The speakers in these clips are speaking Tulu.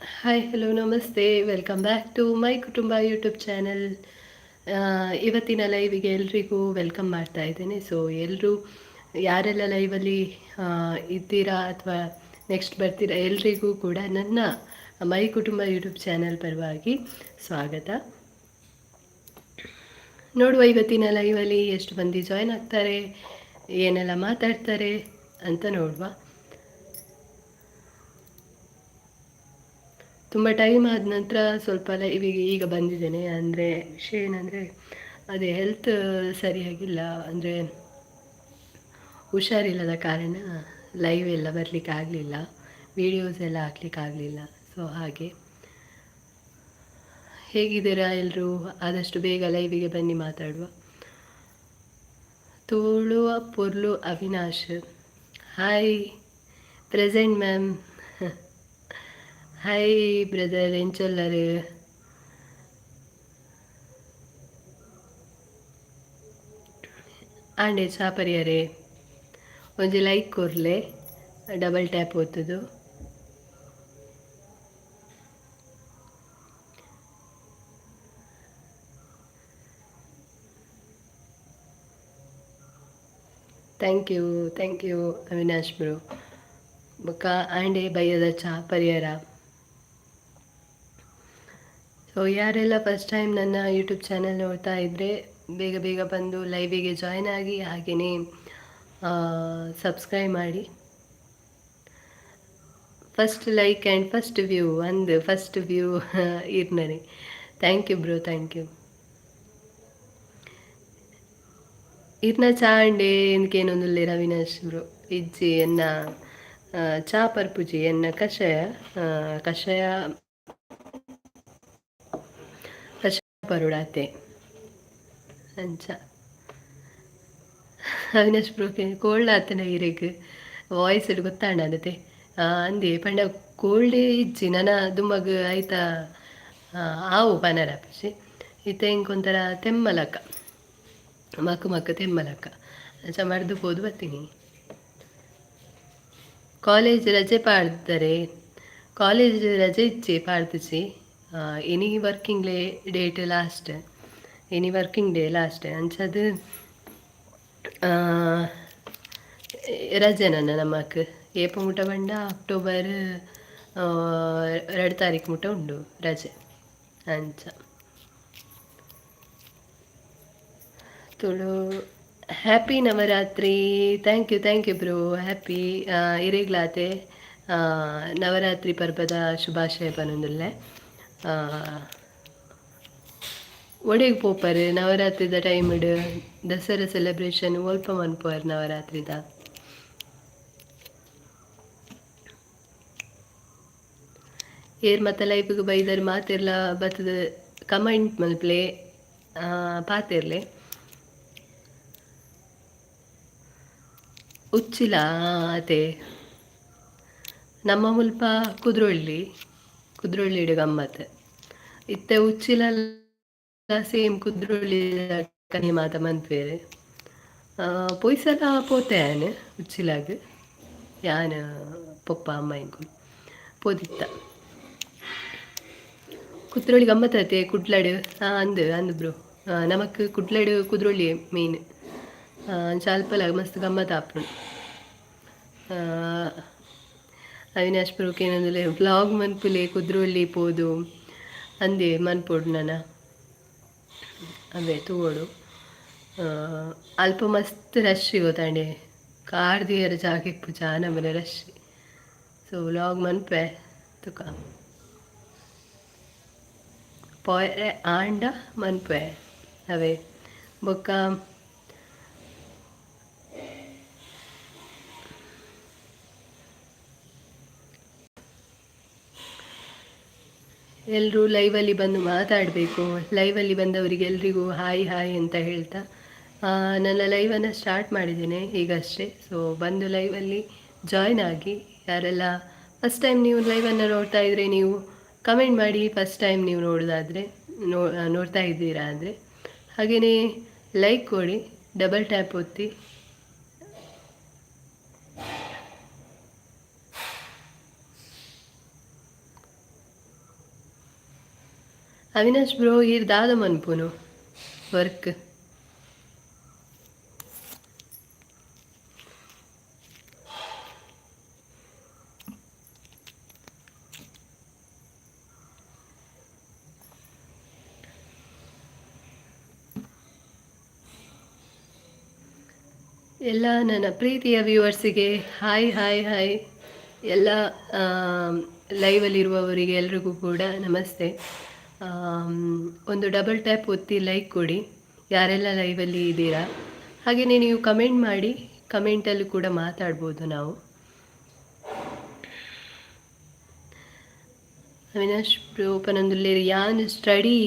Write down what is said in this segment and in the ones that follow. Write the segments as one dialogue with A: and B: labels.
A: Hi, hello, namaste. Welcome back to my ಕುಟುಂಬ ಯೂಟ್ಯೂಬ್ ಚಾನಲ್. ಇವತ್ತಿನ ಲೈವಿಗೆ ಎಲ್ರಿಗೂ welcome ಮಾಡ್ತಾ ಇದ್ದೇನೆ. ಸೊ ಎಲ್ಲರೂ ಯಾರೆಲ್ಲ ಲೈವಲ್ಲಿ ಇದ್ದೀರಾ ಅಥವಾ ನೆಕ್ಸ್ಟ್ ಬರ್ತೀರಾ, ಎಲ್ರಿಗೂ ಕೂಡ ನನ್ನ ಮೈ ಕುಟುಂಬ ಯೂಟ್ಯೂಬ್ ಚಾನಲ್ ಪರವಾಗಿ ಸ್ವಾಗತ. ನೋಡುವ, ಇವತ್ತಿನ ಲೈವಲ್ಲಿ ಎಷ್ಟು ಮಂದಿ ಜಾಯ್ನ್ ಆಗ್ತಾರೆ, ಏನೆಲ್ಲ ಮಾತಾಡ್ತಾರೆ ಅಂತ ನೋಡುವ. ತುಂಬ ಟೈಮ್ ಆದ ನಂತರ ಸ್ವಲ್ಪ ಲೈವಿಗೆ ಈಗ ಬಂದಿದ್ದೇನೆ. ಅಂದರೆ ವಿಷಯ ಏನಂದರೆ, ಅದೇ ಹೆಲ್ತ್ ಸರಿಯಾಗಿಲ್ಲ, ಅಂದರೆ ಹುಷಾರಿಲ್ಲದ ಕಾರಣ ಲೈವ್ ಎಲ್ಲ ಬರಲಿಕ್ಕೆ ಆಗಲಿಲ್ಲ, ವೀಡಿಯೋಸ್ ಎಲ್ಲ ಹಾಕ್ಲಿಕ್ಕೆ ಆಗಲಿಲ್ಲ. ಸೊ ಹಾಗೆ, ಹೇಗಿದ್ದೀರಾ ಎಲ್ಲರೂ? ಆದಷ್ಟು ಬೇಗ ಲೈವಿಗೆ ಬನ್ನಿ, ಮಾತಾಡುವ. ತುಳುವ ಪೊರ್ಲು Avinash, hi. Present ma'am. Hi brother, ಎಂಚೊಲ್ಲರು? ಆಂಡೆ ಚಾಪರಿಯರೇ? ಒಂಜಿ ಲೈಕ್ ಕೊರ್ಲೆ, ಡಬಲ್ ಟ್ಯಾಪ್ ಒತ್ತುದು. Thank you, thank you Avinash bro. ಬೊಕ್ಕ ಆಂಡೆ ಬಯ್ಯದ ಚಾ ಪರಿಯರ? ಸೊ ಯಾರೆಲ್ಲ ಫಸ್ಟ್ ಟೈಮ್ ನನ್ನ ಯೂಟ್ಯೂಬ್ ಚಾನಲ್ ನೋಡ್ತಾ ಇದ್ದರೆ, ಬೇಗ ಬೇಗ ಬಂದು ಲೈವಿಗೆ ಜಾಯ್ನ್ ಆಗಿ, ಹಾಗೆಯೇ ಸಬ್ಸ್ಕ್ರೈಬ್ ಮಾಡಿ. First like and first view ಒಂದು ಫಸ್ಟ್ ವ್ಯೂ ಇರ್ನರಿ. Thank you bro, thank you. ಇರ್ನ ಚಾ ಅಂಡೆ ಎಂದ್ಕೇನೊಂದುಲ್ಲೇರ್ ಅವಿನಾಶ್ ಬ್ರೋ? ಇಜ್ಜಿ, ಎನ್ನ ಚಾ ಪರ್ಪುಜಿ. ಎನ್ನ ಕಷಾಯ, ಕಷಾಯ, ಕಷಾಯ ಪರುಡಾತೆ ಅಂಚ. ಅವಿನಾಶ್ ಬ್ರೋ, ಕೋಲ್ಡ್ ಆತನ ಇರೆಗ್? ವಾಯ್ಸ್ ಗೊತ್ತಾಂಡ ಅದತೆ. ಅಂದೆ ಪಂಡ ಕೋಲ್ಡೇ ಇಜ್ಜಿ ನನ ದುಮ್ಮಗ್ ಐತ ಆವು ಪನರ ಆಪುಜಿ. ಇತ್ತೆ ಎಂಕ್ ಒಂಥರ ತೆಮ್ಮಲಕ್ಕ, ಮಕ್ಕು ಮಕ್ಕು ತೆಮ್ಮಲಕ್ಕ. ಅಂಚ ಮರ್ದ್ ಪೋದು ಬತ್ತೀನಿ. ಕಾಲೇಜ್ ರಜೆ ಪಾಡ್ದರೆ? ಕಾಲೇಜ್ ರಜೆ ಇಜ್ಜಿ, ಪಾಡ್ದಿಜಿ. ಇನಿ ವರ್ಕಿಂಗ್ ಡೇಟ್ ಲಾಸ್ಟ್, ಇನಿ ವರ್ಕಿಂಗ್ ಡೇ ಲಾಸ್ಟ್. ಅಂಚದು ರಜೆ ನನ್ನ ನಮಕ್ ಏಪ ಮುಟ ಪಂಡ ಅಕ್ಟೋಬರ್ 2 ತಾರೀಕು ಮುಟ ಉಂಡು ರಜೆ ಅಂಚ. Tulu. Happy Navratri. Thank you, thank you bro. Happy ಇರೆಗ್ಲಾತೆ Navratri ಪರ್ಬದ ಶುಭಾಶಯ ಪನೊಂದುಲ್ಲೆ. ಒಡೆಗ್ ಪೋಪರ್ ನವರಾತ್ರಿದ ಟೈಮ್ಡ್? ದಸರಾ ಸೆಲೆಬ್ರೇಷನ್ ಒಲ್ಪ ಮನ್ಪುವರ್ ನವರಾತ್ರಿದ? ಏರ್ ಮತ್ತ ಲೈಫ್ಗೆ ಬೈದರ್ ಮಾತೆರ್ಲ ಬತ್ತದ ಕಮೆಂಟ್ ಮಲ್ಪ್ಲೆ, ಪಾತೆರ್ಲೆ. ಉಚ್ಚಿಲ ಅತೆ. ನಮ್ಮ ಮುಲ್ಪ ಕುದ್ರೊಳ್ಳಿ, ಕುದ್ರೊಳ್ಳಿಡ್ ಗಮ್ಮತ್. ಇತ್ತೆ ಉಚ್ಚಿಲ ಸೇಮ್ ಕುದ್ರೊಳ್ಳಿ ಮಾತ ಮನ್ಪೇರು. ಪೊಯ್ಸಲ ಪೋತೆ ಯಾನ್ ಉಚ್ಚಿಲಾಗ್. ಯಾನ್, ಪೊಪ್ಪ, ಅಮ್ಮ ಎಂಕುಲು ಪೋದಿತ್ತ. ಕುದ್ರೊಳ್ಳಿ ಗಮ್ಮತ್ ಅತೆ ಕುಡ್ಲಡ್. ಹಾಂ, ಅಂದ್ ಅಂದ್ ಬ್ರೋ. ನಮಕ್ ಕುಡ್ಲಡ್ ಕುದ್ರೊಳ್ಳಿ ಮೇನ್. ಅಂಚ ಅಲ್ಪಲ ಮಸ್ತ್ ಗಮ್ಮತ್ ಆಪುಂಡು. ಅವಿನಾಶ್ ಬ್ರೋ ಕೇನೊಂದುಲ್ಲೆ, ವ್ಲಾಗ್ ಮನ್ಪುಲೆ ಕುದ್ರೊಳ್ಳಿ ಪೋದು. ಅಂದೆ, ಮನ್ಪೊಡು ನನ. ಅವೇ ತೂವೊಡು. ಅಲ್ಪ ಮಸ್ತ್ ರಶ್ ಗೊತ್ತಾಂಡೆ, ಕಾರ್ ದೀಯೆರೆ ಜಾಗ ಇಪ್ಪುಜಿ, ಆ ನಮೂನೆ ರಶ್. ಸೊ ವ್ಲಾಗ್ ಮನ್ಪೆ ತುಕ ಪೋಯೆರೆ ಆಂಡ ಮನ್ಪೆ ಅವೇ. ಬೊಕ್ಕ ಎಲ್ಲರೂ ಲೈವಲ್ಲಿ ಬಂದು ಮಾತಾಡಬೇಕು. ಲೈವಲ್ಲಿ ಬಂದವರಿಗೆ ಎಲ್ರಿಗೂ ಹಾಯ್ ಹಾಯ್ ಅಂತ ಹೇಳ್ತಾ ನನ್ನ ಲೈವನ್ನು ಸ್ಟಾರ್ಟ್ ಮಾಡಿದ್ದೇನೆ ಈಗಷ್ಟೇ. ಸೊ ಬಂದು ಲೈವಲ್ಲಿ ಜಾಯ್ನ್ ಆಗಿ. ಯಾರೆಲ್ಲ ಫಸ್ಟ್ ಟೈಮ್ ನೀವು ಲೈವನ್ನು ನೋಡ್ತಾ ಇದ್ದರೆ, ನೀವು ಕಮೆಂಟ್ ಮಾಡಿ. ಫಸ್ಟ್ ಟೈಮ್ ನೀವು ನೋಡೋದಾದರೆ, ನೋಡ್ತಾ ಇದ್ದೀರಾ ಅಂದರೆ. ಹಾಗೆಯೇ ಲೈಕ್ ಕೊಡಿ, ಡಬಲ್ ಟ್ಯಾಪ್ ಒತ್ತಿ. ಅವಿನಾಶ್ ಬ್ರೋ, ಈರ್ ದಾದ ಮನ್ಪುನು ವರ್ಕ್? ಎಲ್ಲ ನನ್ನ ಪ್ರೀತಿಯ ವ್ಯೂವರ್ಸಿಗೆ ಹಾಯ್ ಹಾಯ್ ಹಾಯ್. ಎಲ್ಲ ಲೈವಲ್ಲಿರುವವರಿಗೆ ಎಲ್ರಿಗೂ ಕೂಡ ನಮಸ್ತೆ. ಒಂದು ಡಬಲ್ ಟ್ಯಾಪ್ ಒತ್ತಿ ಲೈಕ್ ಕೊಡಿ ಯಾರೆಲ್ಲ ಲೈವಲ್ಲಿ ಇದ್ದೀರಾ. ಹಾಗೆಯೇ ನೀವು ಕಮೆಂಟ್ ಮಾಡಿ, ಕಮೆಂಟಲ್ಲೂ ಕೂಡ ಮಾತಾಡ್ಬೋದು ನಾವು. ಅವಿನಾಶ್ ಬ್ರೋ ಪನೊಂದುಲ್ಲೆರ್ ಯಾನ್ ಸ್ಟಡಿ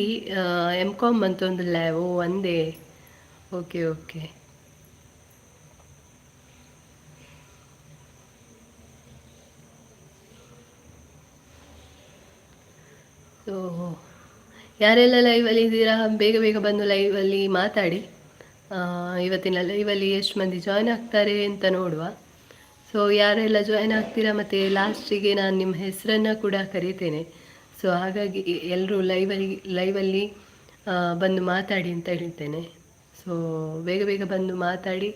A: ಎಮ್ ಕಾಮ್ ಮಂತೊಂದುಲ್ಲೆ. ಓ ಅಂದೇ, ಓಕೆ ಓಕೆ. ಸೊ ಯಾರೆಲ್ಲ ಲೈವಲ್ಲಿ ಇದ್ದೀರಾ, ಬೇಗ ಬೇಗ ಬಂದು ಲೈವಲ್ಲಿ ಮಾತಾಡಿ. ಇವತ್ತಿನ ಲೈವಲ್ಲಿ ಎಷ್ಟು ಮಂದಿ ಜಾಯ್ನ್ ಆಗ್ತಾರೆ ಅಂತ ನೋಡುವ. ಸೊ ಯಾರೆಲ್ಲ ಜಾಯ್ನ್ ಆಗ್ತೀರಾ ಮತ್ತು ಲಾಸ್ಟಿಗೆ ನಾನು ನಿಮ್ಮ ಹೆಸರನ್ನು ಕೂಡ ಕರೀತೇನೆ. ಸೊ ಹಾಗಾಗಿ ಎಲ್ಲರೂ ಲೈವಲ್ಲಿ ಲೈವಲ್ಲಿ ಬಂದು ಮಾತಾಡಿ ಅಂತ ಹೇಳ್ತೇನೆ. ಸೊ ಬೇಗ ಬೇಗ ಬಂದು ಮಾತಾಡಿ.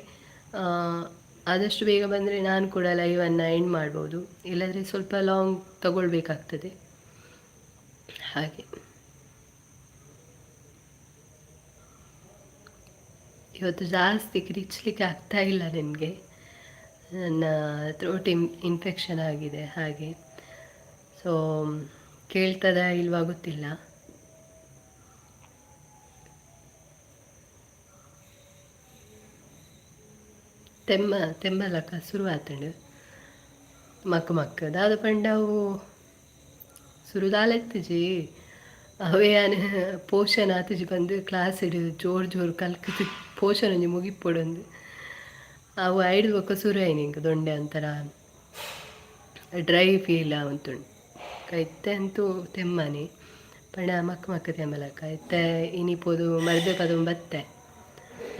A: ಆದಷ್ಟು ಬೇಗ ಬಂದರೆ ನಾನು ಕೂಡ ಲೈವನ್ನು ಎಂಡ್ ಮಾಡ್ಬೋದು, ಇಲ್ಲಾಂದರೆ ಸ್ವಲ್ಪ ಲಾಂಗ್ ತಗೊಳ್ಬೇಕಾಗ್ತದೆ. ಹಾಗೆ ಇವತ್ತು ಜಾಸ್ತಿ ಕಿರಿಚಲಿಕ್ಕೆ ಆಗ್ತಾ ಇಲ್ಲ ನನಗೆ, ನನ್ನ ಥ್ರೋಟ್ ಇನ್ಫೆಕ್ಷನ್ ಆಗಿದೆ ಹಾಗೆ. ಸೊ ಕೇಳ್ತದ ಇಲ್ವಾ ಗೊತ್ತಿಲ್ಲ. ತೆಮ್ಮ ತೆಮ್ಮಲಕ ಶುರು ಆತಂಡು ಮಕ್ಕ ಮಕ್ಕ ದಾದ ಪಂಡ ಅವು ಸುರುದಾಲೆತ್ತಿಜಿ ಅವೇ ಯಾನ್ ಪೋಷನ್ ಆತಿಜಿ ಬಂದು ಕ್ಲಾಸ್ ಇಡು ಜೋರು ಜೋರು ಕಲ್ಕದು ಪೋಷನ್ ಒಂಜಿ ಮುಗಿಪೊಡೊಂದು ಅವು ಐಡ್ದ್ ಬೊಕ್ಕ ಸುರು ಆಯ್ನಿ ಎಂಕ್ ದೊಂಡೆ ಒಂಥರ ಡ್ರೈ ಫೀಲ್ ಆವೊಂತುಂಡು. ಇತ್ತೆ ಅಂತೂ ತೆಮ್ಮನೆ ಪಂಡ ಮಕ್ಕ ಮಕ್ಕ ತೆಮ್ಮಲಕ್ಕ ಇತ್ತೆ ಇನಿ ಪೋದು ಮರ್ದ್ ಪದೊಂದು ಬತ್ತೆ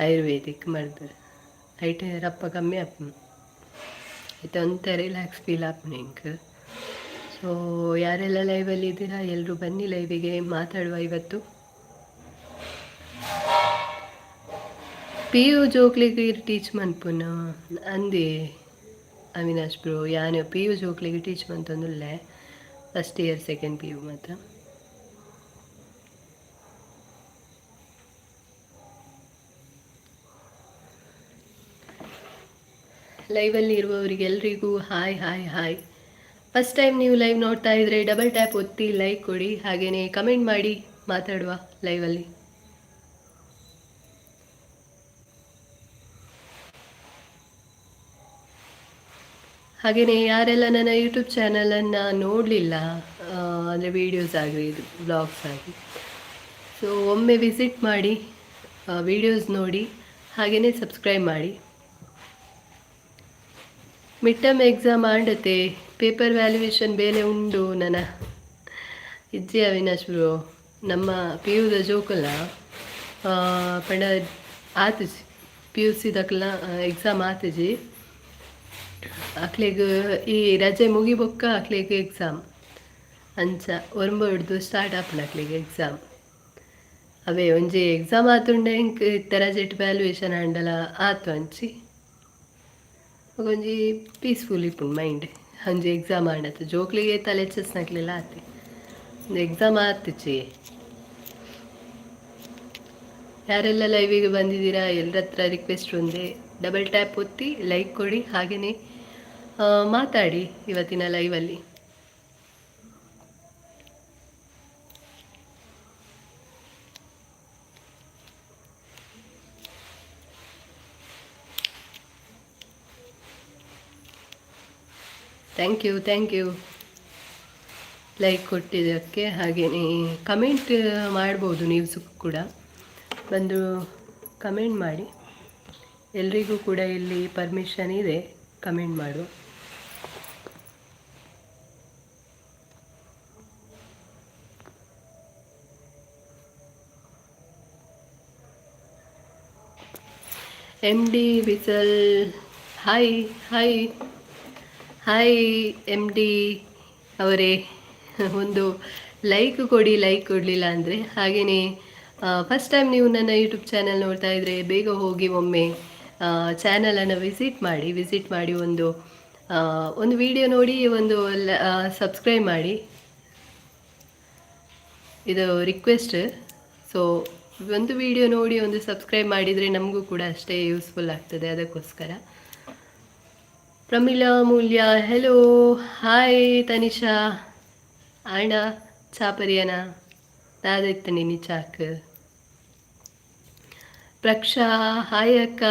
A: ಆಯುರ್ವೇದಿಕ್ ಮರ್ದ್ ಐಟ್ ರಪ್ಪ ಕಮ್ಮಿ ಆಪುಂಡು. ಇತ್ತೆ ಒಂತೆ ರಿಲ್ಯಾಕ್ಸ್ ಫೀಲ್ ಆಪುಂಡು ಎಂಕ್. ಸೊ ಯಾರೆಲ್ಲ ಲೈವಲ್ಲಿ ಇದ್ದೀರಾ ಎಲ್ಲರೂ ಬನ್ನಿ ಲೈವಿಗೆ ಮಾತಾಡುವ ಇವತ್ತು. ಪಿ ಯು ಜೋಕ್ಲೆಗ್ ಈರ್ ಟೀಚ್ ಮನ್ಪುನ ಅಂದೆ ಅವಿನಾಶ್ ಬ್ರೋ? ಯಾನ್ ಪಿ ಯು ಜೋಕ್ಲೆಗ್ ಟೀಚ್ ಮಂತೊಂದುಲ್ಲೆ, first year second P U ಮಾತ್ರ. ಲೈವಲ್ಲಿ ಇರುವವರಿಗೆ ಎಲ್ರಿಗೂ hi hi hi. First time ನೀವು ಲೈವ್ ನೋಡ್ತಾ ಇದ್ದರೆ ಡಬಲ್ ಟ್ಯಾಪ್ ಒತ್ತಿ ಲೈಕ್ ಕೊಡಿ, ಹಾಗೆಯೇ ಕಮೆಂಟ್ ಮಾಡಿ, ಮಾತಾಡುವ ಲೈವಲ್ಲಿ. ಹಾಗೆಯೇ ಯಾರೆಲ್ಲ ನನ್ನ ಯೂಟ್ಯೂಬ್ ಚಾನಲನ್ನು ನೋಡಲಿಲ್ಲ, ಅಂದರೆ ವೀಡಿಯೋಸ್ ಆಗಲಿ ಇದು ಬ್ಲಾಗ್ಸ್ ಆಗಲಿ, ಸೊ ಒಮ್ಮೆ ವಿಸಿಟ್ ಮಾಡಿ, ವೀಡಿಯೋಸ್ ನೋಡಿ, ಹಾಗೆಯೇ ಸಬ್ಸ್ಕ್ರೈಬ್ ಮಾಡಿ. ಮಿಡ್ ಟರ್ಮ್ ಎಕ್ಸಾಮ್ ಆಂಡತೆ, ಪೇಪರ್ ವ್ಯಾಲ್ಯೂಯೇಷನ್ ಬೇಲೆ ಉಂಡು ನನ್ನ ಇಜ್ಜಿ ಅವಿನಾಶ್ ಬ್ರೋ. ನಮ್ಮ ಪಿ ಯುದ ಜೋಕುಲ ಪಂಡ ಆತಿಜಿ, ಪಿ ಯು ಸಿ ದಕ್ಲ ಎಕ್ಸಾಮ್ ಆತಿಜಿ ಅಕ್ಲೆಗ್. ಈ ರಜೆ ಮುಗಿಬೊಕ್ಕ ಅಕ್ಲೆಗ್ ಎಕ್ಸಾಮ್ ಅಂಚ ಒರ್ಂಬ ಹಿಡ್ದು ಸ್ಟಾರ್ಟ್ ಆಪುಂಡು ಅಕ್ಲೆಗ್ ಎಕ್ಸಾಮ್. ಅವೇ ಒಂಜಿ ಎಕ್ಸಾಮ್ ಆತುಂಡ ಎಂಕ್ ಇತ್ತೆ ರಜೆಟ್ ವ್ಯಾಲ್ಯೂಯೇಷನ್ ಆಂಡಲ ಆತು ಅಂಚಿ ಒಂಜಿ ಪೀಸ್ಫುಲ್ ಇಪ್ಪುಂಡು ಮೈಂಡ್. ಒಂಜಿ ಎಕ್ಸಾಮ್ ಆಂಡತ ಜೋಕ್ಲಿಗೆ ತಲೆ ಚೆಸ್ನಕ್ಲೆಲ್ಲ ಆತೆ ಎಕ್ಸಾಮ್ ಆತಿಚಿ. ಯಾರೆಲ್ಲ ಲೈವಿಗೆ ಬಂದಿದ್ದೀರಾ ಎಲ್ಲರ ಹತ್ರ ರಿಕ್ವೆಸ್ಟ್ ಒಂದೇ, ಡಬಲ್ ಟ್ಯಾಪ್ ಒತ್ತಿ ಲೈಕ್ ಕೊಡಿ, ಹಾಗೆಯೇ ಮಾತಾಡಿ ಇವತ್ತಿನ ಲೈವಲ್ಲಿ. Thank you, thank you like ಕೊಟ್ಟಿದ್ದಕ್ಕೆ. ಹಾಗೆಯೇ ಕಮೆಂಟ್ ಮಾಡ್ಬೋದು ನೀವು ಕೂಡ ಬಂದು ಕಮೆಂಟ್ ಮಾಡಿ. ಎಲ್ರಿಗೂ ಕೂಡ ಇಲ್ಲಿ ಪರ್ಮಿಷನ್ ಇದೆ ಕಮೆಂಟ್ ಮಾಡುವ. ಎಮ್ ಡಿ ಬಿಸಲ್, hi hi hi M D ಅವರೇ, ಒಂದು ಲೈಕ್ ಕೊಡಿ, ಲೈಕ್ ಕೊಡಲಿಲ್ಲ ಅಂದರೆ. ಹಾಗೆಯೇ ಫಸ್ಟ್ ಟೈಮ್ ನೀವು ನನ್ನ ಯೂಟ್ಯೂಬ್ ಚಾನಲ್ ನೋಡ್ತಾ ಇದ್ದರೆ ಬೇಗ ಹೋಗಿ ಒಮ್ಮೆ ಚಾನಲನ್ನು ವಿಸಿಟ್ ಮಾಡಿ, ವಿಸಿಟ್ ಮಾಡಿ ಒಂದು ಒಂದು ವಿಡಿಯೋ ನೋಡಿ, ಒಂದು ಸಬ್ಸ್ಕ್ರೈಬ್ ಮಾಡಿ. ಇದು ರಿಕ್ವೆಸ್ಟ್. ಸೊ ಒಂದು ವಿಡಿಯೋ ನೋಡಿ ಒಂದು ಸಬ್ಸ್ಕ್ರೈಬ್ ಮಾಡಿದರೆ ನಮಗೂ ಕೂಡ ಅಷ್ಟೇ ಯೂಸ್ಫುಲ್ ಆಗ್ತದೆ, ಅದಕ್ಕೋಸ್ಕರ. Pramila Moolya hello, hi Tanisha. ಆಂಡ ಚಾಪರಿಯನ ದಾದೈತನಿ ಚಾಕ್. ಪ್ರಕ್ಷಾ ಹಾಯ್ ಅಕ್ಕ,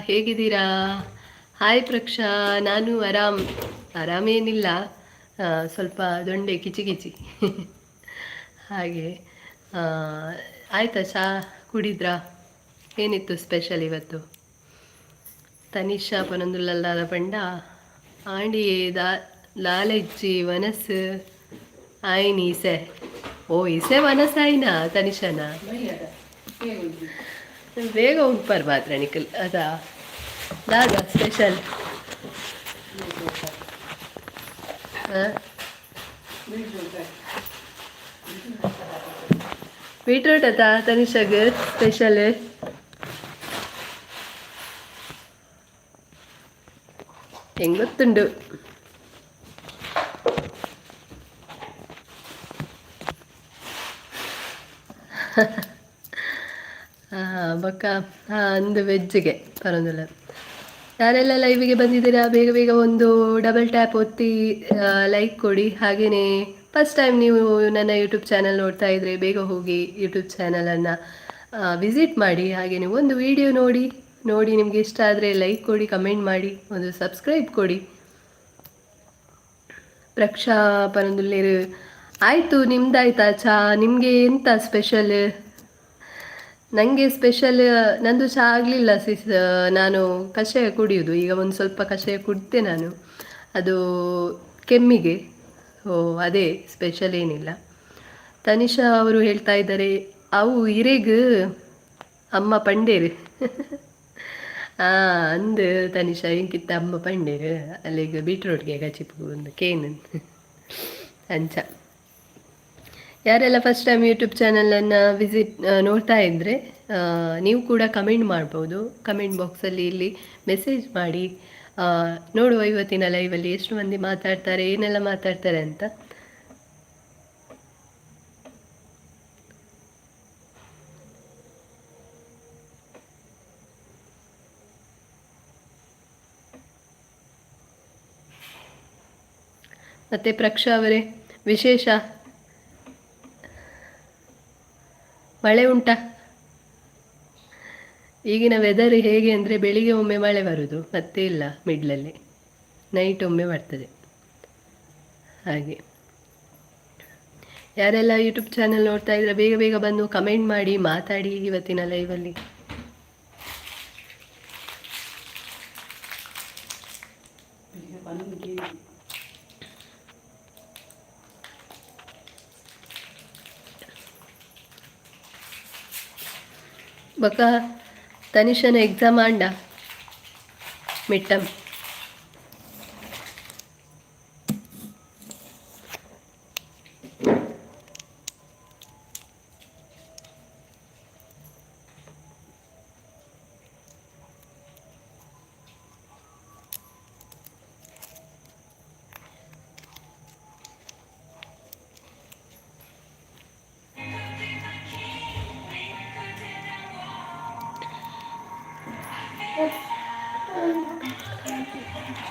A: ಹೇಗಿದ್ದೀರಾ? ಹಾಯ್ ಪ್ರಕ್ಷಾ, ನಾನು ಆರಾಮ್. ಆರಾಮೇನಿಲ್ಲ, ಸ್ವಲ್ಪ ದೊಂಡೆ ಕಿಚಿ ಕಿಚಿ ಹಾಗೆ. ಆಯಿತಾ, ಚಾ ಕುಡಿದ್ರಾ? ಏನಿತ್ತು ಸ್ಪೆಷಲ್ ಇವತ್ತು? ತನಿಷಾ ಪನೊಂದುಲ್ಲಲ್ದಾದ ಪಂಡ ಆಂಡಿ ದಾ ಲಾಲೆಜ್ಜಿ ವನಸ್ ಆಯ್ನಿ ಇಸೆ. ಓ ಇಸೆ ವನಸ್ ಆಯ್ನಾ ತನಿಷಾನ? ಬೇಗ ಉಂಪರ್ ಮಾತ್ರ ನಿಖಲ್ ಅದಾ. ದಾದ ಸ್ಪೆಷಲ್? ಬೀಟ್ರೂಟ್ ಅತಾ ತನಿಷಾಗ್ ಸ್ಪೆಷಲ್? ಹೆಂಗ್ ಗೊತ್ತುಂಡು? ಬೊಕ್ಕ ಅಂದು ವೆಜ್ಗೆ ಪರೊಂದುಲ್ಲ. ಯಾರೆಲ್ಲ ಲೈವಿಗೆ ಬಂದಿದ್ದೀರಾ ಬೇಗ ಬೇಗ ಒಂದು ಡಬಲ್ ಟ್ಯಾಪ್ ಒತ್ತಿ ಲೈಕ್ ಕೊಡಿ. ಹಾಗೆಯೇ ಫಸ್ಟ್ ಟೈಮ್ ನೀವು ನನ್ನ ಯೂಟ್ಯೂಬ್ ಚಾನಲ್ ನೋಡ್ತಾ ಇದ್ದರೆ ಬೇಗ ಹೋಗಿ ಯೂಟ್ಯೂಬ್ ಚಾನಲನ್ನು ವಿಸಿಟ್ ಮಾಡಿ. ಹಾಗೆಯೇ ಒಂದು ವಿಡಿಯೋ ನೋಡಿ ನೋಡಿ, ನಿಮಗೆ ಇಷ್ಟ ಆದರೆ ಲೈಕ್ ಕೊಡಿ, ಕಮೆಂಟ್ ಮಾಡಿ, ಒಂದು ಸಬ್ಸ್ಕ್ರೈಬ್ ಕೊಡಿ. ಪ್ರಕ್ಷಾ ಪನೊಂದುಲ್ಲೇರು ಆಯಿತು, ನಿಮ್ದಾಯ್ತಾ ಚಾ? ನಿಮಗೆ ಎಂತ ಸ್ಪೆಷಲ್? ನನಗೆ ಸ್ಪೆಷಲ್ ನಂದು ಚಹಾ ಆಗಲಿಲ್ಲ ಸಿಸ್. ನಾನು ಕಷಾಯ ಕುಡಿಯೋದು ಈಗ, ಒಂದು ಸ್ವಲ್ಪ ಕಷಾಯ ಕುಡ್ದೆ ನಾನು, ಅದು ಕೆಮ್ಮಿಗೆ. ಓ ಅದೇ ಸ್ಪೆಷಲ್ ಏನಿಲ್ಲ. ತನಿಷಾ ಅವರು ಹೇಳ್ತಾ ಇದ್ದಾರೆ ಅವು ಇರೆಗ್ ಅಮ್ಮ ಪಂಡೇರು. ಅಂದು ತನಿಷಾ ಎಂಕಿತ್ತ ಅಮ್ಮ ಪಂಡೇರು ಅಲ್ಲಿಗೆ ಬೀಟ್ರೋಟ್ಗೆ ಕಚಿಪು ಒಂದು ಕೇನ್ ಅಂಚ. ಯಾರೆಲ್ಲ ಫಸ್ಟ್ ಟೈಮ್ ಯೂಟ್ಯೂಬ್ ಚಾನಲನ್ನು ವಿಸಿಟ್ ನೋಡ್ತಾ ಇದ್ದರೆ ನೀವು ಕೂಡ ಕಮೆಂಟ್ ಮಾಡ್ಬೋದು. ಕಮೆಂಟ್ ಬಾಕ್ಸಲ್ಲಿ ಇಲ್ಲಿ ಮೆಸೇಜ್ ಮಾಡಿ. ನೋಡುವ ಇವತ್ತಿನ ಲೈವಲ್ಲಿ ಎಷ್ಟು ಮಂದಿ ಮಾತಾಡ್ತಾರೆ, ಏನೆಲ್ಲ ಮಾತಾಡ್ತಾರೆ ಅಂತ. ಮತ್ತು ಪ್ರಕ್ಷಾ ಅವರೇ, ವಿಶೇಷ ಮಳೆ ಉಂಟಾ? ಈಗಿನ ವೆದರ್ ಹೇಗೆ ಅಂದರೆ ಬೆಳಿಗ್ಗೆ ಒಮ್ಮೆ ಮಳೆ ಬರುವುದು, ಮತ್ತೆ ಇಲ್ಲ, ಮಿಡ್ಲಲ್ಲಿ ನೈಟ್ ಒಮ್ಮೆ ಬರ್ತದೆ ಹಾಗೆ. ಯಾರೆಲ್ಲ ಯೂಟ್ಯೂಬ್ ಚಾನಲ್ ನೋಡ್ತಾ ಇದ್ರೆ ಬೇಗ ಬೇಗ ಬಂದು ಕಮೆಂಟ್ ಮಾಡಿ, ಮಾತಾಡಿ ಇವತ್ತಿನ ಲೈವಲ್ಲಿ. ಬಕ ತನಿಷನ ಎಕ್ಸಾಮ್ ಆಂಡ ಮಿಡ್.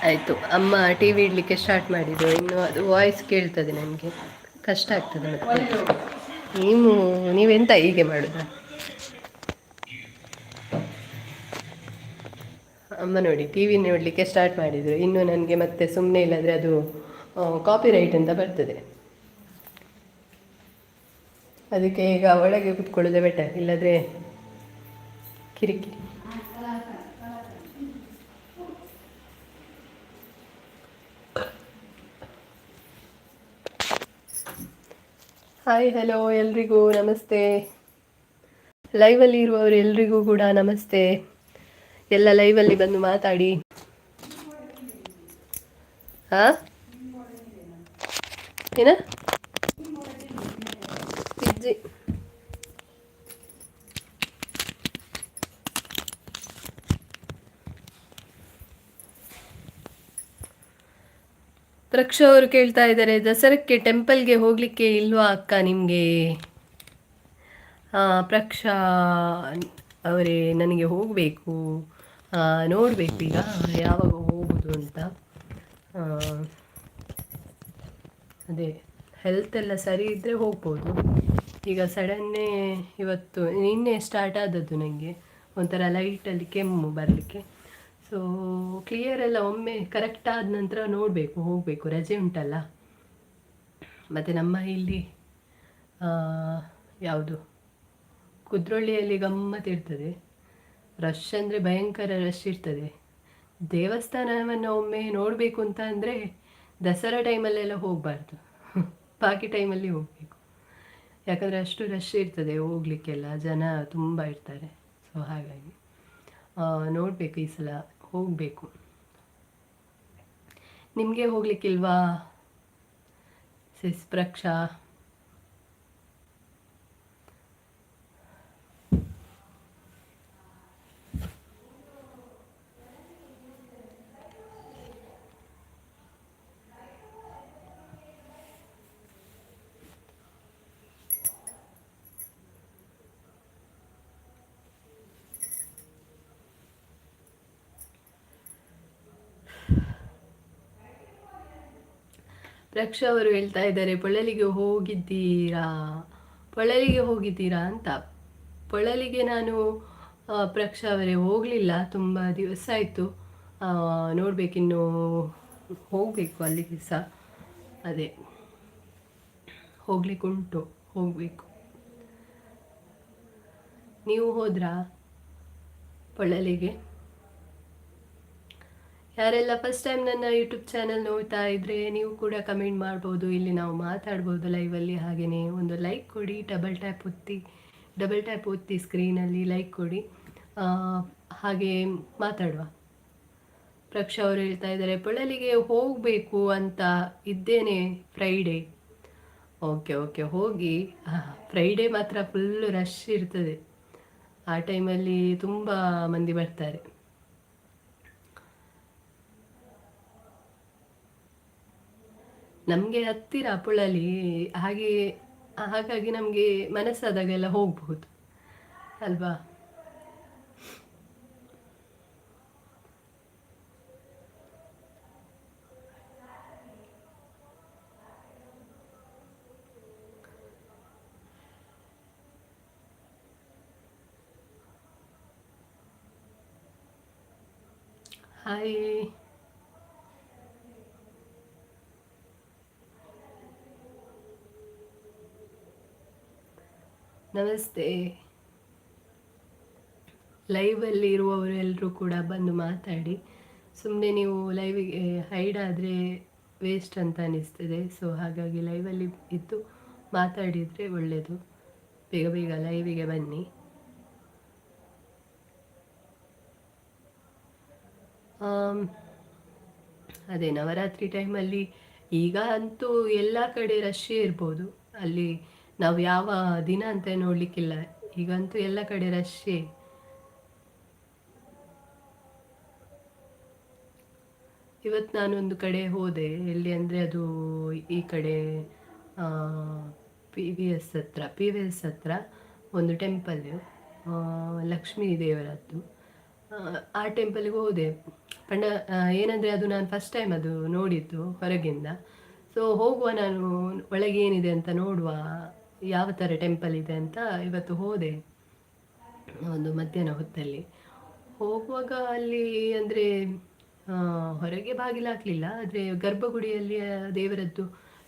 A: ಆಯಿತು, ಅಮ್ಮ ಟಿ ವಿ ಇಡಲಿಕ್ಕೆ ಸ್ಟಾರ್ಟ್ ಮಾಡಿದ್ದು. ಇನ್ನು ಅದು ವಾಯ್ಸ್ ಕೇಳ್ತದೆ, ನನಗೆ ಕಷ್ಟ ಆಗ್ತದೆ. ಮತ್ತೆ ನೀವು ನೀವೆಂತ ಹೀಗೆ ಮಾಡೋದಾ? ಅಮ್ಮ ನೋಡಿ ಟಿ ವಿ ನೋಡಲಿಕ್ಕೆ ಸ್ಟಾರ್ಟ್ ಮಾಡಿದರು. ಇನ್ನು ನನಗೆ ಮತ್ತೆ ಸುಮ್ಮನೆ ಇಲ್ಲದ್ರೆ ಅದು ಕಾಪಿ ರೈಟ್ ಅಂತ ಬರ್ತದೆ. ಅದಕ್ಕೆ ಈಗ ಒಳಗೆ ಕುತ್ಕೊಳ್ಳೋದೇ ಬೆಟರ್, ಇಲ್ಲದ್ರೆ ಕಿರಿಕಿರಿ. ಹಾಯ್ ಹಲೋ ಎಲ್ರಿಗೂ ನಮಸ್ತೆ. ಲೈವಲ್ಲಿ ಇರುವವರು ಎಲ್ರಿಗೂ ಕೂಡ ನಮಸ್ತೆ. ಎಲ್ಲ ಲೈವಲ್ಲಿ ಬಂದು ಮಾತಾಡಿ. ಹಾಂ, ಏನ? ಅಜ್ಜಿ. ಪ್ರಕ್ಷ ಅವರು ಕೇಳ್ತಾ ಇದ್ದಾರೆ, ದಸರಕ್ಕೆ ಟೆಂಪಲ್ಗೆ ಹೋಗಲಿಕ್ಕೆ ಇಲ್ವಾ ಅಕ್ಕ ನಿಮಗೆ? ಪ್ರಕ್ಷ ಅವರೇ, ನನಗೆ ಹೋಗಬೇಕು, ನೋಡಬೇಕು ಈಗ ಯಾವಾಗ ಹೋಗೋದು ಅಂತ. ಅದೇ ಹೆಲ್ತ್ ಎಲ್ಲ ಸರಿ ಇದ್ದರೆ ಹೋಗ್ಬೋದು. ಈಗ ಸಡನ್ನೇ ಇವತ್ತು ನಿನ್ನೆ ಸ್ಟಾರ್ಟ್ ಆದದ್ದು ನನಗೆ ಒಂಥರ ಲೈಟಲ್ಲಿ ಕೆಮ್ಮು ಬರಲಿಕ್ಕೆ. ಸೊ ಕ್ಲಿಯರ್ ಎಲ್ಲ ಒಮ್ಮೆ ಕರೆಕ್ಟ್ ಆದ ನಂತರ ನೋಡಬೇಕು, ಹೋಗಬೇಕು. ರಜೆ ಉಂಟಲ್ಲ. ಮತ್ತು ನಮ್ಮ ಇಲ್ಲಿ ಯಾವುದು ಕುದ್ರೋಳಿಯಲ್ಲಿ ಗಮ್ಮತ್ತಿರ್ತದೆ. ರಶ್ ಅಂದರೆ ಭಯಂಕರ ರಶ್ ಇರ್ತದೆ. ದೇವಸ್ಥಾನವನ್ನು ಒಮ್ಮೆ ನೋಡಬೇಕು ಅಂತ ಅಂದರೆ ದಸರಾ ಟೈಮಲ್ಲೆಲ್ಲ ಹೋಗಬಾರ್ದು, ಬಾಕಿ ಟೈಮಲ್ಲಿ ಹೋಗಬೇಕು. ಯಾಕಂದರೆ ಅಷ್ಟು ರಶ್ ಇರ್ತದೆ, ಹೋಗಲಿಕ್ಕೆಲ್ಲ ಜನ ತುಂಬ ಇರ್ತಾರೆ. ಸೊ ಹಾಗಾಗಿ ನೋಡಬೇಕು, ಈ ಸಲ ಹೋಗಬೇಕು. ನಿಮಗೆ ಹೋಗಲಿಕ್ಕಿಲ್ವಾ ಸಿಸ್ ಪ್ರಕ್ಷಾ? ಪ್ರಕ್ಷ ಅವರು ಹೇಳ್ತಾ ಇದ್ದಾರೆ, ಪೊಳಲಿಗೆ ಹೋಗಿದ್ದೀರಾ, ಪೊಳಲಿಗೆ ಹೋಗಿದ್ದೀರಾ ಅಂತ. ಪೊಳಲಿಗೆ ನಾನು ಪ್ರಕ್ಷ ಅವರೇ ಹೋಗಲಿಲ್ಲ, ತುಂಬ ದಿವಸ ಆಯಿತು. ನೋಡಬೇಕಿನ್ನು, ಹೋಗಬೇಕು ಅಲ್ಲಿಗೆ ಸಹ. ಅದೇ ಹೋಗ್ಲಿಕ್ಕುಂಟು, ಹೋಗಬೇಕು. ನೀವು ಹೋದ್ರಾ ಪೊಳಲಿಗೆ? ಯಾರೆಲ್ಲ ಫಸ್ಟ್ ಟೈಮ್ ನನ್ನ ಯೂಟ್ಯೂಬ್ ಚಾನಲ್ ನೋಡ್ತಾ ಇದ್ದರೆ ನೀವು ಕೂಡ ಕಮೆಂಟ್ ಮಾಡ್ಬೋದು, ಇಲ್ಲಿ ನಾವು ಮಾತಾಡ್ಬೋದು ಲೈವಲ್ಲಿ. ಹಾಗೆಯೇ ಒಂದು ಲೈಕ್ ಕೊಡಿ, ಡಬಲ್ ಟ್ಯಾಪ್ ಒತ್ತಿ, ಡಬಲ್ ಟ್ಯಾಪ್ ಒತ್ತಿ ಸ್ಕ್ರೀನಲ್ಲಿ ಲೈಕ್ ಕೊಡಿ, ಹಾಗೆ ಮಾತಾಡುವ. ಪ್ರಕ್ಷ ಅವರು ಹೇಳ್ತಾ ಇದ್ದಾರೆ, ಪೊಳಲಿಗೆ ಹೋಗಬೇಕು ಅಂತ ಇದ್ದೇನೆ ಫ್ರೈಡೇ. ಓಕೆ ಓಕೆ, ಹೋಗಿ. ಫ್ರೈಡೇ ಮಾತ್ರ ಫುಲ್ಲು ರಶ್ ಇರ್ತದೆ, ಆ ಟೈಮಲ್ಲಿ ತುಂಬ ಮಂದಿ ಬರ್ತಾರೆ. ನಮಗೆ ಹತ್ತಿರ ಪೊಳಲಿ, ಹಾಗೆ ಹಾಗಾಗಿ ನಮಗೆ ಮನಸ್ಸಾದಾಗೆಲ್ಲ ಹೋಗ್ಬಹುದು ಅಲ್ವಾ? ಹಾಯ್, ನಮಸ್ತೆ. ಲೈವಲ್ಲಿ ಇರುವವರು ಎಲ್ಲರೂ ಕೂಡ ಬಂದು ಮಾತಾಡಿ. ಸುಮ್ಮನೆ ನೀವು ಲೈವಿಗೆ ಹೈಡ್ ಆದರೆ ವೇಸ್ಟ್ ಅಂತ ಅನ್ನಿಸ್ತದೆ. ಸೊ ಹಾಗಾಗಿ ಲೈವಲ್ಲಿ ಇದ್ದು ಮಾತಾಡಿದರೆ ಒಳ್ಳೆಯದು. ಬೇಗ ಬೇಗ ಲೈವಿಗೆ ಬನ್ನಿ. ಅದೇ ನವರಾತ್ರಿ ಟೈಮಲ್ಲಿ ಈಗ ಅಂತೂ ಎಲ್ಲ ಕಡೆ ರಶ್ಶೇ ಇರ್ಬೋದು. ಅಲ್ಲಿ ನಾವು ಯಾವ ದಿನ ಅಂತ ನೋಡಲಿಕ್ಕಿಲ್ಲ, ಈಗಂತೂ ಎಲ್ಲ ಕಡೆ ರಶ್ಶೇ. ಇವತ್ತು ನಾನೊಂದು ಕಡೆ ಹೋದೆ, ಎಲ್ಲಿ ಅಂದರೆ ಅದು ಈ ಕಡೆ ಪಿ ವಿ ಎಸ್ ಹತ್ರ, ಪಿ ವಿ ಎಸ್ ಹತ್ರ ಒಂದು ಟೆಂಪಲ್, ಲಕ್ಷ್ಮೀ ದೇವರದ್ದು. ಆ ಟೆಂಪಲ್ಗೆ ಹೋದೆ. ಪಂಡ ಏನಂದರೆ ಅದು ನಾನು ಫಸ್ಟ್ ಟೈಮ್ ಅದು ನೋಡಿದ್ದು ಹೊರಗಿಂದ. ಸೊ ಹೋಗುವ, ನಾನು ಒಳಗೆ ಏನಿದೆ ಅಂತ ನೋಡುವ, ಯಾವ ಥರ ಟೆಂಪಲ್ ಇದೆ ಅಂತ ಇವತ್ತು ಹೋದೆ ಒಂದು ಮಧ್ಯಾಹ್ನ ಹೊತ್ತಲ್ಲಿ. ಹೋಗುವಾಗ ಅಲ್ಲಿ ಅಂದರೆ ಹೊರಗೆ ಬಾಗಿಲು ಹಾಕಲಿಲ್ಲ, ಆದರೆ ಗರ್ಭಗುಡಿಯಲ್ಲಿ ದೇವರದ್ದು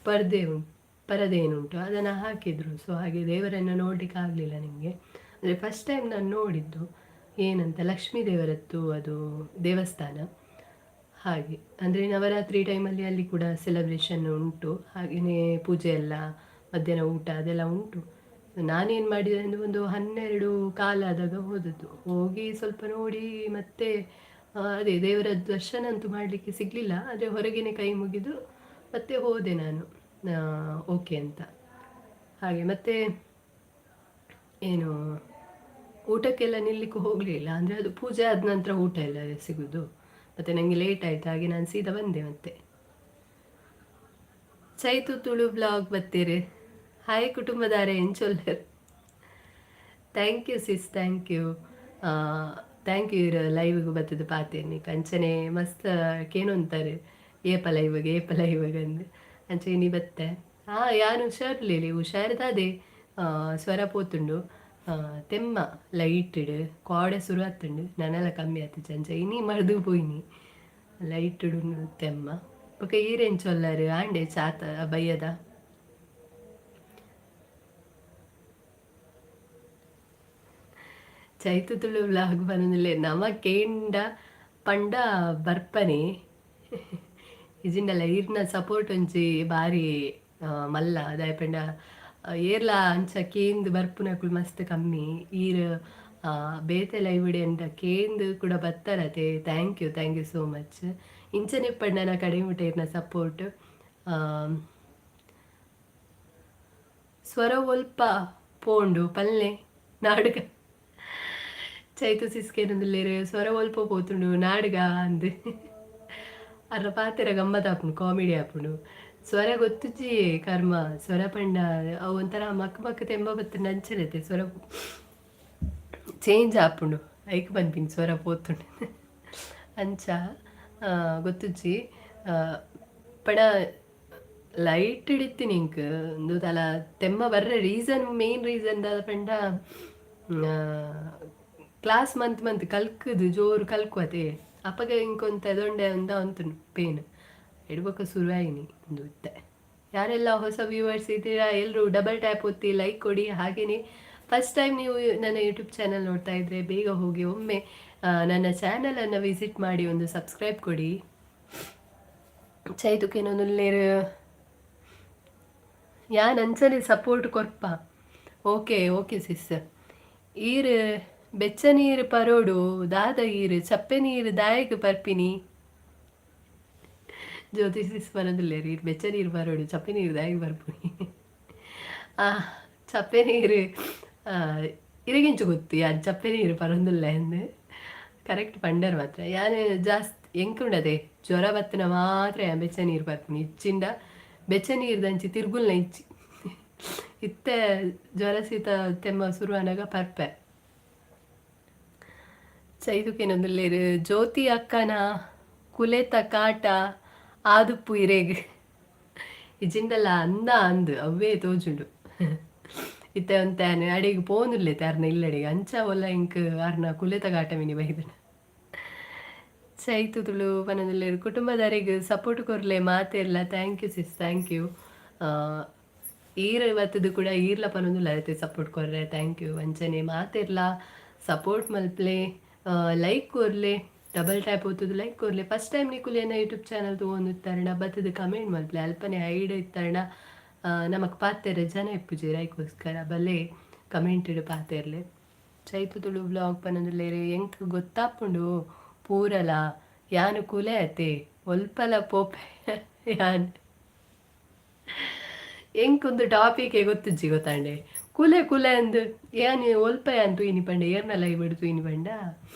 A: ಪರದೆ ಉಂಟು, ಪರದೆ ಏನುಂಟು ಅದನ್ನು ಹಾಕಿದರು. ಸೊ ಹಾಗೆ ದೇವರನ್ನು ನೋಡಲಿಕ್ಕೆ ಆಗಲಿಲ್ಲ ನಿಮಗೆ. ಅಂದರೆ ಫಸ್ಟ್ ಟೈಮ್ ನಾನು ನೋಡಿದ್ದು ಏನಂತ, ಲಕ್ಷ್ಮೀ ದೇವರದ್ದು ಅದು ದೇವಸ್ಥಾನ. ಹಾಗೆ ಅಂದರೆ ನವರಾತ್ರಿ ಟೈಮಲ್ಲಿ ಅಲ್ಲಿ ಕೂಡ ಸೆಲೆಬ್ರೇಷನ್ ಉಂಟು, ಹಾಗೆಯೇ ಪೂಜೆ ಎಲ್ಲ, ಮಧ್ಯಾಹ್ನ ಊಟ ಅದೆಲ್ಲ ಉಂಟು. ನಾನೇನು ಮಾಡಿದೆ ಅಂದರೆ ಒಂದು 12:15 ಆದಾಗ ಹೋದದ್ದು. ಹೋಗಿ ಸ್ವಲ್ಪ ನೋಡಿ ಮತ್ತೆ ಅದೇ ದೇವರ ದರ್ಶನ ಅಂತೂ ಮಾಡಲಿಕ್ಕೆ ಸಿಗಲಿಲ್ಲ, ಆದರೆ ಹೊರಗೇನೆ ಕೈ ಮುಗಿದು ಮತ್ತೆ ಹೋದೆ ನಾನು, ಓಕೆ ಅಂತ. ಹಾಗೆ ಮತ್ತೆ ಏನು ಊಟಕ್ಕೆಲ್ಲ ನಿಲ್ಲಿಕ್ಕೆ ಹೋಗಲಿಲ್ಲ. ಅಂದರೆ ಅದು ಪೂಜೆ ಆದ ನಂತರ ಊಟ ಎಲ್ಲ ಸಿಗೋದು. ಮತ್ತು ನನಗೆ ಲೇಟ್ ಆಯಿತು, ಹಾಗೆ ನಾನು ಸೀದಾ ಬಂದೆ. ಮತ್ತೆ ಚೈತು ತುಳು ಬ್ಲಾಗ್ ಬತ್ತೀರಿ. ಹಾಯ್ ಕುಟುಂಬದಾರೆ, ಎಂಚೊಲ್ಲೆರ್? Thank you sis, thank you, thank you. ಇರ್ ಲೈವ್ಗೆ ಬತ್ತದ ಪಾತೇನಿ ಕಂಚನೆ ಮಸ್ತ್ ಕೇನೊಂತಾರೆ, ಏಪ ಲೈವ್ಗೆ, ಏಪ ಲೈವ್ಗೆ ಅಂದು. ಅಂಚೆ ಇನಿ ಬತ್ತೆ. ಹಾಂ, ಯಾನು ಹುಷಾರ್ಲಿಲ್ಲ, ಹುಷಾರ್ದಾದೆ. ಸ್ವರ ಪೋತುಂಡು, ತೆಮ್ಮ ಲೈಟ್ಡ್ ಕೋಡೆ ಶುರು ಆತುಂಡು, ನನಲ ಕಮ್ಮಿ ಆತಿಜಿ. ಅಂಚ ಇನಿ ಮರ್ದು ಪೋಯಿನಿ, ಲೈಟ್ಡ್ ತೆಮ್ಮ. ಬೊಕ ಈರೆಂಚೊಲ್ಲರು? ಆಂಡೆ ಚಾತ ಬಯ್ಯದ ಚೈತು ತುಳು ವ್ಲಾಗ್ ಪನೊಂದುಲ್ಲೆ. ನಮ ಕೇಂಡ ಪಂಡ ಬರ್ಪನೆ. ಇಜಿಂಡಲ ಈರ್ನ ಸಪೋರ್ಟ್ ಒಂಜಿ ಬಾರಿ ಮಲ್ಲ. ದಾಯೆ ಪಂಡ ಏರ್ಲ ಅಂಚ ಕೇಂದ್ ಬರ್ಪುನಕುಲು ಮಸ್ತ್ ಕಮ್ಮಿ. ಈರ್ ಬೇತೆ ಲೈವ್ ಅಂಡ ಕೇಂದ್ ಕೂಡ ಬತ್ತಾರತೆ. Thank you, thank you so much. ಇಂಚನೆ ಇಪ್ಪಡ್ ನನ ಕಡೆ ಮುಟ ಈರ್ನ ಸಪೋರ್ಟ್. ಸ್ವರ ಒಲ್ಪ ಪೋಂಡು ಪಲ್ಲೆ ನಾಡುಗ. ಚೈತು ಸಿಸ್ಕೇನೊಂದುಲ್ಲೆರ್, ಸ್ವರ ಒಲ್ಪ ಪೋತುಂಡು ನಾಡುಗ ಅಂದ್. ಅರ್ರ ಪಾತೆರ ಗಮ್ಮತ್ ಆಪುಂಡು, ಕಾಮಿಡಿ ಆಪುಂಡು. ಸ್ವರ ಗೊತ್ತುಜ್ಜಿ ಕರ್ಮ. ಸ್ವರ ಪಂಡ ಅವು ಒಂಥರ ಮಕ್ ಮಕ್ ತೆಂಬ ಬತ್ತುಂಡು ಅಂಚನೆ ಸ್ವರ ಚೇಂಜ್ ಆಪುಂಡು. ಐಕ್ ಪನ್ಪಿನಿ ಸ್ವರ ಪೋತುಂಡು. ಅಂಚ ಗೊತ್ತುಜ್ಜಿ ಪಂಡ ಲೈಟ್ ಇತ್ತಿನಿ ಎಂಕ್. ಉಂದು ದಾಲ ತೆಮ್ಮ ಬರ್ರೆ ರೀಸನ್, ಮೇನ್ ರೀಸನ್ ದಾದ ಪಂಡ ಕ್ಲಾಸ್ ಮಂತ್ ಮಂತ್ ಕಲ್ಕುದು ಜೋರು ಕಲ್ಕುವತೆ. ಅಪಗ ಇಂಕೊಂತ ದೊಂಡೆ ಒಂದ ಉಂತುಂಡು ಪೇನ್ ಎಡ್ಬೊಕ ಶುರು ಆಯಿನಿ ಉಂದು ಇತ್ತೆ. ಯಾರೆಲ್ಲ ಹೊಸ ವ್ಯೂವರ್ಸ್ ಇದ್ದೀರಾ, ಎಲ್ಲರೂ ಡಬಲ್ ಟ್ಯಾಪ್ ಒತ್ತಿ ಲೈಕ್ ಕೊಡಿ. ಹಾಗೆಯೇ ಫಸ್ಟ್ ಟೈಮ್ ನೀವು ನನ್ನ ಯೂಟ್ಯೂಬ್ ಚಾನಲ್ ನೋಡ್ತಾ ಇದ್ದರೆ, ಬೇಗ ಹೋಗಿ ಒಮ್ಮೆ ನನ್ನ ಚಾನಲನ್ನು ವಿಸಿಟ್ ಮಾಡಿ, ಒಂದು ಸಬ್ಸ್ಕ್ರೈಬ್ ಕೊಡಿ. ಚೈತುಕೇನೊಂದುಲ್ಲೇರು, ಯಾನ್ ಅಂಚನೆ ಸಪೋರ್ಟ್ ಕೊರ್ಪ. Okay okay sis. ಈರ್ ಬೆಚ್ಚ ನೀರು ಪರೋಡು ದಾದ? ಈರ್ ಚಪ್ಪೆ ನೀರು ದಾಯೆಗ್ ಪರ್ಪಿನಿ? ಜ್ಯೋತಿ ಸಿಸ್ ಪನೊಂದುಲ್ಲೆರ್, ಈರ್ ಬೆಚ್ಚ ನೀರು ಪರೋಡು, ಚಪ್ಪೆ ನೀರು ದಾಯೆಗ್ ಪರ್ಪುನಿ? ಆ ಚಪ್ಪೆ ನೀರು ಇರೆಗಿಂಚ ಗೊತ್ತು ಯಾನ್ ಚಪ್ಪೆ ನೀರು ಪರೊಂದುಲ್ಲೆ ಅಂದ್? ಕರೆಕ್ಟ್ ಪಂಡರ್ ಮಾತ್ರ. ಯಾನ್ ಜಾಸ್ತಿ ಎಂಕುಂಡದೆ ಜ್ವರ ಬತ್ತಿನ ಮಾತ್ರ ಯಾನ್ ಬೆಚ್ಚ ನೀರು ಪರ್ಪುನಿ. ಇಚ್ಚಿಂಡ ಬೆಚ್ಚ ನೀರ್ದಂಚಿ ತಿರ್ಗುಲ್ನ ಇಜ್ಜಿ. ಇತ್ತೆ ಜ್ವರ ಶೀತ ತೆಮ್ಮ ಶುರು ಆನಗ ಪರ್ಪೆ. ಚೈದುಕೇನೊಂದುಲ್ಲೆರ್, ಜ್ಯೋತಿ ಅಕ್ಕನ ಕುಲೆತ ಕಾಟ ಆದುಪ್ಪು ಇರೆಗ್. ಇಜಿಂಡಲ ಅಂದ ಅಂದ್ ಅವ್ವೇ ತೋಜುಂಡು. ಇತ್ತೆ ಒಂತೆ ಯಾನ್ ಅಡೆಗ್ ಪೋವೊಂದುಲ್ಲೆ ಅರ್ನ ಇಲ್ಲಡೆಗ್. ಅಂಚ ಒಲ್ಲ ಎಂಕ್ ಅರ್ನ ಕುಲೆತ ಕಾಟ ಮಿನಿ ಬೈದ್ಂಡ್. ಚೈತು ತುಳು ಪನೊಂದುಲ್ಲೆರ್, ಕುಟುಂಬದರೆಗ್ ಸಪೋರ್ಟ್ ಕೊರ್ಲೆ ಮಾತೆರ್ಲ. Thank you sis, thank you. ಈರ್ ಬತ್ತುದು ಕೂಡ ಈರ್ಲ ಪನೊಂದುಲ್ಲ ಸಪೋರ್ಟ್ ಕೊರ್ರೆ, thank you. ಅಂಚನೆ ಮಾತೆರ್ಲ ಸಪೋರ್ಟ್ ಮಲ್ಪ್ಲೆ, ಲೈಕ್ ಕೊರ್ಲೆ, ಡಬಲ್ ಟ್ಯಾಪ್ ಒತ್ತುದು ಲೈಕ್ ಕೊರ್ಲೆ. ಫಸ್ಟ್ ಟೈಮ್ ನಿಕುಲು ಎನ್ನ ಯೂಟ್ಯೂಬ್ ಚಾನಲ್ ತೂವೊಂದಿತ್ತರ್ಂಡ ಬತ್ತುದು ಕಮೆಂಟ್ ಮಲ್ಪ್ಲೆ. ಅಲ್ಪನೆ ಹೈಡ್ ಇತ್ತರ್ಂಡ ನಮಕ್ ಪಾತೆರೆ ಜನ ಇಪ್ಪುಜೆರ್. ಐಕೋಸ್ಕರ ಬಲೆ ಕಮೆಂಟ್ ಪಾತೆರ್ಲೆ. ಚೈತು ತುಳು ವ್ಲಾಗ್ ಪನೊಂದುಲ್ಲೆರ್, ಎಂಕ್ ಗೊತ್ತಾಪುಂಡು ಪೂರಲ, ಯಾನ್ ಕುಲೆ ಅತೆ, ಒಲ್ಪಲ ಪೋಪೆ ಯಾನ್. ಎಂಕೊಂದು ಟಾಪಿಕ್ ಗೊತ್ತುಜ್ಜಿ ಗೊತ್ತಾಂಡೆ. ಕುಲೆ ಕುಲೆ ಅಂದ್ ಯಾನ್ ಒಲ್ಪ ಯಾನ್ ತೂಯಿನಿ ಪಂಡ, ಏರ್ನ ಲೈವ್ ತೂಯಿನಿ ಪಂಡ,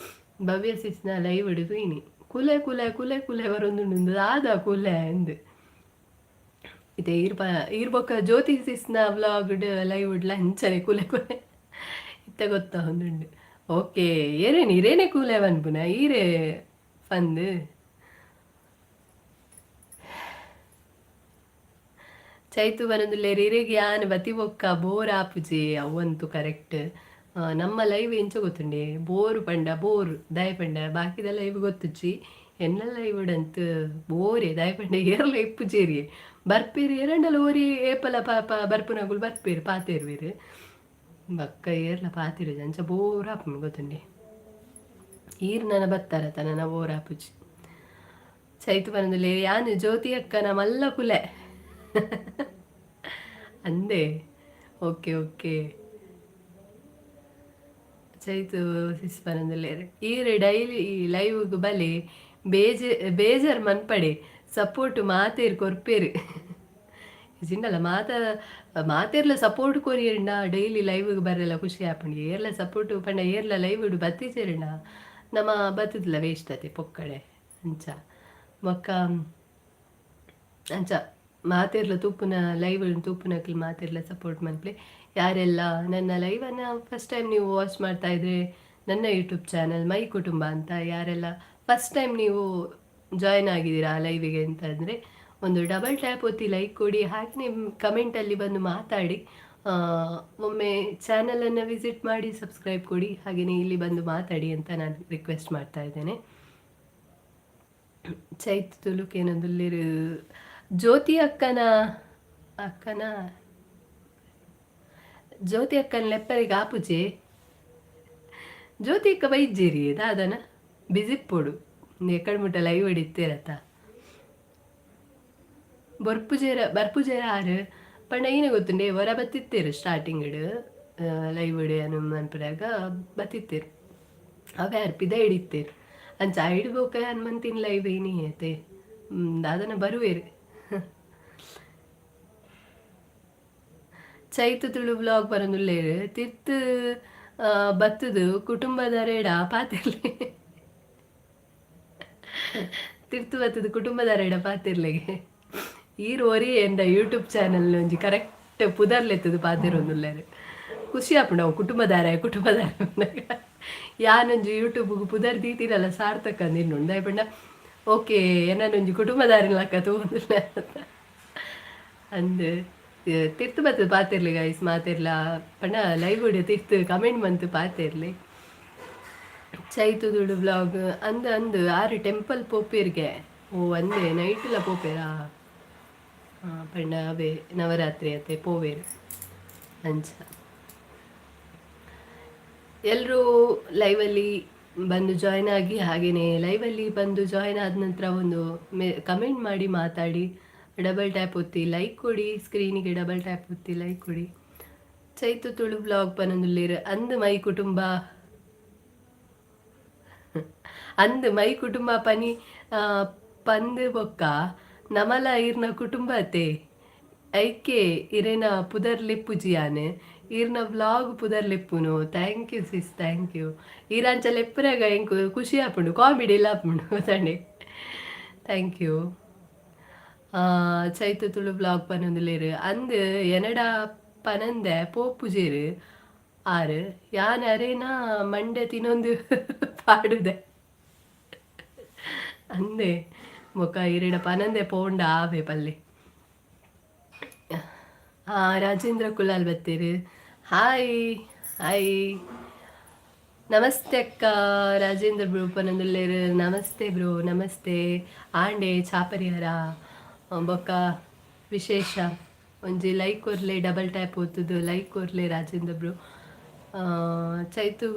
A: ಭವ್ಯ ಸಿಸ್ನ ಲೈವ್ ತೂಯಿನಿ. ಕುಲೆ ಕುಲೆ ಕುಲೆ ಕುಲೆ ಬರೊಂದುಂಡು, ದಾದ ಕುಲೆ ಅಂದ್. ಇತ್ತೆ ಈರ್ ಪ ಈರ್ ಬೊಕ್ಕ ಜ್ಯೋತಿ ಸಿಸ್ನ ವ್ಲಾಗ್ ಲೈವ್ ಡ್ಲ ಅಂಚನೆ ಕುಲೆ ಕುಲೆ. ಇತ್ತೆ ಗೊತ್ತಾವೊಂದುಂಡು. ಓಕೆ, ಏರೇನು ಇರೇನೆ ಕೂಲೆ ಪನ್ಪುನ ಈರೇ ಪಂದ್. ಚೈತು ಪನೊಂದುಲ್ಲೆರ್, ಇರೆಗ್ ಯಾನ್ ಬತ್ತಿ ಬೊಕ್ಕ ಬೋರ್ ಆಪುಜಿ. ಅವಂತು ಕರೆಕ್ಟ್. ನಮ್ಮ ಲೈವ್ ಎಂಚ ಗೊತ್ತುಂಡೆ, ಬೋರ್ ಪಂಡ ಬೋರ್. ದಾಯೆ ಪಂಡ ಬಾಕಿದ ಲೈವ್ ಗೊತ್ತುಜ್ಜಿ, ಎನ್ನ ಲೈವ್ ಅಂತ್ ಬೋರೆ. ದಾಯೆ ಪಂಡ ಏರ್ಲ ಇಪ್ಪುಜೆರಿಯೆ. ಬರ್ಪೆರ್ ಏರಂಡಲ ಒರಿ, ಏಪಲ ಪಾಪ ಬರ್ಪುನಕುಲು ಬರ್ಪೆರ್, ಪಾತೆರ್ವೆರ್. ಬೊಕ್ಕ ಏರ್ಲ ಪಾತೆರುಜಿ. ಅಂಚ ಬೋರ್ ಆಪುಂಡು ಗೊತ್ತುಂಡೆ. ಈರ್ ನನ ಬತ್ತಾರತ, ನನ ಬೋರ್ ಆಪುಜಿ. ಚೈತು ಪನೊಂದುಲ್ಲೆ, ಯಾನ್ ಜ್ಯೋತಿ ಅಕ್ಕನ ಮಲ್ಲ ಕುಲೆ ಅಂದೆ. Okay okay. ಚೈತು ಸಿಸ್ ಪನೊಂದುಲ್ಲೆರ್, ಈರ್ ಡೈಲಿ ಲೈವ್ಗ್ ಬಲೆ, ಬೇಜಾರ್ ಮನ್ಪಡೆ, ಸಪೋರ್ಟ್ ಮಾತೆರ್ ಕೊರ್ಪೆರ್. ಇಜಿಂಡಲ ಮಾತ ಮಾತೆರ್ಲ ಸಪೋರ್ಟ್ ಕೊರಿಯರ್ಂಡ ಡೈಲಿ ಲೈವ್ಗೆ ಬರಲ್ಲ ಖುಷಿ ಆಪುಂಡು. ಏರ್ಲ ಸಪೋರ್ಟ್ ಪಂಡ ಏರ್ಲ ಲೈವ್ ಬತ್ತಿಜೆರ್ಂಡ ನಮ ಬತ್ತುದಿಲ್ಲ ವೇಸ್ಟ್ ಅತೆ ಪೊಕ್ಕಡೆ. ಅಂಚ ಬೊಕ್ಕ ಅಂಚ ಮಾತೆರ್ಲ ತೂಪುನ ಲೈವ್ ತೂಪುನಕ್ಲು ಮಾತೆರ್ಲ ಸಪೋರ್ಟ್ ಮನ್ಪುಲೆ. ಯಾರೆಲ್ಲ ನನ್ನ ಲೈವನ್ನು ಫಸ್ಟ್ ಟೈಮ್ ನೀವು ವಾಚ್ ಮಾಡ್ತಾ ಇದ್ರೆ, ನನ್ನ ಯೂಟ್ಯೂಬ್ ಚಾನಲ್ ಮೈ ಕುಟುಂಬ ಅಂತ, ಯಾರೆಲ್ಲ ಫಸ್ಟ್ ಟೈಮ್ ನೀವು ಜಾಯ್ನ್ ಆಗಿದ್ದೀರಾ ಲೈವಿಗೆ ಅಂತಂದರೆ, ಒಂದು ಡಬಲ್ ಟ್ಯಾಪ್ ಒತ್ತಿ ಲೈಕ್ ಕೊಡಿ. ಹಾಗೆಯೇ ಕಮೆಂಟಲ್ಲಿ ಬಂದು ಮಾತಾಡಿ. ಒಮ್ಮೆ ಚಾನಲನ್ನು ವಿಸಿಟ್ ಮಾಡಿ ಸಬ್ಸ್ಕ್ರೈಬ್ ಕೊಡಿ. ಹಾಗೆಯೇ ಇಲ್ಲಿ ಬಂದು ಮಾತಾಡಿ ಅಂತ ನಾನು ರಿಕ್ವೆಸ್ಟ್ ಮಾಡ್ತಾ ಇದ್ದೇನೆ. ಚೈತ್ ತುಲುಕೇನೊಂದುಲ್ಲೆರ್ ಜ್ಯೋತಿ ಅಕ್ಕನ ಅಕ್ಕನ ಜ್ಯೋತಿ ಅಕ್ಕನ ಲೆಪ್ಪರಿಗೆ ಆಪುಜೆ. ಜ್ಯೋತಿ ಅಕ್ಕ ಬೈಜ್ಜೇರಿ ದಾದನ ಬಿಸಿಪ್ಪೊಡು ಎಕ್ಕಡ ಮುಟ್ಟ ಲೈವ್ ಹೊಡಿತೀರತ್ತ. ಬೊರ್ಪುಜೇರ ಬರ್ಪುಜೇರ ಆರು ಪಂಡ ಈನೆ ಗೊತ್ತುಂಡೆ, ಒರ ಬತ್ತಿತ್ತೇರು ಸ್ಟಾರ್ಟಿಂಗ್ ಲೈವ್ ಅನು ಮನ್ಪುನಾಗ ಬತ್ತಿತ್ತೇರು. ಅವೇ ಆರ್ ಪಿದ ಹಿಡಿತೇರು. ಅಂಚ ಐಡ್ ಬೊಕ ಹನುಮಂತಿನ ಲೈವ್ ಏನಿ ಅತೆ ದಾದನ ಬರುವೇರು. ಚೈತು ತುಳು ಬ್ಲಾಗ್ ಬರೊಂದುಲ್ಲೆರ್. ತಿರ್ತ್ ಬತ್ತುದು ಕುಟುಂಬದರೆಡ ಪಾತೆರ್ಲೆ, ತಿರ್ತು ಬತ್ತುದು ಕುಟುಂಬದರೆಡ ಪಾತೆರ್ಲೆಗೆ. ಈರ್ ಒರಿ ಎಂದ ಯೂಟ್ಯೂಬ್ ಚಾನಲ್ ಒಂಜಿ ಕರೆಕ್ಟ್ ಪುದರ್ಲೆತ್ತುದು ಪಾತೆರೊಂದುಲ್ಲೆರ್. ಖುಷಿ ಆಪುಂಡು ಅವು ಕುಟುಂಬದಾರೆ ಕುಟುಂಬದಾರೆ ಪನ್ನಗ. ಯಾನೊಂಜಿ ಯೂಟ್ಯೂಬ್ಗ್ ಪುದರ್ ದೀತಿನಲ್ಲ ಸಾರ್ಥಕ ಅಂದ್ ಎನ್ನುಂಡು. ದಾಯೆ ಪಂಡ ಓಕೆ ಎನನೊಂಜಿ ಕುಟುಂಬದಾರೆನ ಲೆಕ್ಕ ತೂವೊಂದುಲ್ಲೆ ಅಂದ್. ತಿರ್ತ್ ಬತ್ತುದು ಪಾತೆರ್ಲೆ ಗೈಸ್ ಮಾತೆರ್ಲ. ಪಂಡ ಲೈವ್ ತಿರ್ತ್ ಕಮೆಂಟ್ ಮಂತ್ ಪಾತೆರ್ಲೆ. ಚೈತು ತುಳು ವ್ಲಾಗ್ ಅಂದ್ ಅಂದ್ ಆರ್ ಟೆಂಪಲ್ ಪೋಪೆರ್ಗೆ. ಓ ಅಂದೆ, ನೈಟ್ಲ ಪೋಪೆರಾ? ಪಂಡ ಅವೇ ನವರಾತ್ರಿ ಅತೆ ಪೋವೆರ್ ಅಂಚ. ಎಲ್ಲರೂ ಲೈವಲ್ಲಿ ಬಂದು ಜಾಯ್ನ್ ಆಗಿ, ಹಾಗೆಯೇ ಲೈವಲ್ಲಿ ಬಂದು ಜಾಯ್ನ್ ಆದ ನಂತರ ಒಂದು ಕಮೆಂಟ್ ಮಾಡಿ ಮಾತಾಡಿ. ಡಬಲ್ ಟ್ಯಾಪ್ ಒತ್ತಿ ಲೈಕ್ ಕೊಡಿ. ಸ್ಕ್ರೀನಿಗೆ ಡಬಲ್ ಟ್ಯಾಪ್ ಒತ್ತಿ ಲೈಕ್ ಕೊಡಿ. ಚೈತು ತುಳು ಬ್ಲಾಗ್ ಪನೊಂದುಲ್ಲೆರ್. ಅಂದ್ ಮೈ ಕುಟುಂಬ, ಅಂದ್ ಮೈ ಕುಟುಂಬ ಪನಿ ಪಂದ್ ಬೊಕ್ಕ ನಮಲ ಈರ್ನ ಕುಟುಂಬ ಅತೆ. ಐಕೆ ಇರೆನ ಪುದರ್ ಲೆಪ್ಪುಜಿ ಯಾನ್. ಈರ್ನ ವ್ಲಾಗ್ ಪುದರ್ ಲೆಪ್ಪುನು. Thank you sis, thank you. ಈರಾಂಚ ಲೆಪ್ಪುನಗ ಎಂಕ್ ಖುಷಿ ಆಪುಂಡು, ಕಾಮಿಡಿ ಎಲ್ಲ ಆಪುಂಡು ಗೊತ್ತಂಡೆ. Thank you. Chaitu Tulu vlog ಪನೊಂದುಲ್ಲೆರ್. ಅಂದ್ ಎನಡ ಪನಂದೆ ಪೋಪುಜೆರ್ ಆರ್. ಯಾನ್ ಅರೆನ ಮಂಡೆ ತಿನೊಂದು ಪಾಡುದೆ ಅಂದೆ. ಬೊಕ ಇರೆಡ ಪನಂದೆ ಪೋಂಡ ಆವೆ ಪಲ್ಲೆ. ರಾಜೇಂದ್ರ ಕುಲಾಲ್ ಬತ್ತೆರ್. ಹಾಯ್ ಹಾಯ್, ನಮಸ್ತೆ ಅಕ್ಕ. ರಾಜೇಂದ್ರ ಬ್ರೋ ಪನೊಂದುಲ್ಲೆರ್. ನಮಸ್ತೆ ಬ್ರೋ, ನಮಸ್ತೆ. ಆಂಡೆ ಚಾಪರಿಯರ ಬೊಕ್ಕ ವಿಶೇಷ? ಒಂಜಿ ಲೈಕ್ ಕೊರ್ಲೆ. ಡಬಲ್ ಟ್ಯಾಪ್ ಒತ್ತುದು ಲೈಕ್ ಕೊರ್ಲೆ ರಾಜೇಂದ್ರ ಬ್ರೋ. ಚೈತು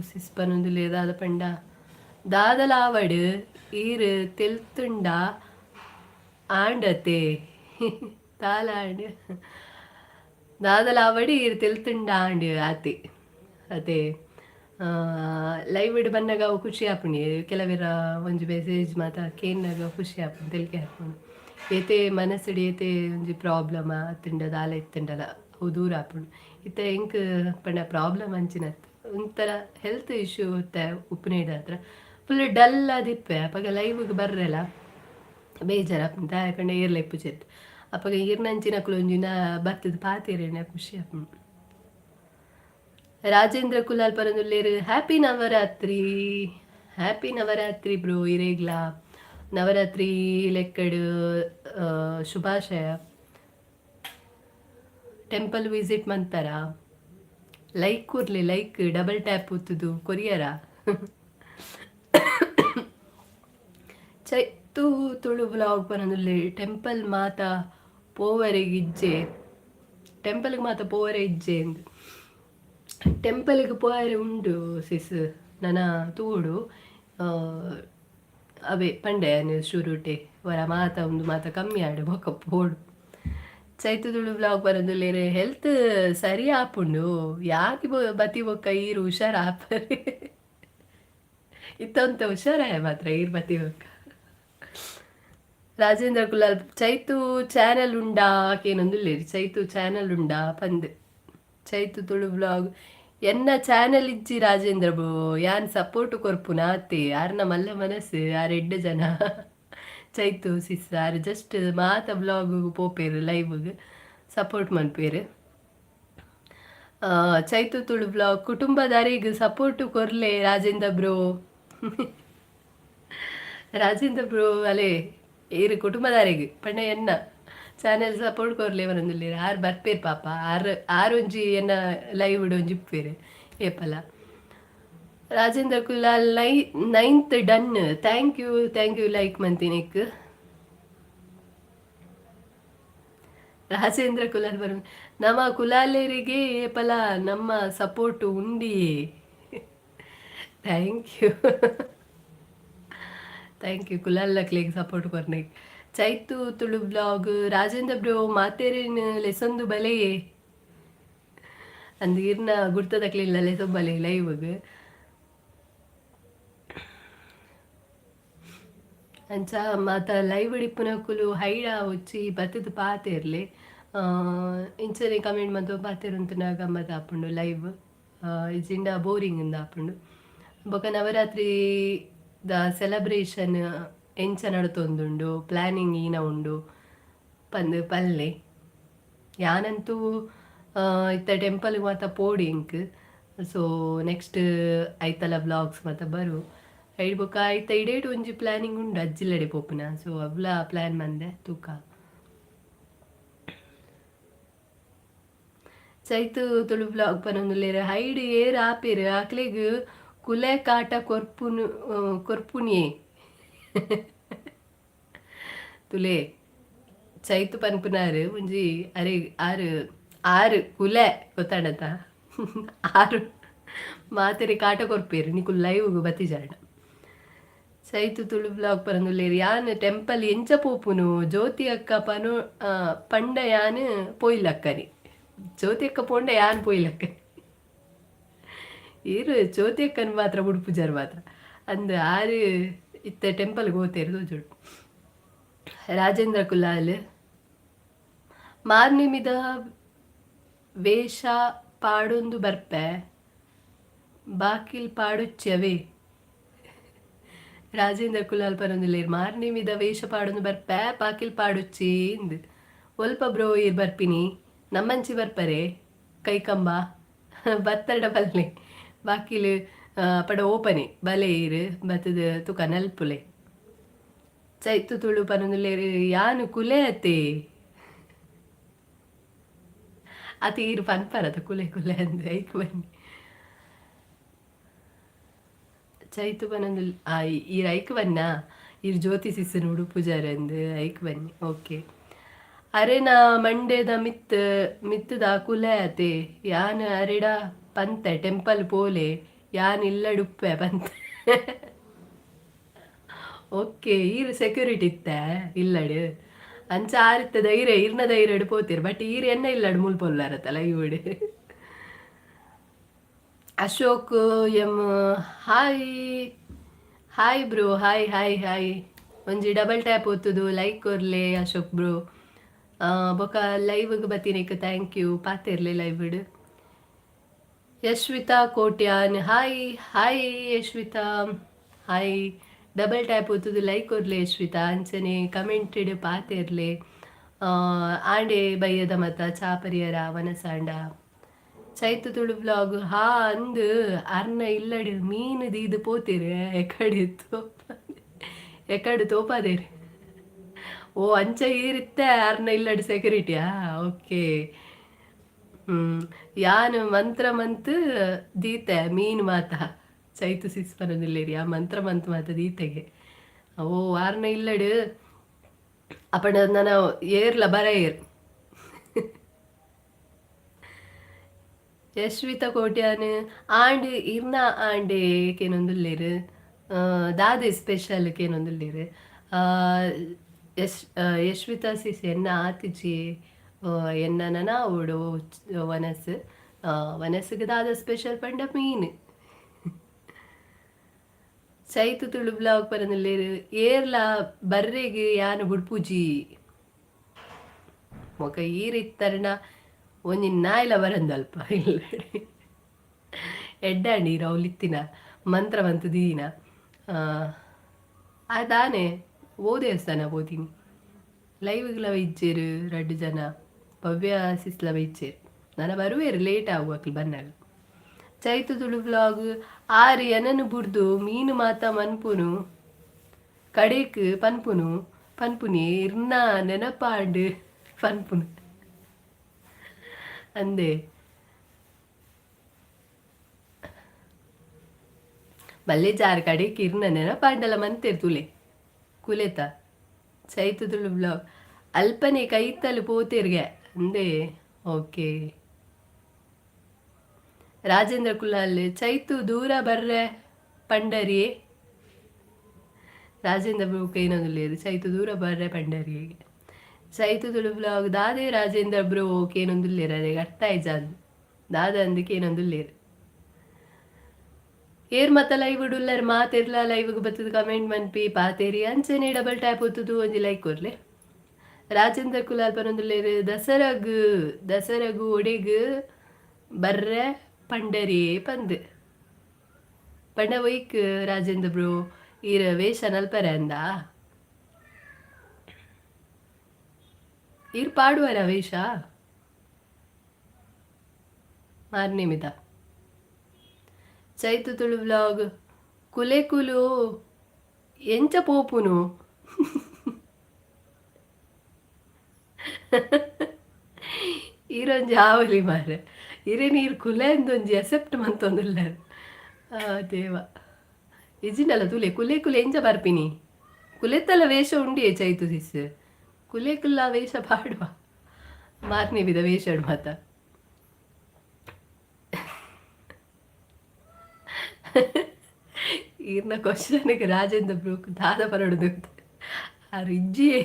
A: ಸಿಸ್ ಪನೊಂದುಲ್ಲೆರ್. ದಾದ ಪಂಡ ದಾದಲಾವಡ್ ಈರ್ ತೆಲ್ತುಂಡ ಆಂಡತೆ ದಾಲ ಆಂಡ್ ದಾದಲಾವಡ್ ಈರ್ ತೆಲ್ತುಂಡ ಆಂಡ್ ಆತೆ ಅತೆ. ಲೈವ್ ಇಡ್ ಬನ್ನಗ ಅವು ಖುಷಿ ಆಪುಂಡು. ಕೆಲವೆರ ಒಂಜಿ ಮೆಸೇಜ್ ಮಾತ ಕೇನ್ನಗ ಖುಷಿ ಆಪುಂಡು, ತೆಲಿಕೆ ಆಪುಂಡು. ಏತೆ ಮನಸ್ಸುಡು ಏತೆ ಒಂಜಿ ಪ್ರಾಬ್ಲಮ್ ಅತ್ತುಂಡ ದಾಲ ಇತ್ತುಂಡಲ ಅವು ದೂರ ಆಪುಂಡು. ಇತ್ತೆ ಎಂಕ್ ಪಂಡ ಪ್ರಾಬ್ಲಮ್ ಅಂಚಿನತ್ ಒಂಥರ ಹೆಲ್ತ್ ಇಶ್ಯೂ ಇತ್ತೆ ಉಪ್ಪುನೇದಾತ್ರ ಫುಲ್ ಡಲ್ ಆದಿಪ್ಪೆ. ಅಪಗ ಲೈವ್ಗೆ ಬರ್ರೆಲ ಬೇಜಾರಾಪುಂಡು. ದಾಯೆ ಪಂಡ ಏರ್ಲ ಇಪ್ಪುಜೆರ್. ಅಪಗ ಈರ್ನಂಚಿನಕುಲು ಒಂಜಿನ ಬತ್ತುದು ಪಾತೆರ್ಂಡ ಖುಷಿ ಆಪುಂಡು. ರಾಜೇಂದ್ರ ಕುಲಾಲ್ ಪನೊಂದುಲ್ಲೆರ್. Happy Navratri, happy Navratri bro. ಇರೇಗ್ಲಾ ನವರಾತ್ರಿ ಲೆಕ್ಕಡ್ ಶುಭಾಶಯ. ಟೆಂಪಲ್ ವಿಸಿಟ್ ಮಂತರ? ಲೈಕ್ ಕೊರ್ಲೆ, ಲೈಕ್ ಡಬಲ್ ಟ್ಯಾಪ್ ಒತ್ತುದು ಕೊರಿಯರ. ಚೈತು ತುಳು ವ್ಲಾಗ್ ಪನೊಂದುಲ್ಲೆ. ಟೆಂಪಲ್ ಮಾತ ಪೋವರೆಗ್ ಇಜ್ಜೆ, ಟೆಂಪಲ್ಗೆ ಮಾತ ಪೋವರೆ ಇಜ್ಜೆ ಅಂದ್. ಟೆಂಪಲ್ಗೆ ಪೋಯರೆ ಉಂಡು ಸಿಸ್, ನನ ತೂವೊಡು. ಅವೇ ಪಂಡೆ ಶುರುಟೆ ವರ ಮಾತ ಉಂದು ಮಾತ ಕಮ್ಮಿ ಆಂಡ್ ಬೊಕ ಪೋಡು. ಚೈತು ತುಳು ವ್ಲಾಗ್ ಪನೊಂದುಲ್ಲೆರ್. ಹೆಲ್ತ್ ಸರಿ ಆಪುಂಡು ಯಾಕೆ ಬತ್ತಿ ಬೊಕ್ಕ ಈರ್ ಹುಷಾರ್ ಆಪರ್. ಇತ್ತಂತ ಹುಷಾರಾಯ ಮಾತ್ರ ಈರ್ ಬತ್ತಿ ಬೊಕ್ಕ. ರಾಜೇಂದ್ರ ಕುಲಾಲ್, ಚೈತು ಚಾನೆಲ್ ಉಂಡಾ ಕೇನೊಂದುಲ್ಲೇರಿ. ಚೈತು ಚಾನೆಲ್ ಉಂಡಾ ಪಂದ್. ಚೈತು ತುಳು ಬ್ಲಾಗ್, ಎನ್ನ ಚಾನೆಲ್ ಇಜ್ಜಿ ರಾಜೇಂದ್ರ ಬ್ರೋ. ಯಾನ್ ಸಪೋರ್ಟ್ ಕೊರ್ಪುನ ಆತೆ. ಆರ್ನ ಮಲ್ಲ ಮನಸ್ಸು, ಆರ್ ಎಡ್ಡೆ ಜನ. ಚೈತು ಸಿಸ್ ಆರ್ ಜಸ್ಟ್ ಮಾತ ಬ್ಲಾಗ್ ಪೋಪೇರು, ಲೈವ್ಗ್ ಸಪೋರ್ಟ್ ಮನ್ಪೇರು. ಚೈತು ತುಳು ಬ್ಲಾಗ್, ಕುಟುಂಬದಾರಿಗ್ ಸಪೋರ್ಟ್ ಕೊರ್ಲೆ ರಾಜೇಂದ್ರ ಬ್ರೋ. ರಾಜೇಂದ್ರ ಬ್ರೋ, ಅಲೆ ಏರು ಕುಟುಂಬದಾರಿಗ್ ಪಂಡ ಎನ್ನ ಚಾನೆಲ್ ಸಪೋರ್ಟ್ ಕೊರ್ಲೆ ಪನೊಂದುಲ್ಲೆರ್. ಆರ್ ಬರ್ಪೇರ್ ಪಾಪ. ಆರ್ ಆರ್ ಒಂಜಿ ಎನ್ನ ಲೈವ್ ಒಂಜಿ ಇಪ್ಪೇರು ಏಪಲ. Rajendra Kulal, ninth done. Thank you, thank you like ಮಂತಿನಿಕ್. Rajendra Kulal ಬರ, ನಮ್ಮ ಕುಲಾಲೇರಿಗೆ ಏಪಲ ನಮ್ಮ ಸಪೋರ್ಟ್ ಉಂಡಿಯೇ. Thank you, thank you ಕುಲಾಲ್ಲಕ್ಲೆಗ್ support ಕೊರ್ನೆಕ್. Chaitu Tulu blog, Rajendra bro ಮಾತೇರೇನು ಲೆಸೊಂದು ಬಲೆಯೇ ಅಂದ್. ಇರ್ನ ಗುರ್ತದಕ್ಲಿಲ್ಲ ಲೆಸೊಂಬಲೆ ಲೈವ್ಗ್. ಅಂಚ ಮಾತ ಲೈವ್ ಇಪ್ಪುನಕುಲು ಹೈಡ వచ్చಿ ಬತ್ತದ ಪಾತೆರ್ಲೆ. ಇಂಚನೆ ಕಮೆಂಟ್ ಮಂತು ಪಾತೆರುಂತುನ ಗಮ್ಮತ್ ಆಪುಂಡು ಲೈವ್, ಇಜ್ಜಿಂಡ ಬೋರಿಂಗ್ ಇಂದ ಆಪುಂಡು. ಬೊಕ ನವರಾತ್ರಿ ದ ಸೆಲೆಬ್ರೇಷನ್ ಎಂಚ ನಡತೊಂದುಂಡು, ಪ್ಲಾನಿಂಗ್ ಈನ ಉಂಡು ಪಂದ್ ಪಲ್ಲೆ. ಯಾನಂತೂ ಇತ್ತ ಟೆಂಪಲ್ ಮಾತ ಪೋಡು ಎಂಕ್. ಸೊ ನೆಕ್ಸ್ಟ್ ಐತಲ ವ್ಲಾಗ್ಸ್ ಮಾತ ಬರು. ಐಡ್ ಬೊಕ ಐತ ಇಡೇಟ್ ಒಂಜಿ ಪ್ಲಾನಿಂಗ್ ಉಂಡು ಅಜ್ಜಿಲ್ಲಡೆ ಪೋಪುನ. ಸೊ ಅವ್ಲ ಪ್ಲಾನ್ ಮಂದೆ ತೂಕ. ಚೈತು ತುಳು ಬ್ಲಾಗ್ ಪನೊಂದುಲ್ಲೆರ್, ಹೈಡ್ ಏರ್ ಆಪೇರು ಅಕ್ಲೆಗ್ ಕುಲೆ ಕಾಟ ಕೊರ್ಪುನು ಕೊರ್ಪುನಿಯೇ. ತುಲೆ ಚೈತು ಪನ್ಪುನಾರು ಒಂಜಿ ಅರೆ ಆರು ಆರು ಕುಲೆ ಗೊತ್ತಾಂಡತ? ಆರು ಮಾತೆರೆ ಕಾಟ ಕೊರ್ಪೇರು ನಿಕುಲು ಲೈವ್ ಬತ್ತಿಜಾಂಡ. ಚೈತು ತುಳು ಬ್ಲಾಗ್ ಪನೊಂದುಲ್ಲೆರ್, ಯಾನ್ ಟೆಂಪಲ್ ಎಂಚ ಪೋಪುನು? ಜ್ಯೋತಿ ಅಕ್ಕ ಪನು ಪಂಡ ಯಾನ್ ಪೋಯಿಲಕ್ಕನಿ. ಜ್ಯೋತಿ ಅಕ್ಕ ಪೋಂಡ ಯಾನ್ ಪೋಯಿಲಕ್ಕನಿ. ಈರ್ ಜ್ಯೋತಿ ಅಕ್ಕನ್ ಮಾತ್ರ ಬುಡ್ಪುಜಾರ್ ಮಾತ್ರ ಅಂದ್. ಆರು ಇತ್ತೆ ಟೆಂಪಲ್ ಗೋತೇರು ತೋಜುಡು. ರಾಜೇಂದ್ರ ಕುಲಾಲ್, ಮಾರ್ನಿಮಿದ ವೇಷ ಪಾಡೊಂದು ಬರ್ಪೆ, ಬಾಕಿಲ್ ಪಾಡುಚ್ಚವೇ. ರಾಜೇಂದ್ರ ಕುಲಾಲ್ ಪನೊಂದುಲ್ಲೆರ್, ಮಾರ್ನಿಮಿದ ವೇಷ ಪಾಡೊಂದು ಬರ್ಪೆ, ಬಾಕಿಲ್ ಪಾಡುಚ್ಚಿ ಇಂದ್. ಒಲ್ಪ ಬ್ರೋ ಈರ್ ಬರ್ಪಿನಿ? ನಮ್ಮಂಚಿ ಬರ್ಪರೆ? ಕೈಕಂಬ ಬತ್ತಡ ಬಲ್ಲೆ. ಬಾಕಿಲ್ ಪಡ ಓಪನೆ, ಬಲೆ ಈರ್ ಬತ್ತದ ತುಕ ನಲ್ಪುಲೆ. ಚೈತು ತುಳು ಪನೊಂದುಲ್ಲೆರ್, ಯಾನ್ ಕುಲೆ ಅತೆ. ಅತೆ ಈರ್ ಪನ್ಪರತ ಕುಲೆ ಕುಲೆ ಅಂದ್, ಐಕ್ ಬನ್ನಿ. ಚೈತು ಪನೊಂದು ಈರ್ ಐಕ್ ಬನ್ನ, ಈರ್ ಜ್ಯೋತಿ ಸಿಸ್ಸನ್ ಉಡುಪುಜಾರ್ ಅಂದ್, ಐಕ್ ಬನ್ನಿ. ಓಕೆ. ಅರೆನ ಮಂಡೆದ ಮಿತ್ತ್ ಮಿತ್ತದ ಕುಲೆ ಅತೆ, ಯಾನ್ ಅರೆಡ ಪಂತೆ ಟೆಂಪಲ್ ಪೋಲೆ, ಯಾನ್ ಇಲ್ಲಡುಪ್ಪೆ ಪಂತೆ. ಓಕೆ, ಈರ್ ಸೆಕ್ಯೂರಿಟಿ ಇತ್ತೆ ಇಲ್ಲಡ್. ಅಂಚ ಆರಿತ್ತ ಧೈರ್ಯ, ಇರ್ನ ಧೈರ್ಯಡ್ ಪೋತೀರ್. ಬಟ್ ಈರ್ ಎನ್ನ ಇಲ್ಲಡ್ ಮೂಲ್ ಪೊಲ್ಲಾರತ್ತಲ್ಲ ಇವುಡು. Ashok M, hi hi bro, hi hi hi. ಒಂಜಿ ಡಬಲ್ ಟ್ಯಾಪ್ ಒತ್ತುದು ಲೈಕ್ ಕೊರ್ಲೆ ಅಶೋಕ್ ಬ್ರೋ. ಬೊಕ ಲೈವ್ಗ್ ಬತ್ತಿನೇಕ್ thank you. ಪಾತೆರ್ಲೆ ಲೈವ್ಡ್. Yashvitha Kotian, hi hi Yashvitha, hi. Double tap ಒತ್ತುದು like ಕೊರ್ಲೆ ಯಶ್ವಿತಾ. ಅಂಚನೆ ಕಮೆಂಟೆಡ್ ಪಾತೆರ್ಲೆ. ಆಂಡೆ ಬಯ್ಯದ ಮತ ಚಾಪರಿಯರ ವನಸಾಂಡ? ಚೈತು ತುಳು ಬ್ಲಾಗ್, ಹಾ ಅಂದ್, ಅರ್ನ ಇಲ್ಲಡ್ ಮೀನ್ ದೀದ್ ಪೋತೆರ್, ಎಕಡೆ ತೋಪ ಎಕಡೆ ತೋಪಾದೇರ್. ಓ, ಅಂಚ ಈರಿತ್ತೆ ಅರ್ನ ಇಲ್ಲಡ್ ಸೆಕ್ಯೂರಿಟಿಯಾ? ಓಕೆ. ಯಾನ್ ಮಂತ್ರ ಮಂತ್ ದೀತೆ ಮೀನ್ ಮಾತ. ಚೈತು ಸಿಸ್ ಪನೊಂದುಲ್ಲೆರ್, ಆ ಮಂತ್ರ ಮಂತ್ ಮಾತ ದೀತೆಗೆ. ಓ, ಆರ್ನ ಇಲ್ಲಡ್ ಅಪಂಡ ನನ ಏರ್ಲ ಬರ ಏರ್. ಯಶ್ವಿತ ಕೋಟ್ಯಾನ್, ಆಂಡ್ ಇರ್ನ ಆಂಡೆ ಕೇನೊಂದುಲ್ಲೆರ್. ದಾದೆ ಸ್ಪೆಷಲ್ ಕೇನೊಂದುಲ್ಲೆರ್. ಯಶ್ ಯಶ್ವಿತಾ ಸಿಸ್, ಎನ್ನ ಆತಿಜಿ. ಎನ್ನ ನನ ಆವೊಡು ವನಸ್. ವನಸ್ಗ್ ದಾದ ಸ್ಪೆಷಲ್ ಪಂಡ ಮೀನ್. ಚೈತು ತುಳು ಬ್ಲಾಗ್ ಪನೊಂದುಲ್ಲೆರ್. ಏರ್ಲ ಬರ್ರೆಗ್ ಯಾನ್ ಬುಡ್ಪುಜಿ. ಬೊಕ ಈರ್ ಇತ್ತರ್ಂಡ ಒಂಜಿ ನಾಯಿಲ ಬರಂದಲ್ಪ ಇಲ್ಲಡೆ. ಎಡ್ಡೆ ಆಂಡ್ ಈರ್ ಅವ್ಲು ಇತ್ತಿನ ಮಂತ್ರ ಮಂತ್ ದೀಯಿನ. ಆ ದಾನೆ ಓ ದೇವಸ್ಥಾನ ಪೋತಿನಿ. ಲೈವ್ಗ್ಲ ಬೈಜ್ಜೆರ್ ರಡ್ಡ್ ಜನ ಭವ್ಯ ಸಿಸ್ಲ ಬೈಜ್ಜೆರ್. ನನ ಬರುವೆರ್ ಲೇಟ್ ಆವು ಅಕ್ಲ್ ಬನ್ನಗ. ಚೈತು ತುಳು ವ್ಲಾಗ್ ಆರ್ ಎನನ್ ಬುಡ್ದು ಮೀನ್ ಮಾತ ಮನ್ಪುನು ಕಡೆಕ್ ಪನ್ಪುನು ಪನ್ಪುನಿ ಇರ್ನ ನೆನಪಾಂಡ್ ಪನ್ಪುನು ಅಂದೆ. ಬಲ್ಲೆ ಜಾರ್ ಕಡೆಕ್ ಇರ್ನ ನೆನಪಾಂಡಲ ಮಂತೆರ್ ತೂಲೆ ಕುಲೆತ ಚೈತು ತುಳು ಬ್ಲಾಗ್ ಅಲ್ಪನೆ ಕೈತಲ್ ಪೋತೆರ್ಗೆ ಅಂದೆ. ಓಕೆ ರಾಜೇಂದ್ರ ಕುಲಾಲ್ ಚೈತು ದೂರ ಬರ್ರೆ ಪಂಡರಿಯೇ. ರಾಜೇಂದ್ರ ಬ್ರೋ ಕೇನೊಂದುಲ್ಲೆರ್ ಚೈತು ದೂರ ಬರ್ರೆ ಪಂಡರಿಯೇ. ಚೈತು ತುಳು ಬ್ಲಾಗ್ ದಾದೆ ರಾಜೇಂದ್ರ ಬ್ರೋ ಕೇನೊಂದುಲ್ಲೆರ್ ಅರೆಗ್ ಅರ್ಥ ಆಯಿಜಾಂದ್ ದಾದ ಅಂದ್ ಕೇನೊಂದುಲ್ಲೆರ್. ಏರ್ ಮಾತ ಲೈವ್ ಡ್ ಉಲ್ಲರ್ ಮಾತೆರ್ಲಾ ಲೈವ್ ಗ್ ಬತ್ತುದು ಕಮೆಂಟ್ ಮನ್ಪಿ ಪಾತೆರಿ ಅಂಚನೆ ಡಬಲ್ ಟ್ಯಾಪ್ ಒತ್ತುದು ಒಂಜಿ ಲೈಕ್ ಕೊರ್ಲೆ. ರಾಜೇಂದ್ರ ಕುಲಾಲ್ ಪನೊಂದುಲ್ಲೆರ್ ದಸರಾಗ್ ದಸರಾಗ್ ಒಡೆಗ್ ಬರ್ರೆ ಪಂಡರೇ ಪಂದ್. ಪಂಡ ಒಯ್ಕ್ ರಾಜೇಂದ್ರ ಬ್ರೋ ಈರ್ ವೇಷ ನಲ್ಪರೆ ಅಂದಾ. ಈರ್ ಪಾಡುವರ ವೇಷ? ಮಾರ್ನೆಮಿದ ಚೈತು ತುಳು ವ್ಲಾಗ್ ಕುಲೆಕುಲು ಎಂಚ ಪೋಪುನು. ಈರೊಂಜಿ ಆವಲಿ ಮಾರ್ರೆ ಇರೆನ್ ಈರ್ ಕುಲೆ ಅಂದ್ ಒಂಜಿ ಅಸೆಪ್ಟ್ ಮಂತೊಂದುಲ್ಲರ್ ಆ ದೇವ ಇಜ್ಜಿಂಡಲ ತೂಲೆ ಕುಲೆಕುಲು ಎಂಚ ಬರ್ಪಿನಿ ಕುಲೆತ್ತಲ ವೇಷ ಉಂಡಿಯೇ ಚೈತು ಸಿಸ್ ಕುಲೆಕುಲ್ಲ ವೇಷ ಪಾಡುವ ಮಾರ್ನೆಮಿದ ವೇಷಡ್ ಮಾತ. ಈರ್ನ ಕ್ವಶನ್ಗೆ ರಾಜೇಂದ್ರ ಬ್ರೂಕ್ ದಾದ ಪನೊಡು ಆರ್ ಇಜ್ಜಿಯೇ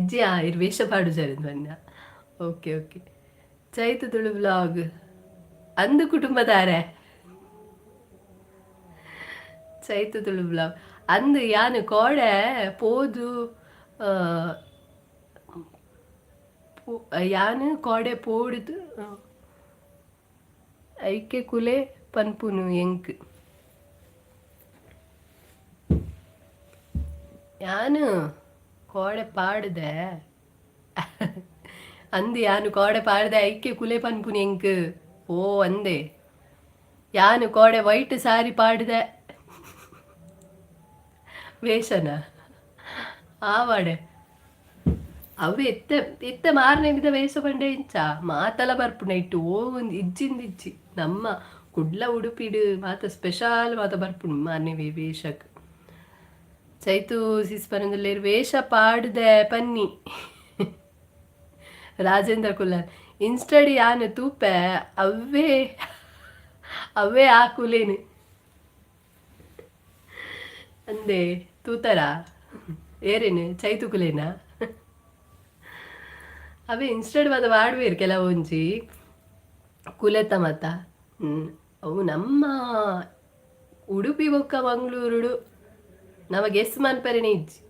A: ಇಜ್ಜಿಯಾ ಇರ್ ವೇಷ ಪಾಡುಜರ್ ಪನ್ನ. Okay okay Chaitu Tulu vlog ಅಂದು ಕುಟುಂಬದಾರೆ. ಚೈತು ತುಳು ವ್ಲಾಗ್ ಅಂದು ಯಾನ್ ಕೋಡೆ ಪೋದು ಯಾನ್ ಕೋಡೆ ಪೋಡುದು ಐಕೆ ಕುಲೆ ಪನ್ಪುನು ಎಂಕ್. ಯಾನ್ ಕೋಡೆ ಪಾಡ್ದೆ ಅಂದ್ ಯಾನ್ ಕೋಡೆ ಪಾಡ್ದೆ ಐಕೆ ಕುಲೆ ಪನ್ಪುನು ಎಂಕ್. ಓ ಅಂದೆ ಯಾನ್ ಕೋಡೆ ವೈಟ್ ಸಾರಿ ಪಾಡ್ದೆ ವೇಷನ ಆವಾಡೆ ಅವು ಇತ್ತೆ ಇತ್ತೆ ಮಾರ್ನೆಮಿದ ವೇಷ ಪಂಡ ಇಂಚ ಮಾತಲ ಬರ್ಪುಂಡು ಐಟ್ ಓ ಒಂಜಿ ಇಜ್ಜಿಂದ್ ಇಜ್ಜಿ ನಮ್ಮ ಕುಡ್ಲ ಉಡುಪಿಡ್ ಮಾತ ಸ್ಪೆಷಾಲ್ ಮಾತ ಬರ್ಪುಂಡು ಮಾರ್ನೆಮಿ ವೇಷಕ್. ಚೈತು ಸಿಸ್ ಪನೊಂದುಲ್ಲೆರ್ ವೇಷ ಪಾಡ್ದೆ ಪನ್ನಿ. ರಾಜೇಂದ್ರ ಕುಲಾಲ್ ಇನ್ಸ್ಟಾಡ್ ಯಾನ್ ತೂಪೆ ಅವ್ವೇ ಅವ್ವೇ ಆ ಕುಲೆನ್ ಅಂದೆ ತೂತರಾ ಏರೆನ್ ಚೈತು ಕುಲೆನಾ. ಅವೇ ಇನ್ಸ್ಟಾಡ್ ಮಾತ ಪಾಡುವೆರ್ ಕೆಲವೊಂಜಿ ಕುಲೆತ ಮಾತ. ಅವು ನಮ್ಮ ಉಡುಪಿ ಬೊಕ್ಕ ಮಂಗಳೂರುಡು ನಮ ಗೆಸ್ ಮನ್ಪೆರೆನೆ ಇಜ್ಜಿ.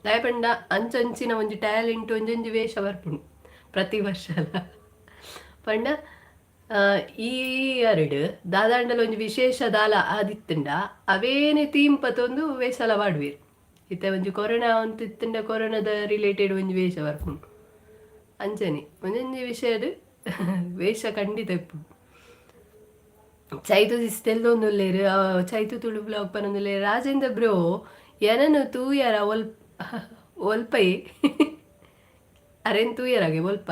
A: ದಾಯೆ ಪಂಡ ಅಂಚಂಚಿನ ಒಂಜಿ ಟ್ಯಾಲೆಂಟ್ ಒಂಜೊಂಜಿ ವೇಷ ಬರ್ಪುಂಡು ಪ್ರತಿ ವರ್ಷಲ. ಪಂಡ ಈ ಇಯರ್ಡ್ ದಾದಾಂಡಲ ಒಂಜಿ ವಿಶೇಷ ದಾಲ ಆದಿತ್ತ್ಂಡ ಅವೇನೆ ಥೀಮ್ ಪತೊಂದು ವೇಷಲ ಪಾಡುವೆರ್. ಇತ್ತೆ ಒಂಜಿ ಕೊರೋನಾ ಒಂತೆ ಇತ್ತ್ಂಡ ಕೊರೋನಾದ ರಿಲೇಟೆಡ್ ಒಂಜಿ ವೇಷ ಬರ್ಪುಂಡು. ಅಂಚನೆ ಒಂಜೊಂಜಿ ವಿಷಯಡ್ ವೇಷ ಖಂಡಿತ ಇಪ್ಪುಂಡು. ಚೈತು ಸಿಸ್ ತೆಲ್ದೊಂದುಲ್ಲೆರ್ ಚೈತು ತುಳು ಬ್ಲಾಗ್ ಪನೊಂದುಲ್ಲೆರ್ ರಾಜೇಂದ್ರ ಬ್ರೋ ಎನನ್ ತೂಯರ ಒಲ್ಪ ಒಲ್ಪಯೆ ಅರೆನ್ ತೂಯರಗೆ ಒಲ್ಪ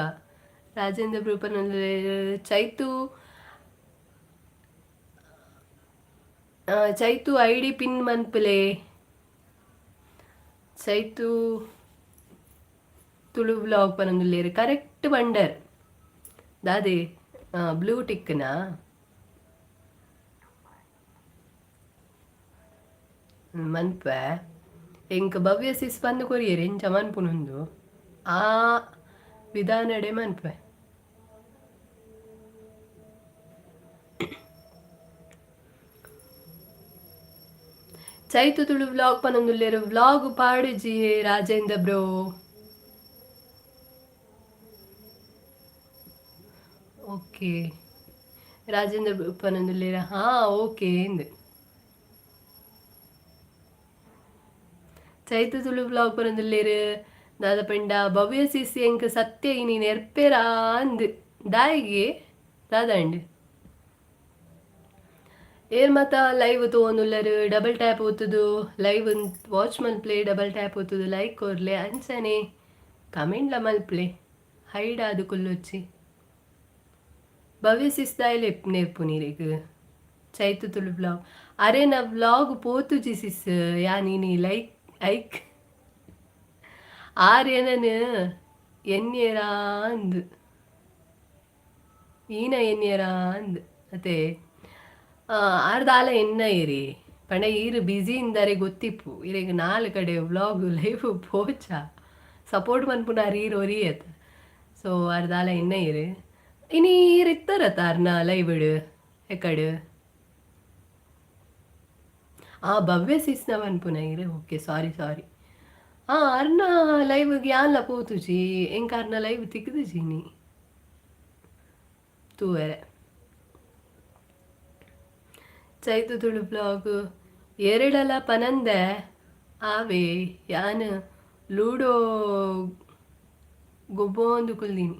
A: ರಾಜೇಂದ್ರ ಬ್ರೋ ಪನೊಂದುಲ್ಲೆರ್ ಚೈತು ಚೈತು ಐಡಿ ಪಿನ್ ಮನ್ಪುಲೆ ಚೈತು ತುಳು ವ್ಲಾಗ್ ಪನೊಂದುಲ್ಲೆರ್ ಕರೆಕ್ಟ್ ಪಂಡರ್ ದಾದೆ ಬ್ಲೂ ಟಿಕ್ನಾ. ಮನ್ಪೆ ಎಂಕ್ ಭವ್ಯ ಸಿಸ್ ಪಂದ್ ಕೊರಿಯೆರ್ ಎಂಚ ಮನ್ಪುನುಂದು ಆ ವಿಧಾನಡೆ ಮನ್ಪೆ. ಚೈತು ತುಳು ವ್ಲಾಗ್ ಪನೊಂದುಲ್ಲೆರ್. ವ್ಲಾಗ್ ಪಾಡುಜಿ ರಾಜೇಂದ್ರ ಬ್ರೋ. ಓಕೆ, ರಾಜೇಂದ್ರ ಪನೊಂದುಲ್ಲೆರ್. ಹಾ, ಓಕೆ ಇಂದ್. ಚೈತು ತುಳು ವ್ಲಾಗ್ ಪನೊಂದುಲ್ಲೆರ್. ದಾದ ಪಂಡ ಭವ್ಯ ಸಿಸ್ ಎಂಕ್ ಸತ್ಯ ಇನಿ ನೆರ್ಪೆರಾ ಅಂದ್. ದಾಯಿಗೆ ದಾದಾಂಡ್? ಏರ್ ಮಾತ ಲೈವ್ ತೂವೊಂದುಲ್ಲೆರ್, ಡಬಲ್ ಟ್ಯಾಪ್ ಒತ್ತುದು ಲೈವ್ ವಾಚ್ ಮಲ್ಪ್ಲೆ, ಡಬಲ್ ಟ್ಯಾಪ್ ಒತ್ತುದು ಲೈಕ್ ಕೊರ್ಲೆ, ಅಂಚನೆ ಕಮೆಂಟ್ಲ ಮಲ್ಪ್ಲೆ. ಹೈಡ್ ಆದ್ ಕುಲ್ಲೊಚ್ಚಿ. ಭವ್ಯ ಸಿಸ್ ದಾಯೆ ನೆರ್ಪುನಿ ಇರೆಗ್? ಚೈತು ತುಳು ವ್ಲಾಗ್, ಅರೆನ ವ್ಲಾಗ್ ಪೋತುಜಿ ಸಿಸ್. ಯಾನ್ ಇನಿ ಲೈಕ್ ಐಕ್ ಆರ್ ಎನನ್ ಎನ್ಯೆರಾ ಅಂದ್, ಈನ ಎನ್ಯೆರಾ ಅಂದ್. ಅತೆ ಆರ್ ದಾಲ ಎನ್ನಯೆರಿ ಪಂಡ ಈರ್ ಬ್ಯುಸಿ ಇಂದರೆ ಗೊತ್ತಿಪ್ಪು. ಇರೆಗ್ ನಾಲ್ ಕಡೆ ವ್ಲಾಗ್ ಲೈವ್ ಪೋಚ ಸಪೋರ್ಟ್ ಮನ್ಪುನಾರ್ ಈರ್ ಒರಿಯತ್. ಸೊ ಆರ್ ದಾಲ ಎನ್ನಯೆರ್. ಇನಿ ಈರ್ ಇತ್ತರತ ಅರ್ನ ಲೈವ್ ಎಕಡ್? ಆ ಭವ್ಯ ಸಿಸ್ನ ಪನ್ಪುನ ಈರ್? ಓಕೆ, ಸಾರಿ ಸಾರಿ. ಆ ಅರ್ನ ಲೈವ್ಗೆ ಯಾನ್ಲ ಪೋತುಜಿ. ಎಂಕ್ ಅರ್ನ ಲೈವ್ ತಿಕ್ದುಜಿ ಇನಿ ತೂವೆರೆ. ಚೈತು ತುಳು ಬ್ಲಾಗ್, ಏರೆಡಲ ಪನಂದೆ ಆವೆ, ಯಾನ್ ಲೂಡೋ ಗೊಬ್ಬೊಂದು ಕುಲ್ದಿನಿ.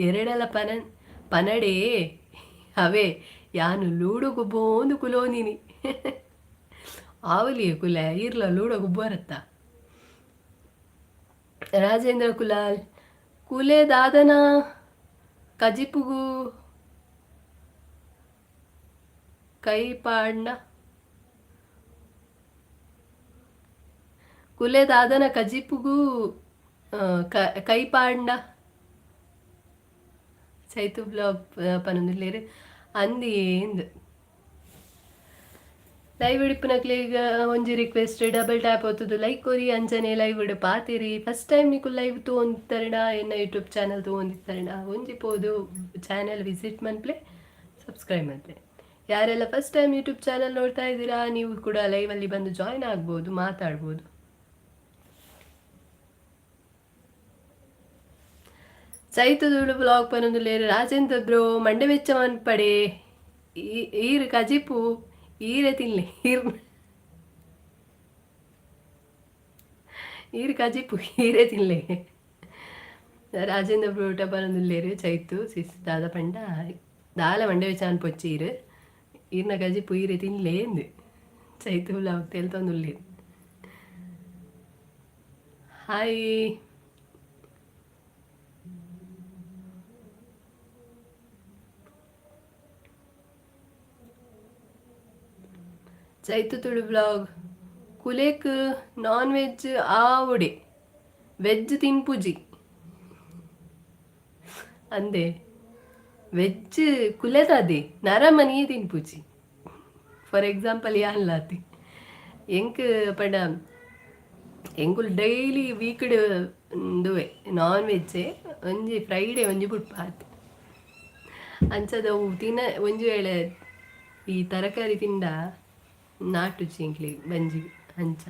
A: ಎರೆಡಲ ಪನನ್ ಪನಡೇ ಅವೇ, ಯಾನ್ ಲೂಡೋ ಗೊಬ್ಬೊಂದು ಕುಲೋಂದಿನಿ. ಆವಲಿಯೇ ಕುಲೆ, ಈರ್ಲ ಲೂಡೋ ಗೊಬ್ಬರತ್ತ? ರಾಜೇಂದ್ರ ಕುಲಾಲ್, ಕುಲೆ ದಾದನ ಕಜಿಪುಗು ಕೈ ಪಾಡ್ನ? ಕುಲೆ ದಾದನ ಕಜಿಪುಗು ಕೈ ಪಾಡ್ಂಡ? ಚೈತು ಬ್ಲಾಗ್ ಪನೊಂದುಲ್ಲೆರ್. ಅಂದಿಯೇಂದ್. ಲೈವ್ ಇಪ್ಪುನಕ್ಲೆಗ್ ಒಂಜಿ ರಿಕ್ವೆಸ್ಟ್, ಡಬಲ್ ಟ್ಯಾಪ್ ಒತ್ತುದು ಲೈಕ್ ಕೊರಿ, ಅಂಚನೆ ಲೈವ್ ಪಾತೆರಿ. ಫಸ್ಟ್ ಟೈಮ್ ನಿಕುಲು ಲೈವ್ ತೂವೊಂದಿತ್ತರ್ಡ, ಎನ್ನ ಯೂಟ್ಯೂಬ್ ಚಾನಲ್ ತೂವೊಂದಿತ್ತರ್ಡ, ಒಂಜಿ ಪೋದು ಚಾನಲ್ ವಿಸಿಟ್ ಮನ್ಪ್ಲೆ, ಸಬ್ಸ್ಕ್ರೈಬ್ ಮನ್ಪ್ಲೆ. ಯಾರೆಲ್ಲ ಫಸ್ಟ್ ಟೈಮ್ ಯೂಟ್ಯೂಬ್ ಚಾನಲ್ ನೋಡ್ತಾ ಇದ್ದೀರಾ, ನೀವು ಕೂಡ ಲೈವಲ್ಲಿ ಬಂದು ಜಾಯ್ನ್ ಆಗ್ಬೋದು, ಮಾತಾಡ್ಬೋದು. ಚೈತುದುಳು ಬ್ಲಾಗ್ ಪನೊಂದುಲ್ಲೆರ್. ರಾಜೇಂದ್ರ ಬ್ರೋ, ಮಂಡೆ ಬೆಚ್ಚ ಮನ್ಪಡೆ, ಈರ್ ಕಜಿಪು ಈರೆ ತಿನ್ಲೆ. ಈರ್ ಈರ್ ಕಜಿಪು ಈರೆ ತಿನ್ಲೆ. ರಾಜೇಂದ್ರ ಬ್ರೋ ಊಟ ಪನೊಂದುಲ್ಲೆರ್. ಚೈತು ಸಿಸ್ ದಾದ ಪಂಡ ದಾಲ ಮಂಡೆ ಬೆಚ್ಚ ಅನ್ಪೊಚ್ಚಿ, ಈರ್ ಈರ್ನ ಕಜಿಪು ಈರೆ ತಿನ್ಲೆ ಅಂದ್. ಚೈತು ಬ್ಲಾಗ್ ತೆಲ್ತೊಂದುಲ್ಲೆರ್. ಹಾಯ್ ಚೈತು ತುಳು ಬ್ಲಾಗ್, ಕುಲೇಕ್ ನಾನ್ ವೆಜ್ ಆವೊಡೆ, ವೆಜ್ ತಿನ್ಪುಜಿ ಅಂದೆ. ವೆಜ್ ಕುಲೆತದೆ ನರಮನಿಯೇ ತಿನ್ಪುಜಿ. ಫಾರ್ ಎಕ್ಸಾಂಪಲ್ ಯಾನ್ಲಾತಿ. ಎಂಕ್ ಪಂಡ ಎಂಕುಲು ಡೈಲಿ ವೀಕ್ಡ್ ಉಂದುವೆ ನಾನ್ ವೆಜ್ಜೆ. ಒಂಜಿ ಫ್ರೈಡೆ ಒಂಜಿ ಬುಡ್ಪಾತ್. ಅಂಚದ ಅವು ತಿನ ಒಂಜಿ ವೇಳೆ ಈ ತರಕಾರಿ ತಿಂಡ ನಾಟುಜಿ ಎಂಕ್ಲೆಗ್ ಬಂಜಿಗ್. ಅಂಚ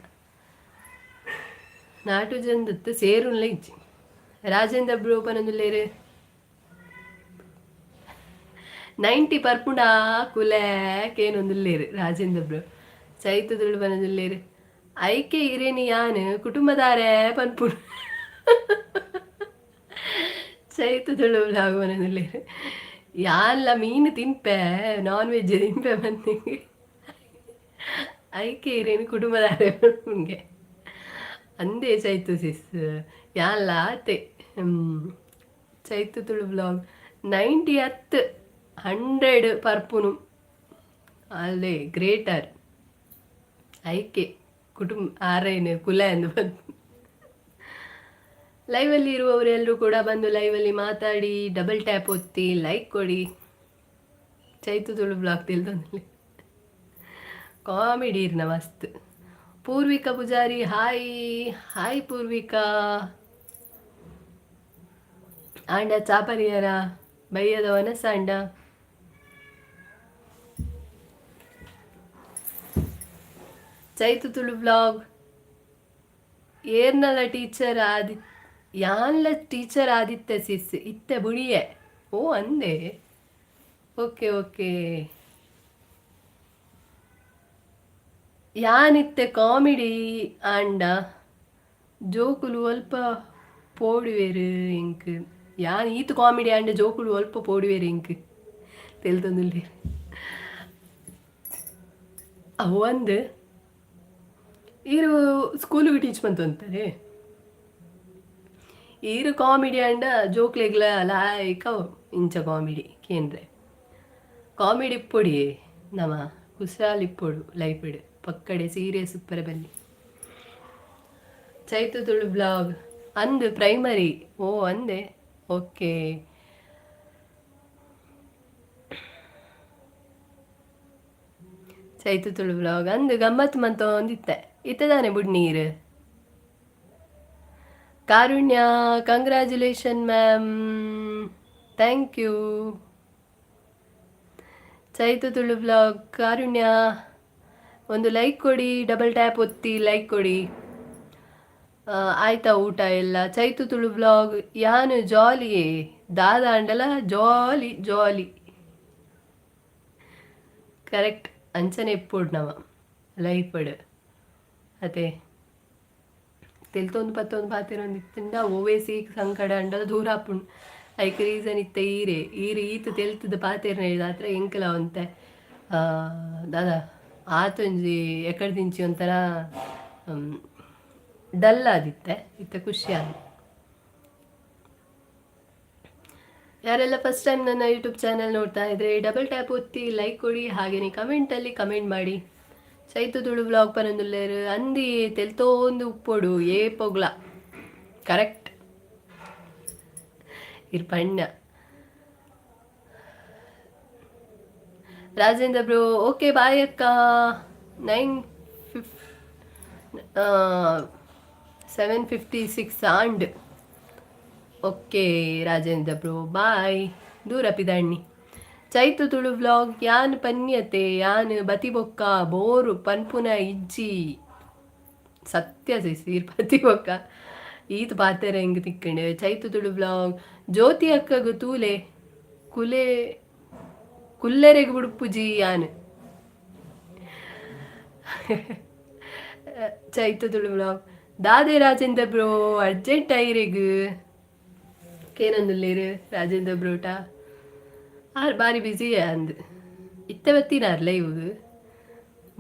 A: ನಾಟುಜಿ ಅಂದತ್ ಸೇರುನ್ಲ ಇಜ್ಜಿ. ರಾಜೇಂದ್ರ ಬ್ರೋ ಪನೊಂದುಲ್ಲೆರ್. 90 ಪರ್ಪುಂಡಾ ಕುಲೆ ಕೇನೊಂದುಲ್ಲೆರ್ ರಾಜೇಂದ್ರ ಬ್ರೋ. ಚೈತುದುಳು ಪನೊಂದುಲ್ಲೆರ್. ಐಕೆ ಇರೇನಿ ಯಾನ್ ಕುಟುಂಬದಾರೆ ಪನ್ಪುನು. ಚೈತುದುಳು ವ್ಲಾಗ್ ಪನೊಂದುಲ್ಲೆರ್. ಯಾನ್ಲ ಮೀನ್ ತಿನ್ಪೆ, ನಾನ್ ವೆಜ್ ತಿನ್ಪೆ ಪನ್ನಿಂಗ್. ಐಕೆ ಇರೇನು ಕುಟುಂಬದಾರೆ ಪನ್ಪುನ್ಗೆ. ಅಂದೇ ಚೈತು ಸಿಸ್, ಯಾನ್ಲ ಆತೆ. ಚೈತು ತುಳು ವ್ಲಾಗ್, 90 ಅತ್, 100 ಪರ್ಪುನು ಅಲ್ಲೇ ಗ್ರೇಟರ್. ಐಕೆ ಕುಟುಂಬ ಆರೇನು ಕುಲ ಎಂದು ಬಂದು. ಲೈವಲ್ಲಿ ಇರುವವರೆಲ್ಲರೂ ಕೂಡ ಬಂದು ಲೈವಲ್ಲಿ ಮಾತಾಡಿ, ಡಬಲ್ ಟ್ಯಾಪ್ ಒತ್ತಿ ಲೈಕ್ ಕೊಡಿ. ಚೈತು ತುಳು ಬ್ಲಾಗ್ ತಿಳ್ದೊಂದಲ್ಲಿ ಕಾಮಿಡಿ ಇರ್ನ ಮಸ್ತ್. Purvika Poojari, hi hi Purvika. ಆಂಡ ಚಾಪರಿಯರ ಬಯ್ಯದ ವನಸಾಂಡ? Chaitu Tulu vlog ಏರ್ನಲ teacher ಆದಿ ಯಾನ್ಲ ಟೀಚರ್ ಆದಿತ್ತೆ ಸಿಸ್ ಇತ್ತೆ ಬುಡಿಯೆ. ಓ ಅಂದೆ, ಓಕೆ ಓಕೆ. ಯಾನಿತ್ತೆ ಕಾಮಿಡಿ ಆಂಡ ಜೋಕುಲು ಅಲ್ಪ ಪೋಡುವೆರು ಎಂಕ್. ಯಾನ್ ಈತ್ ಕಾಮಿಡಿ ಆಂಡ ಜೋಕುಲು ಅಲ್ಪ ಪೋಡುವೆರು ಎಂಕ್ ತೆಲ್ತೊಂದುಲ್ಲೆರ್. ಅವು ಅಂದ್ ಈರು ಸ್ಕೂಲಿಗೆ ಟೀಚ್ ಮಂತೊಂತಾರೆ. ಈರು ಕಾಮಿಡಿ ಆಂಡ ಜೋಕ್ಲೆಗ್ಲ ಲಾಯ್ಕ್ ಅವು ಇಂಚ ಕಾಮಿಡಿ ಕೇಂದ್ರೆ. ಕಾಮಿಡಿ ಇಪ್ಪೊಡಿ, ನಮ ಕುಶಾಲ್ ಇಪ್ಪೊಡು ಲೈಫ್ಡ್, ಪಕ್ಕಡೆ ಸೀರಿಯಸ್ ಇಪ್ಪರೆ ಬಲ್ಲಿ. ಚೈತು ತುಳು ಬ್ಲಾಗ್ ಅಂದ್ ಪ್ರೈಮರಿ. ಓ ಅಂದೆ, ಓಕೆ. ಚೈತು ತುಳು ಬ್ಲಾಗ್ ಅಂದ್ ಗಮ್ಮತ್ ಮಂತೊಂದಿತ್ತೆ ಇತ್ತೆ ಬುಡ್ ನೀರು. Karunya congratulation ma'am, thank you. Chaitu Tulu blog Karunya ಒಂದು ಲೈಕ್ ಕೊಡಿ, ಡಬಲ್ ಟ್ಯಾಪ್ ಒತ್ತಿ ಲೈಕ್ ಕೊಡಿ. ಆಯ್ತಾ ಊಟ ಎಲ್ಲ? ಚೈತು ತುಳು ಬ್ಲಾಗ್ ಯಾನು ಜಾಲಿಯೇ ದಾದ ಅಂಡಲ ಜಾಲಿ ಜಾಲಿ ಕರೆಕ್ಟ್ ಅಂಚನೆ ಇಪ್ಪೊಡು ನಮ ಲೈಫಡ್ ಅತೆ. ತೆಲ್ತೊಂದು ಪತ್ತೊಂದು ಪಾತೆರೊಂದು ಇತ್ತಿಂಡ ಓವೇ ಸೀಕ್ ಸಂಕಡ ಅಂಡಲ ದೂರ ಆಪುಂಡು. ಐಕ್ ರೀಸನ್ ಇತ್ತೆ ಈರೆ ಈರ್ ಈತ್ ತೆಲ್ತದ ಪಾತೆರ್ನ ಹೇಳಿದಾತ್ರ ಎಂಕಲ ಒಂತೆ ದಾದ ಆತೊಂಜಿ ಎಕಡ್ದಿಂಚಿ ಒಂಥರ ಡಲ್ ಆದಿತ್ತೆ, ಇತ್ತೆ ಖುಷಿ ಆಂಡ್. ಯಾರೆಲ್ಲ ಫಸ್ಟ್ ಟೈಮ್ ನನ್ನ ಯೂಟ್ಯೂಬ್ ಚಾನಲ್ ನೋಡ್ತಾ ಇದ್ರೆ ಡಬಲ್ ಟ್ಯಾಪ್ ಒತ್ತಿ ಲೈಕ್ ಕೊಡಿ, ಹಾಗೆಯೇ ಕಮೆಂಟಲ್ಲಿ ಕಮೆಂಟ್ ಮಾಡಿ. ಚೈತು ತುಳು ಬ್ಲಾಗ್ ಪನೊಂದುಲ್ಲೆರ್ ಅಂದಿ ತೆಲ್ತೋಂದು ಉಪ್ಪೊಡು ಏಪೊಗ್ಲ ಕರೆಕ್ಟ್ ಇರ್ ಪಣ್ಣ. ರಾಜೇಂದ್ರ ಬ್ರೋ ಓಕೆ ಬಾಯ್ ಅಕ್ಕ. 7:56 and okay Rajendra bro bye. ದೂರ ಪಿದಣ್ಣಿ. ಚೈತು ತುಳು ವ್ಲಾಗ್ ಯಾನ್ ಪನ್ಯತೆ ಯಾನ್ ಬತಿಬೊಕ್ಕ ಬೋರು ಪನ್ಪುನ ಇಜ್ಜಿ. ಸತ್ಯ ಸಿಸ್ ಈರ್ ಬತಿಬೊಕ್ಕ ಈತ್ ಪಾತೆರ ಎಂಕ್ ತಿಕ್ಕಂಡು. ಚೈತು ತುಳು ವ್ಲಾಗ್ ಜ್ಯೋತಿ ಅಕ್ಕಗ್ ತೂಲೆ ಕುಲೆ ಕುಲ್ಲೆರೆಗ್ ಬುಡ್ಪುಜಿ ಯಾನ್. ಚೈತು ತುಳು ವ್ಲಾಗ್ ದಾದೆ ರಾಜೇಂದ್ರ ಬ್ರೋ ಅರ್ಜೆಂಟ್ ಐರೆಗ್ ಕೇನೊಂದುಲ್ಲೆರ್ ರಾಜೇಂದ್ರ ಬ್ರೋಟ ಆರ್ ಬಾರಿ ಬಿಸಿ ಅಂದ್ ಇತ್ತೆ ಬತ್ತಿನಾರ್ ಲೈವ್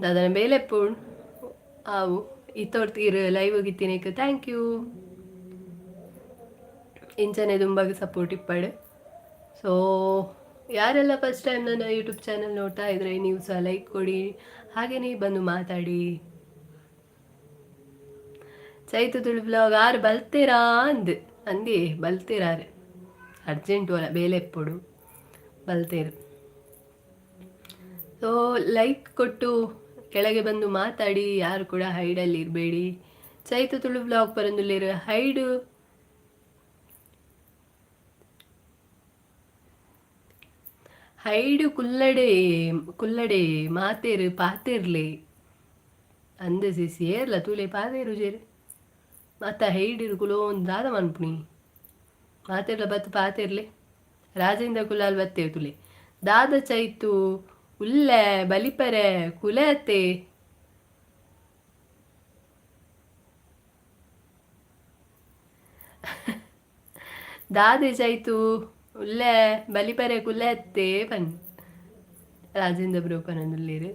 A: ದಾದನ ಬೇಲೆ ಪೋಣ್ ಆವು ಇತ್ತೊರ್ತು ಲೈವ್ ಇತ್ತಿನೇಕ್ thank you. ಇಂಚನೆ ದುಂಬಗ್ ಸಪೋರ್ಟ್ ಇಪ್ಪಡ್. ಸೊ ಯಾರೆಲ್ಲ ಫಸ್ಟ್ ಟೈಮ್ ನನ್ನ ಯೂಟ್ಯೂಬ್ ಚಾನಲ್ ನೋಡ್ತಾ ಇದ್ರೆ ನೀವು ಸಹ ಲೈಕ್ ಕೊಡಿ, ಹಾಗೆಯೇ ಬಂದು ಮಾತಾಡಿ. ಚೈತು ತುಳು ಬ್ಲಾಗ್ ಆರು ಬಲ್ತೇರಾ ಅಂದ್ ಅಂದಿ ಬಲ್ತೇರಾರು ಅರ್ಜೆಂಟ್ ಓಲ ಬೇಲೆ ಎಪ್ಪೊಡು ಬಲ್ತೇರು. ಸೊ ಲೈಕ್ ಕೊಟ್ಟು ಕೆಳಗೆ ಬಂದು ಮಾತಾಡಿ, ಯಾರು ಕೂಡ ಹೈಡಲ್ಲಿ ಇರಬೇಡಿ. ಚೈತು ತುಳು ಬ್ಲಾಗ್ ಪರಂದುಲ್ಲೇರು ಹೈಡು ಹೈಡು ಕುಲ್ಲಡೆ ಕುಲ್ಲಡೆ ಮಾತೇರು ಪಾತೆರ್ಲೆ ಅಂದ ಸಿಸಿ ಏರ್ಲ ತೂಲೆ ಪಾತೇರು ಜೇರು ಮಾತ ಹೈಡಿರು ಕುಲೋಂದು ದಾದ ಮನ್ಪುಣಿ ಮಾತೆರ್ಲ ಬತ್ತು ಪಾತೆರ್ಲೆ ರಾಜೇಂದ್ರ ಕುಲಾಲ್ ಬತ್ತೇರು ತುಲೆ ದಾದ ಚೈತು ಉಲ್ಲೆ ಬಲಿಪರೆ ಕುಲೆ ಅತ್ತೆ. ದಾದೆ ಚೈತು ಉಲ್ಲೆ ಬಲಿಪರೆ ಕುಲೆ ಅತ್ತೆ ಪನ್ ರಾಜೇಂದ್ರ ಬ್ರೋ ಪನೊಂದುಲ್ಲೆರ್.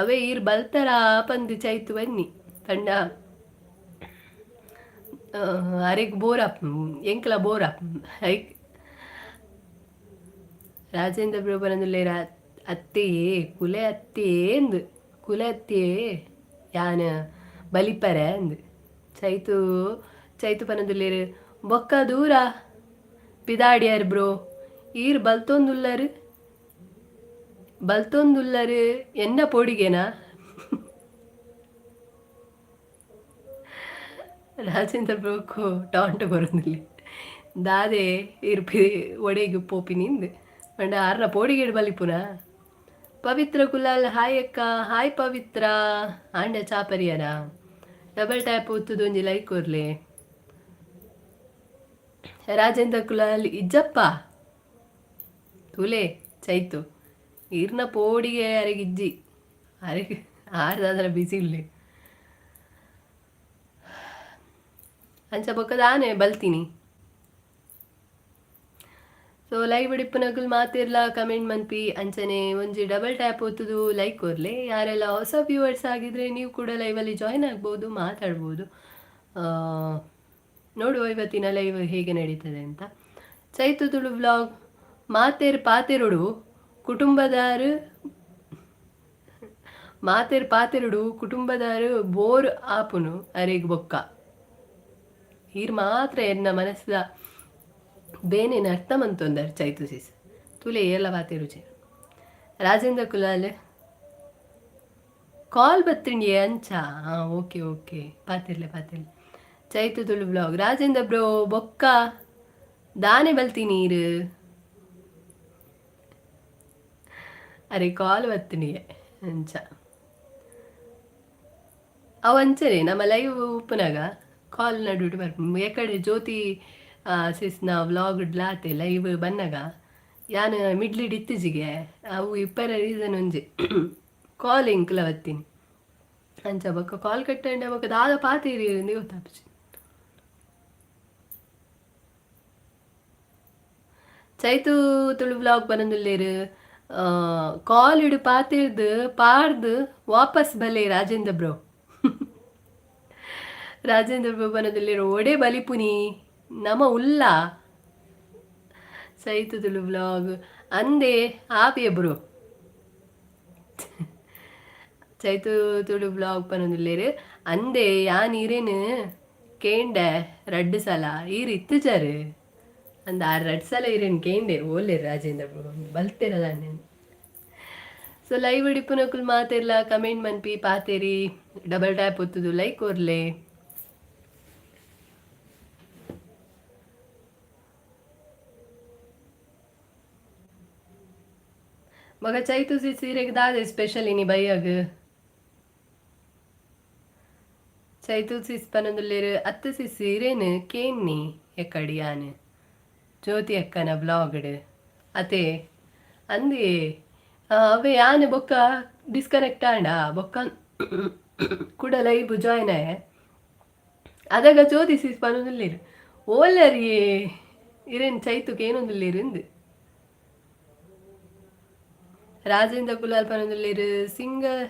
A: ಅವೇ ಈರ್ ಬಲ್ತರಾ ಪಂದ್ ಚೈತು ಬನ್ನಿ ಪಂಡ ಅರೆಗ್ ಬೋರ್ ಆಪ್ ಎಂಕ್ಲ ಬೋರ್ ಆಪ್ ಐಕ್ ರಾಜೇಂದ್ರ ಬ್ರೋ ಪನೊಂದುಲ್ಲೆರ್ ಅತ್ತೆಯೇ ಕುಲೆ ಅತ್ತೇಂದ್ ಕುಲೆ ಅತ್ತೇ ಯಾನ್ ಬಲಿಪರೆ ಅಂದ್. ಚೈತು ಚೈತು ಪನೊಂದುಲ್ಲೆರ್ ಬೊಕ್ಕ ದೂರ ಪಿದಾಡಿಯರ್ ಬ್ರೋ ಈರ್ ಬಲ್ತೊಂದುಲ್ಲರ್ ಬಲ್ತೊಂದುಲ್ಲರ್ ಎನ್ನ ಪೋಡಿಗೆನಾ? ರಾಜೇಂದ್ರ ಬ್ರೋಕು ಟಾಂಟ್ ಬರೋದಿಲ್ಲ ದಾದೆ ಈರ್ ಪಿ ಒಡೆಗ್ ಪೋಪಿನಿಂದ್ ಪಂಡ ಆರ್ನ ಪೋಡಿಗೆಡ್ ಬಲಿಪುನ. ಪವಿತ್ರ ಕುಲಾಲ್ ಹಾಯ್ ಅಕ್ಕ. ಹಾಯ್ ಪವಿತ್ರ. ಆಂಡ ಚಾಪರಿಯರ ಡಬಲ್ ಟ್ಯಾಪ್ ಒತ್ತುದು ಒಂಜಿ ಲೈಕ್ ಕೊರ್ಲೆ. ರಾಜೇಂದ್ರ ಕುಲಾಲ್ ಇಜ್ಜಪ್ಪ ತುಲೆ ಚೈತು ಈರ್ನ ಪೋಡಿಗೆ ಅರೆಗಿಜ್ಜಿ ಅರೆಗೆ ಆರ್ದಾದನ ಬಿಸಿ ಇಲ್ಲೆ ಅಂಚ ಬೊಕ್ಕ ದಾನೆ ಬಲ್ತೀನಿ. ಸೊ ಲೈವ್ ಇಪ್ಪುನಕುಲು ಮಾತಿರ್ಲ ಕಮೆಂಟ್ ಮನ್ಪಿ ಅಂಚನೆ ಒಂಜಿ ಡಬಲ್ ಟ್ಯಾಪ್ ಒತ್ತುದು ಲೈಕ್ ಕೊರ್ಲೆ. ಯಾರೆಲ್ಲ ಹೊಸ ವ್ಯೂವರ್ಸ್ ಆಗಿದ್ರೆ ನೀವು ಕೂಡ ಲೈವಲ್ಲಿ ಜಾಯಿನ್ ಆಗ್ಬೋದು, ಮಾತಾಡ್ಬೋದು. ನೋಡುವ ಇವತ್ತಿನ ಲೈವ್ ಹೇಗೆ ನಡೀತದೆ ಅಂತ. ಚೈತು ತುಳು ವ್ಲಾಗ್ ಮಾತೇರ್ ಪಾತೆರುಡು ಕುಟುಂಬದಾರು ಮಾತೇರ್ ಪಾತೆರುಡು ಕುಟುಂಬದಾರು ಬೋರ್ ಆಪುನು ಅರೆಗ್ ಬೊಕ್ಕ ಈರ್ ಮಾತ್ರ ಎನ್ನ ಮನಸ್ಸದ ಬೇನೇನು ಅರ್ಥ ಮಂತೊಂದರ್ ಚೈತು ಸಿಸ್ ತುಲೆ ಏರ್ಲ ಪಾತೆರುಜೆ. ರಾಜೇಂದ್ರ ಕುಲಾಲ್ ಕಾಲ್ ಬತ್ತಿಂಡಿಯೇ ಅಂಚ. ಹಾಂ ಓಕೆ ಓಕೆ ಪಾತಿರ್ಲೆ ಪಾತಿರ್ಲೆ. ಚೈತು ತುಳು ಬ್ಲಾಗ್ ರಾಜೇಂದ್ರ ಬ್ರೋ ಬೊಕ್ಕ ದಾನೆ ಬಲ್ತಿ ನೀರು ಅರೆ ಕಾಲ್ ಬತ್ತಿಂಡಿಯೇ ಅಂಚ ಅವು ಅಂಚನೆ ನಮ್ಮ ಲೈವ್ ಉಪ್ಪುನಾಗ ಕಾಲ್ ನಡುವಿಟ್ಟು ಬರ್ಪು ಎಕಡೆ ಜ್ಯೋತಿ ಸಿಸ್ನ ವ್ಲಾಗ್ ಡ್ಲಾತೆ ಲೈವ್ ಬನ್ನಗ ಯಾನ್ ಮಿಡ್ಲಿಡ್ ಇತ್ತೀಚೆಗೆ ಅವು ಇಪ್ಪರ ರೀಸನ್ ಒಂಜಿ ಕಾಲ್ ಎಂಕ್ಲ ಬತ್ತೀನಿ ಅಂಚ ಬೊಕ್ಕ ಕಾಲ್ ಕಟ್ಟಂಡ ಬೊಕ್ಕ ದಾದ ಪಾತೇರಿ ಗೊತ್ತಾಪುಜಿ. ಚೈತು ತುಳು ವ್ಲಾಗ್ ಬನೊಂದುಲ್ಲೆರ್ ಕಾಲ್ ಇಡು ಪಾತೆರ್ದ್ ಪಾರ್ದ್ ವಾಪಸ್ ಬಲೆ ರಾಜೇಂದ್ರ ಬ್ರೋ. ರಾಜೇಂದ್ರ ಬ್ರೋ ಬನೊಂದುಲ್ಲೆರ್ ಒಡೆ ಬಲಿಪುನಿ ನಮ ಉಲ್ಲ. ಚೈತು ತುಳು ವ್ಲಾಗ್ ಅಂದೆ ಆಪಿಯ ಬ್ರೋ. ಚೈತು ತುಳು ವ್ಲಾಗ್ ಪನೊಂದುಲ್ಲೆರ್ ಅಂದೆ ಯಾನ್ ಇರೇನು ಕೇಂಡೆ ರಡ್ಡ್ ಸಲ ಈರ್ ಇತ್ತುಜಾರ್ ಅಂದ್ ಆರ್ ರಡ್ಡ್ ಸಲ ಇರೇನು ಕೇಂಡೆರ್ ಓಲ್ಲೆರ್ ರಾಜೇಂದ್ರ ಬ್ರೋ ಬಲ್ತೆರ ದಾನೆ. ಸೊ ಲೈವ್ ಇಪ್ಪುನಕುಲು ಮಾತೆರ್ಲ ಕಮೆಂಟ್ ಮನ್ಪಿ ಪಾತೆರಿ ಡಬಲ್ ಟ್ಯಾಪ್ ಒತ್ತುದು ಲೈಕ್ ಕೊರ್ಲೆ. ಮಗ ಚೈತು ಸೀರೆಗೆ ದಾದೆ ಸ್ಪೆಷಲ್ ಇನಿ ಬೈಯಗ್ ಚೈತು ಸಿಸ್ ಪನೊಂದುಲ್ಲೆರ್ ಅತ್ತು ಸಿಸ್ ಇರೇನು ಕೇನ್ನಿ ಎಕ್ಕಡಿ ಯಾನ್ ಜ್ಯೋತಿ ಅಕ್ಕನ ಬ್ಲಾಗ್ಡ್ ಅತೆ ಅಂದೆ ಅವೇ ಯಾನ್ ಬೊಕ್ಕ ಡಿಸ್ಕನೆಕ್ಟ್ ಆಂಡ ಬೊಕ್ಕ ಕುಡ ಲೈವ್ ಜಾಯ್ನ್ ಆಯೆ ಅದಗ ಜ್ಯೋತಿ ಸಿಸ್ ಪನೊಂದುಲ್ಲೆರ್ ಓಲ್ಲರಿಯೇ ಇರೇನು ಚೈತುಕ್ ಏನೊಂದುಲ್ಲೆರ್ ಇಂದ್. ರಾಜೇಂದ್ರ ಕುಲಾಲ್ ಪನೊಂದುಲ್ಲೆರ್ ಸಿಂಗಲ್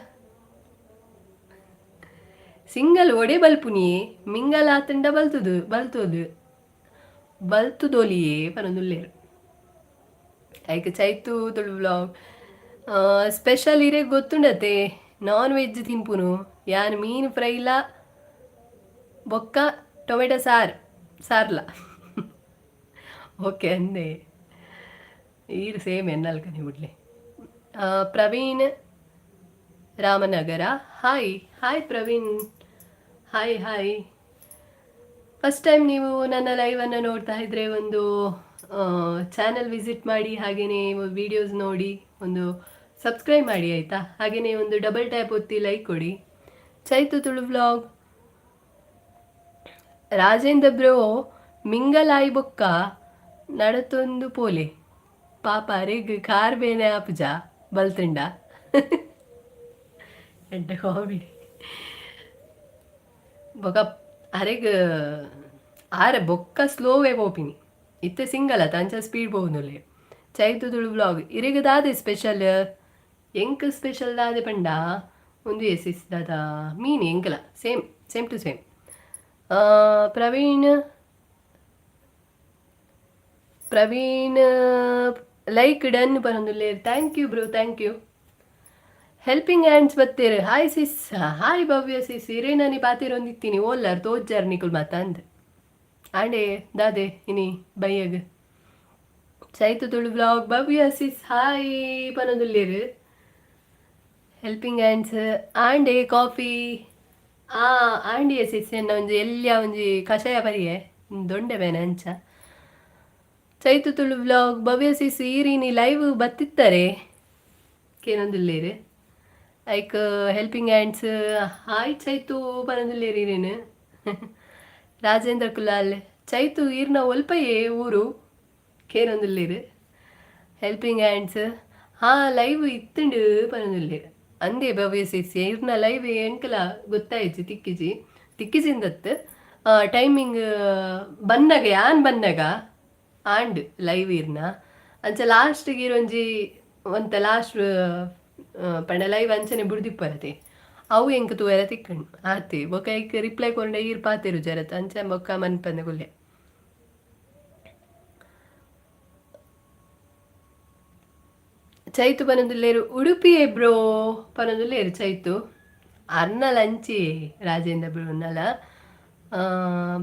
A: ಸಿಂಗಲ್ ಒಡೆ ಬಲ್ಪುನಿಯೇ ಮಿಂಗಲ್ ಆತುಂಡ ಬಲ್ತುದು ಬಲ್ತೊದು ಬಲ್ತುದೊಲಿಯೇ ಪನೊಂದುಲ್ಲೆರ್. ಐಕ್ ಚೈತು ತುಳು ವ್ಲಾಗ್ ಸ್ಪೆಷಲ್ ಇರೆಗ್ ಗೊತ್ತುಂಡತೆ ನಾನ್ ವೆಜ್ ತಿನ್ಪುನು ಯಾನ್ ಮೀನ್ ಫ್ರೈಲ ಬೊಕ್ಕ ಟೊಮೆಟೊ ಸಾರ್ ಸಾರ್ಲ ಓಕೆ ಅಂದೆ ಈರ್ same ಎನ್ನಲ್ಕನೆ ಬುಡ್ಲೆ. Praveen Ramanagara hi hi Praveen hi hi. First time ನೀವು ನನ್ನ ಲೈವನ್ನು ನೋಡ್ತಾ ಇದ್ದರೆ ಒಂದು ಚಾನಲ್ ವಿಸಿಟ್ ಮಾಡಿ, ಹಾಗೆಯೇ ವೀಡಿಯೋಸ್ ನೋಡಿ, ಒಂದು ಸಬ್ಸ್ಕ್ರೈಬ್ ಮಾಡಿ ಆಯಿತಾ. ಹಾಗೆಯೇ ಒಂದು ಡಬಲ್ ಟ್ಯಾಪ್ ಒತ್ತಿ ಲೈಕ್ ಕೊಡಿ. Chaitu Tulu vlog Rajendra bro mingle ಆಯಿ ಬೊಕ್ಕ ನಡತೊಂದು ಪೋಲೆ ಪಾಪ ಅರೆಗ್ ಕಾರ್ ಬೇನೆ ಆಪುಜ ಬಲ್ತುಂಡ ಎಡ್ಡೆ ಕಾಮಿಡಿ. ಬೊಕ ಅರೆಗ್ ಆರೆ ಬೊಕ್ಕ ಸ್ಲೋವೇ ಪೋಪಿನಿ ಇತ್ತೆ ಸಿಂಗಲ್ ಅತ್ತ ಅಂಚ ಸ್ಪೀಡ್ ಪೋವೊಂದುಲ್ಲೆ. ಚೈತು ತುಳು ವ್ಲಾಗ್ ಇರೆಗ್ ದಾದೆ ಸ್ಪೆಷಲ್ ಎಂಕ್ ಸ್ಪೆಷಲ್ ದಾದೆ ಪಂಡ ಉಂದು ಎಸಿಸ್ ದಾದ ಮೀನು ಎಂಕಲ same same to same. Praveen Praveen like done ಪನೊಂದುಲ್ಲೆರ್ thank you bro thank you. Helping hands ಬತ್ತೇರು hi sis hi Bhavya sis ಇರೇನನಿ ಪಾತೆರೊಂದಿತ್ತೀನಿ ಓಲ್ಲರ್ ತೋಜ್ಜಾರ್ ನಿಕುಲ್ ಮಾತ ಅಂದ್ ಆಂಡೆ ದಾದೆ ಇನಿ ಬೈಯಗ್. Chaitu Tulu vlog Bhavya sis hi ಪನೊಂದುಲ್ಲೆರ್ ಹೆಲ್ಪಿಂಗ್ ಹ್ಯಾಂಡ್ಸ್ ಆಂಡೆ ಕಾಫಿ ಆ ಆಂಡಿಯೇ ಸಿಸ್ ಎನ್ನ ಒಂಜಿ ಎಲ್ಯ ಒಂಜಿ ಕಷಾಯ ಪರಿಯೆ ದೊಂಡೆ ಬೇನೆ ಅಂಚ. ಚೈತು ತುಳು ವ್ಲಾಗ್ ಭವ್ಯ ಸಿಸ್ ಈರಿನಿ ಲೈವ್ ಬತ್ತಿತ್ತಾರೆ ಕೇನೊಂದುಲ್ಲೇರು. ಐಕ್ ಹೆಲ್ಪಿಂಗ್ ಹ್ಯಾಂಡ್ಸ್ ಹಾಯ್ ಚೈತು ಪನೊಂದುಲ್ಲೇರು ಇರೇನು. ರಾಜೇಂದ್ರ ಕುಲಾಲ್ ಚೈತು ಈರ್ನ ಒಲ್ಪಯೇ ಊರು ಕೇನೊಂದುಲ್ಲೇರು. ಹೆಲ್ಪಿಂಗ್ ಹ್ಯಾಂಡ್ಸ್ ಹಾ ಲೈವ್ ಇತ್ತುಂಡು ಪನೊಂದುಲ್ಲೇರು. ಅಂದೇ ಭವ್ಯ ಸಿಸ್ ಈರ್ನ ಲೈವ್ ಎಂಕಲ ಗೊತ್ತಾಯ್ತು ತಿಕ್ಕಿಜಿ ತಿಕ್ಕಿಜಿಂದತ್ತು ಟೈಮಿಂಗ್ ಬನ್ನಗ ಯಾನ್ ಬನ್ನಗ ಆಂಡ್ ಲೈವ್ ಇರ್ನ ಅಂಚ ಲಾಸ್ಟ್ಗೆ ಇರೊಂಜಿ ಒಂತ ಲಾಸ್ಟ್ ಪಂಡ ಲೈವ್ ಅಂಚನೆ ಬುಡ್ದಿಪ್ಪರತೆ ಅವು ಎಂಕ್ ತೂಯರ ತಿಕ್ಕಂಡು ಆತೆ ಬೊಕ ಐಕ್ ರಿಪ್ಲೈ ಕೊರ್ಂಡ ಈರ್ ಪಾತೆರು ಜರತ್ ಅಂಚ ಬೊಕ್ಕ ಮನ್ಪಂದೆ ಕುಲ್ಲೆ. ಚೈತು ಪನೊಂದುಲ್ಲೇರು ಉಡುಪಿಯೇ ಬ್ರೋ ಪನೊಂದುಲ್ಲೇರು ಚೈತು ಅರ್ನಲ ಅಂಚಿ ರಾಜೇಂದ್ರ ಬ್ರೋ ನಲ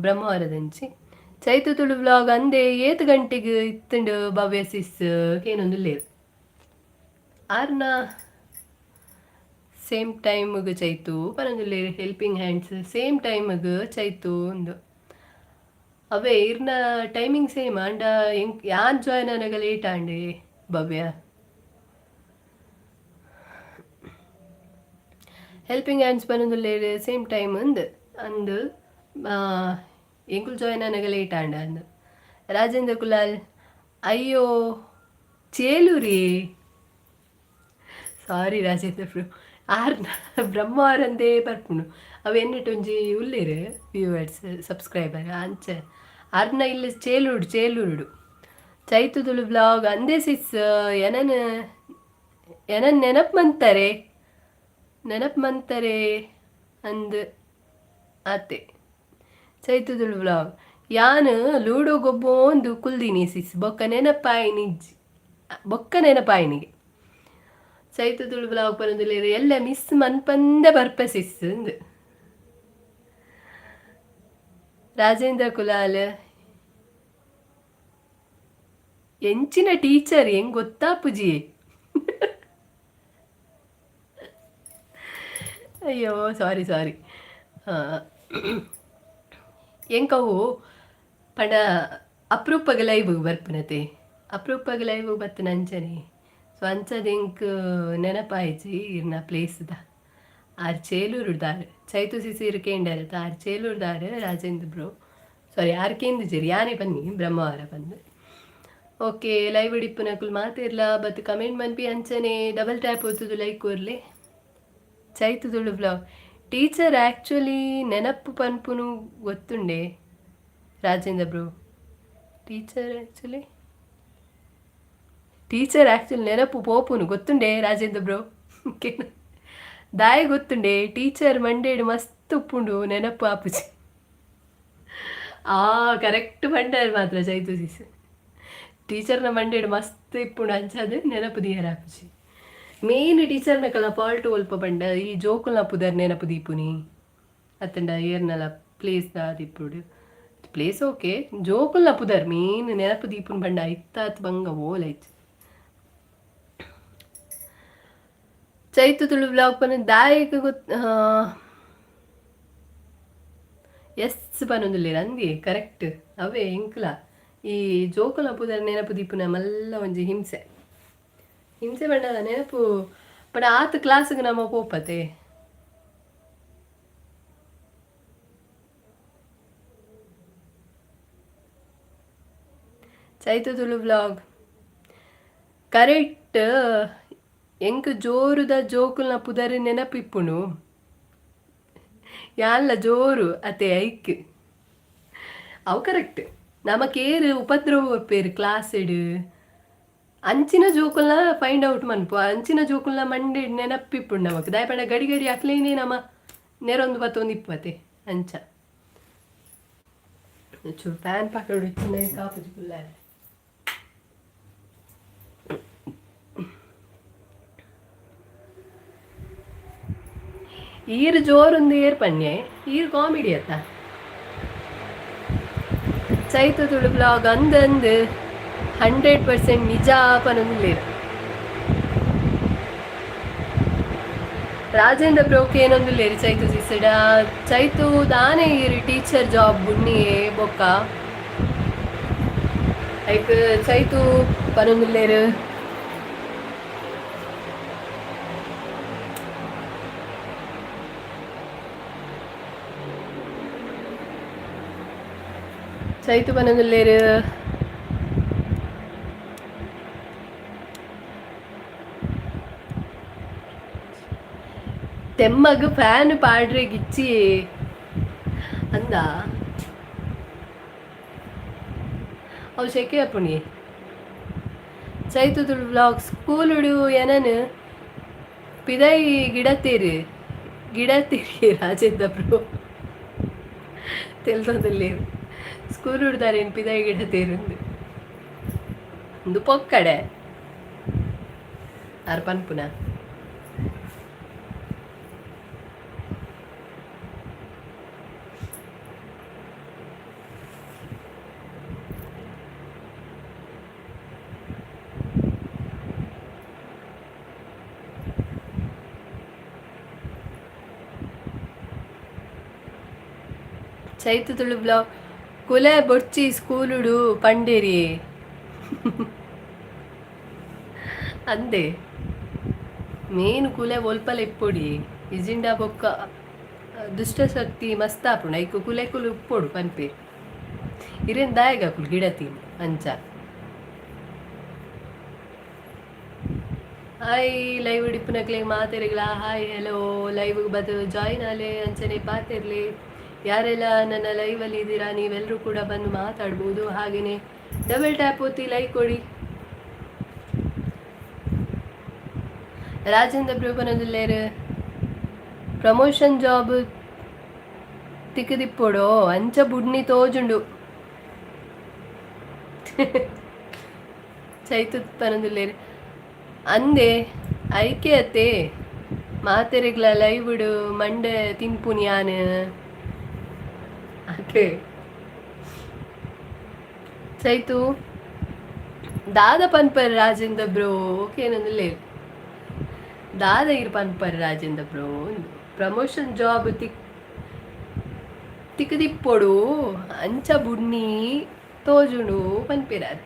A: ಬ್ರಹ್ಮವರದಂಚಿ. ಚೈತು ತುಳು ವ್ಲಾಗ್ ಅಂದೆ ಏತ್ ಗಂಟೆಗ್ ಇತ್ತುಂಡು ಭವ್ಯ ಸಿಸ್ ಕೇನೊಂದುಲ್ಲೇರು. ಆರ್ನ same ಟೈಮ್ಗ್ Chaitu ಪನೊಂದುಲ್ಲೇರು. Helping hands same ಟೈಮ್ಗ್ Chaitu ಉಂದು ಅವೇ ಇರ್ನ ಟೈಮಿಂಗ್ ಸೇಮ್ ಆಂಡ ಎಂಕ್ ಯಾನ್ ಜಾಯ್ನ್ ಆನಗ ಲೇಟ್ ಆಂಡೆ ಭವ್ಯ. ಹೆಲ್ಪಿಂಗ್ ಹ್ಯಾಂಡ್ಸ್ ಪನೊಂದುಲ್ಲೇರು ಸೇಮ್ ಟೈಮ್ ಅಂದ್ ಅಂದ್ ಎಂಕುಲು ಜಾಯ್ನ್ ಆನಗ ಲೇಟ್ ಆಂಡ ಅಂದ್. ರಾಜೇಂದ್ರ ಕುಲಾಲ್ ಅಯ್ಯೋ ಚೇಲೂರಿ ಸಾರಿ ರಾಜೇಂದ್ರ ಬ್ರೋ ಆರ್ನ ಬ್ರಹ್ಮವರಂದೇ ಬರ್ಪುಂಡು ಅವು ಎನ್ನಿಟ್ ಒಂಜಿ ಉಲ್ಲೇರು ವ್ಯೂವರ್ಸ್ ಸಬ್ಸ್ಕ್ರೈಬರ್ ಅಂಚ ಅರ್ನ ಇಲ್ಲಿ ಚೇಲೂರು ಚೇಲೂರುಡು. ಚೈತು ತುಳು ವ್ಲಾಗ್ ಅಂದೇ ಸಿಸ್ ಎನನ್ ಎನನ್ ನೆನಪು ಮಂತಾರೆ ನೆನಪು ಮಂತಾರೆ ಅಂದ್ ಆತೆ. ಚೈತು ತುಳು ವ್ಲಾಗ್ ಯಾನ್ ಲೂಡೋ ಗೊಬ್ಬೊಂದು ಕುಲ್ದಿನಿ ಸಿಸ್ ಬೊಕ್ಕ ನೆನಪಾಯಿನಿಜ್ಜಿ ಬೊಕ್ಕ ನೆನಪಾಯಿನಿಗೆ. ಚೈತು ತುಳು ವ್ಲಾಗ್ ಪನೊಂದುಲ್ಲೆರ್ ಎಲ್ಲ ಮಿಸ್ ಮನ್ಪಂದೆ ಬರ್ಪೆ ಸಿಸ್ ಅಂದ್. ರಾಜೇಂದ್ರ ಕುಲಾಲ್ ಎಂಚಿನ ಟೀಚರ್ ಎಂಕ್ ಗೊತ್ತಾಪುಜಿ. ಅಯ್ಯೋ ಸಾರಿ ಸಾರಿ ಎಂಕವು ಪಂಡ ಅಪ್ರೂಪಗ್ ಲೈವ್ ಬರ್ಪುನತೆ ಅಪ್ರೂಪಗ್ ಲೈವ್ ಬತ್ತಿನ ಅಂಚನೆ ಸೊ ಅಂಚದ ಎಂಕ್ ನೆನಪಾಯ್ಜಿ ಇರ್ನ ಪ್ಲೇಸ್ದ ಆರ್ ಚೇಲೂರುದಾರ್ ಚೈತು ಸಿಸಿ ಇರ್ ಕೇಂಡರತ ಆರ್ ಚೇಲೂರುದಾರ್ ರಾಜೇಂದ್ರ ಬ್ರೋ ಸಾರಿ ಆರ್ ಕೇಂದಿಜೆರ್ ಯಾನೇ ಬನ್ನಿ ಬ್ರಹ್ಮವಾರ ಬಂದು. ಓಕೆ ಲೈವ್ ಇಡಿಪ್ಪುನಕುಲು ಮಾತೆರ್ಲ ಬತ್ ಕಮೆಂಟ್ ಮನ್ಪಿ ಅಂಚನೆ ಡಬಲ್ ಟ್ಯಾಪ್ ಒತ್ತುದು ಲೈಕ್ ಕೊರ್ಲೆ. Chaitu Tulu vlog teacher actually ನೆನಪು ಪನ್ಪುನು ಗೊತ್ತುಂಡೆ Rajendra bro teacher actually teacher actually ನೆನಪು ಪೋಪುನು ಗೊತ್ತುಂಡೆ ರಾಜೇಂದ್ರ ಬ್ರೋ ದಾಯ ಗೊತ್ತುಂಡೆ ಟೀಚರ್ ಮಂಡೇಡು ಮಸ್ತ್ ಉಪ್ಪುಂಡು ನೆನಪು ಆಪುಜಿ. ಆ ಕರೆಕ್ಟ್ ಮಂಡೇರ್ ಮಾತ್ರ ಚೈತು ಸಿಸ್ ಟೀಚರ್ನ ಮಂಡೇಡು ಮಸ್ತ್ ಇಪ್ಪುಂಡು ಅಂಚಾದ್ ನೆನಪು ದೀಯರ ಆಪುಜಿ. ಮೇನ್ ಟೀಚರ್ನಕಲ್ನ ಫಾಲ್ಟ್ ಒಲ್ಪ ಪಂಡ ಈ ಜೋಕುಲ್ನ ಪುದರ್ ನೆನಪು ದೀಪುನಿ ಅತ್ತಂಡ ಏರ್ನಲ ಪ್ಲೇಸ್ ದಾದಿಪ್ಪುಡು ಪ್ಲೇಸ್ ಓಕೆ ಜೋಕುಲ್ನ ಪುದರ್ ಮೇನ್ ನೆನಪು ದೀಪುನಿ ಪಂಡ ಐತಾತ್ ಬಂಗ ಓಲೈಚ್. ಚೈತು ತುಳು ವ್ಲಾಗ್ ಪನ ದಾಯೆಗ್ ಗೊತ್ತ ಎಸ್ ಪನೊಂದುಲ್ಲೆರ್ ಅಂದೇ ಕರೆಕ್ಟ್ ಅವೇ ಎಂಕ್ಲ ಈ ಜೋಕುಲ್ನ ಪುದರ್ ನೆನಪು ದೀಪುನ ಮಲ್ಲ ಒಂಜಿ ಹಿಂಸೆ ಹಿಂಸೆ ಪಂಡ ನೆನಪು ಪಂಡ ಆತ್ ಕ್ಲಾಸ್ಗ್ ನಮ ಪೋಪತೆ. ಚೈತು ತುಳು ವ್ಲಾಗ್ ಕರೆಕ್ಟ್ ಎಂಕ್ ಜೋರುದ ಜೋಕುಲ್ನ ಪುದರ್ ನೆನಪಿಪ್ಪುಂಡು ಯಾನ್ಲ ಜೋರು ಅತೆ ಐಕ್ ಅವು ಕರೆಕ್ಟ್ ನಮಕೇರು ಉಪದ್ರವ ಕೊರ್ಪೆರ್ ಕ್ಲಾಸ್ಡ್ ಅಂಚಿನ ಜೋಕುಲ್ನ ಫೈಂಡ್ ಔಟ್ ಮನ್ಪು ಅಂಚಿನ ಜೋಕುಲ್ನ ಮಂಡೆಡ್ ನೆನಪಿಪ್ಪುಂಡು ನಮಕ್ ದಾಯೆ ಪಂಡ ಗಡಿ ಗಡಿ ಅಕ್ಲೇನೆ ನಮ ನೆರೊಂದು ಬತ್ತೊಂದು ಇಪ್ಪತೆ ಅಂಚ ಚೂರು ಫ್ಯಾನ್ ಪಾಕಡು ಇತ್ತಿನ ಕಾಪುಜಿ ಕುಲ್ಲಾರೆ. ಈರ್ ಜೋರುಂದು ಏರ್ ಪನ್ಯೆ ಈರ್ ಕಾಮಿಡಿ ಅತ್ತ. ಚೈತು ತುಳು ಬ್ಲಾಗ್ ಅಂದಂದು 100% ನಿಜ ಪನೊಂದುಲ್ಲೆರ್. ರಾಜೇಂದ್ರ ಬ್ರೋಕ್ ಏನೊಂದುಲ್ಲೆರ್ ಚೈತು ಸಿಸ್ಡ ಚೈತು ದಾನೆ ಈರ್ ಟೀಚರ್ ಜಾಬ್ ಬುಡ್ನಿಯೇ ಬೊಕ್ಕ ಐಕ್ ಚೈತು ಪನೊಂದುಲ್ಲೆರ್. Chaitu ಪನೊಂದುಲ್ಲೆರ್. ತೆಮ್ಮಗ್ ಫ್ಯಾನ್ ಪಾಡ್ರೆ ಗಿಚ್ಚಿ ಅಂದ. ಅವು ಸೆಕೆ ಆಪುಣಿ. ಚೈತು ತುಳು ವ್ಲಾಗ್ ಸ್ಕೂಲುಡು ಎನನ್ ಪಿದೈ ಗಿಡತೇರು ಗಿಡತೇರಿ ರಾಜೇಂದ್ರ ಬ್ರೋ ತೆಲ್ತೊಂದುಲ್ಲೆರ್. ಸ್ಕೂಲ್ ಹುಡ್ದಾರೇನು ಪಿದೈ ಗಿಡತೇರು ಉಂದು ಪೊಕ್ಕಡೆ ಆರ್ ಪನ್ಪುನ. ಚೈತು ತುಳು ಬ್ಲಾಗ್ ಕುಲೆ ಬೊಡ್ಚಿ ಸ್ಕೂಲುಡು ಪಂಡೇರಿ ಅಂದೆ. ಮೇನ್ ಕುಲೆ ಒಲ್ಪಲ ಇಪ್ಪೊಡಿ ಇಜಿಂಡ ಬೊಕ್ಕ ದುಷ್ಟಶಕ್ತಿ ಮಸ್ತ್ ಆಪುಂಡು ಐಕ್ ಕುಲೆ ಕುಲು ಉಪ್ಪೊಡು ಪನ್ಪೆರ್. ಇರೆನ್ ದಾಯೆಗ್ ಅಕುಲು ಗಿಡತೀನಿ ಅಂಚ. ಹಾಯ್, ಲೈವ್ ಇಪ್ಪುನಕ್ಲೆಗ್ ಮಾತೆರೆಗ್ಲಾ ಹಾಯ್ ಹಲೋ. ಲೈವ್ ಬತ್ತು ಜಾಯಿನ್ ಆಲೆ, ಅಂಚನೆ ಪಾತೆರ್ಲೆ. ಯಾರೆಲ್ಲ ನನ್ನ ಲೈವಲ್ಲಿ ಇದ್ದೀರಾ ನೀವೆಲ್ಲರೂ ಕೂಡ ಬಂದು ಮಾತಾಡ್ಬೋದು. ಹಾಗೆಯೇ ಡಬಲ್ ಟ್ಯಾಪ್ ಒತ್ತಿ ಲೈಕ್ ಕೊಡಿ. ರಾಜೇಂದ್ರ ಬ್ರೋ ಪನೊಂದುಲ್ಲೆರ್ ಪ್ರಮೋಷನ್ ಜಾಬ್ ತಿಕ್ಕದಿಪ್ಪೊಡೋ ಅಂಚ ಬುಡ್ನಿ ತೋಜುಂಡು. ಚೈತು ಪನೊಂದುಲ್ಲೆರ್ ಅಂದೆ ಐಕೆ ಅತ್ತೆ ಮಾತೆರೆಗ್ಲ ಲೈವ್ಡ್ ಮಂಡೆ ತಿನ್ಪುನಿ ಯಾನ್ ಅತೆ. ಚೈತು ದಾದ ಪನ್ಪರ್ ರಾಜೇಂದ್ರ ಬ್ರೋ ಓಕೆನಂದುಲ್ಲೆರ್. ದಾದ ಇರ್ ಪನ್ಪರ್ ರಾಜೇಂದ್ರ ಬ್ರೋ? ಪ್ರಮೋಷನ್ ಜಾಬ್ ತಿಕ್ಕದಿಪ್ಪೊಡು ಅಂಚ ಬುಡ್ನಿ ತೋಜುಂಡು ಪನ್ಪೆರಾರ್.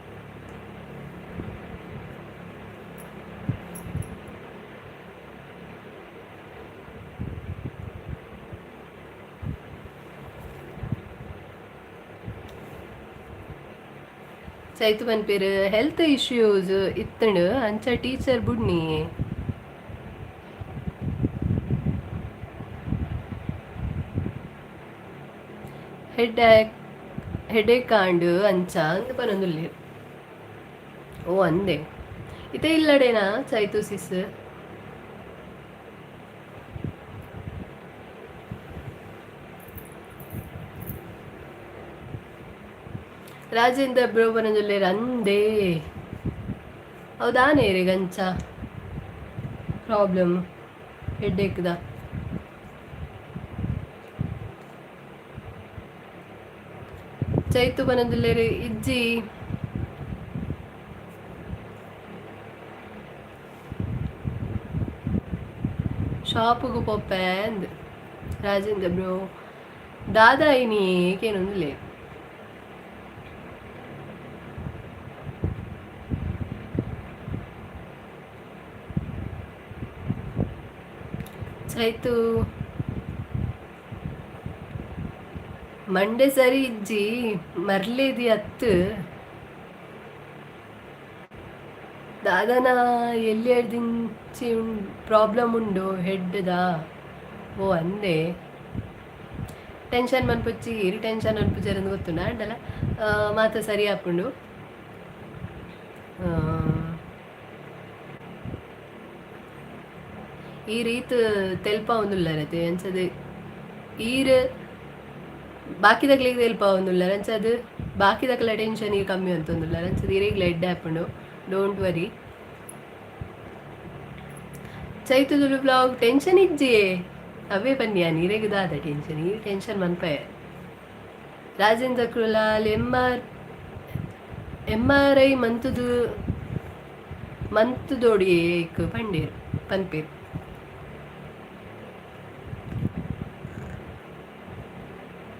A: ಚೈತು ಪನ್ಪೆರ್ ಹೆಲ್ತ್ ಇಶ್ಯೂಸ್ ಇತ್ತಂಡು ಅಂಚ ಟೀಚರ್ ಬುಡ್ನಿ. ಹೆಡ್ ಹೆಡೇಕ್ ಆಂಡ್ ಅಂಚ ಅಂದ್ ಪನೊಂದುಲ್ಲೆರ್. ಓ ಅಂದೆ ಇತ್ತೆ ಇಲ್ಲಡೇನಾ ಚೈತು ಸಿಸ್? ರಾಜೇಂದ್ರ ಬ್ರೋ ಪನೊಂದುಲ್ಲೆರ್ ಅಂದೇ. ಹೌದಾನೆ ಇರೆಗ್ ಅಂಚ ಪ್ರಾಬ್ಲಮ್ ಹೆಡ್ಏಕ್ದ? ಚೈತು ಪನೊಂದುಲ್ಲೆರ್ ಇಜ್ಜಿ. ಶಾಪುಗು ಪೋಪೆ ಅಂದ್ ರಾಜೇಂದ್ರ ಬ್ರೋ. ದಾದ ಇನಿ ಕೇನೊಂದುಲ್ಲೆರ್. ಚೈತು ಮಂಡೆ ಸರಿ ಇಜ್ಜಿ ಮರ್ಲೇದಿ ಅತ್ತ್. ದಾದನ ಎಲ್ಯರ್ದಿಂಚಿ ಪ್ರಾಬ್ಲಮ್ ಉಂಡು ಹೆಡ್ದ. ಓ ಅಂದೆ. ಟೆನ್ಷನ್ ಮನ್ಪೊಚ್ಚಿ ಇರ್ ಟೆನ್ಷನ್ ಮನ್ಪುಜೆರ್ ಗೊತ್ತುಂಡ ಆಂಡಲ ಮಾತ ಸರಿ ಆಪುಂಡು. ಈ ರೀತ್ ತೆಲ್ಪಾವೊಂದುಲ್ಲರತೆ ಅಂಚದ ಈರ್ ಬಾಕಿದಕ್ಲೆಗ್ ತೆಲ್ಪಾವೊಂದುಲ್ಲರ್ ಅಂಚಾದ್ ಬಾಕಿದಕ್ಲೆ ಟೆನ್ಷನ್ ಈರ್ ಕಮ್ಮಿ ಮಂತೊಂದುಲ್ಲರ್ ಅಂಚಾದ್ ಇರೆಗ್ಲ ಎಡ್ಡೆ ಆಪುಂಡು. Don't worry. Chaitu Tulu vlog tension ಇಜ್ಜಿಯೇ ಅವೇ ಪನ್ನಿ ಯಾನ್ ಇರೆಗ್ ದಾದ ಟೆನ್ಷನ್ ಈರ್ ಟೆನ್ಷನ್ ಮನ್ಪಯ. Rajendra Kulal M R I ಮಂತುದು ಮಂತುದೊಡಿಯೇ ಐಕ್ ಪಂಡೇರ್ ಪನ್ಪೆರ್.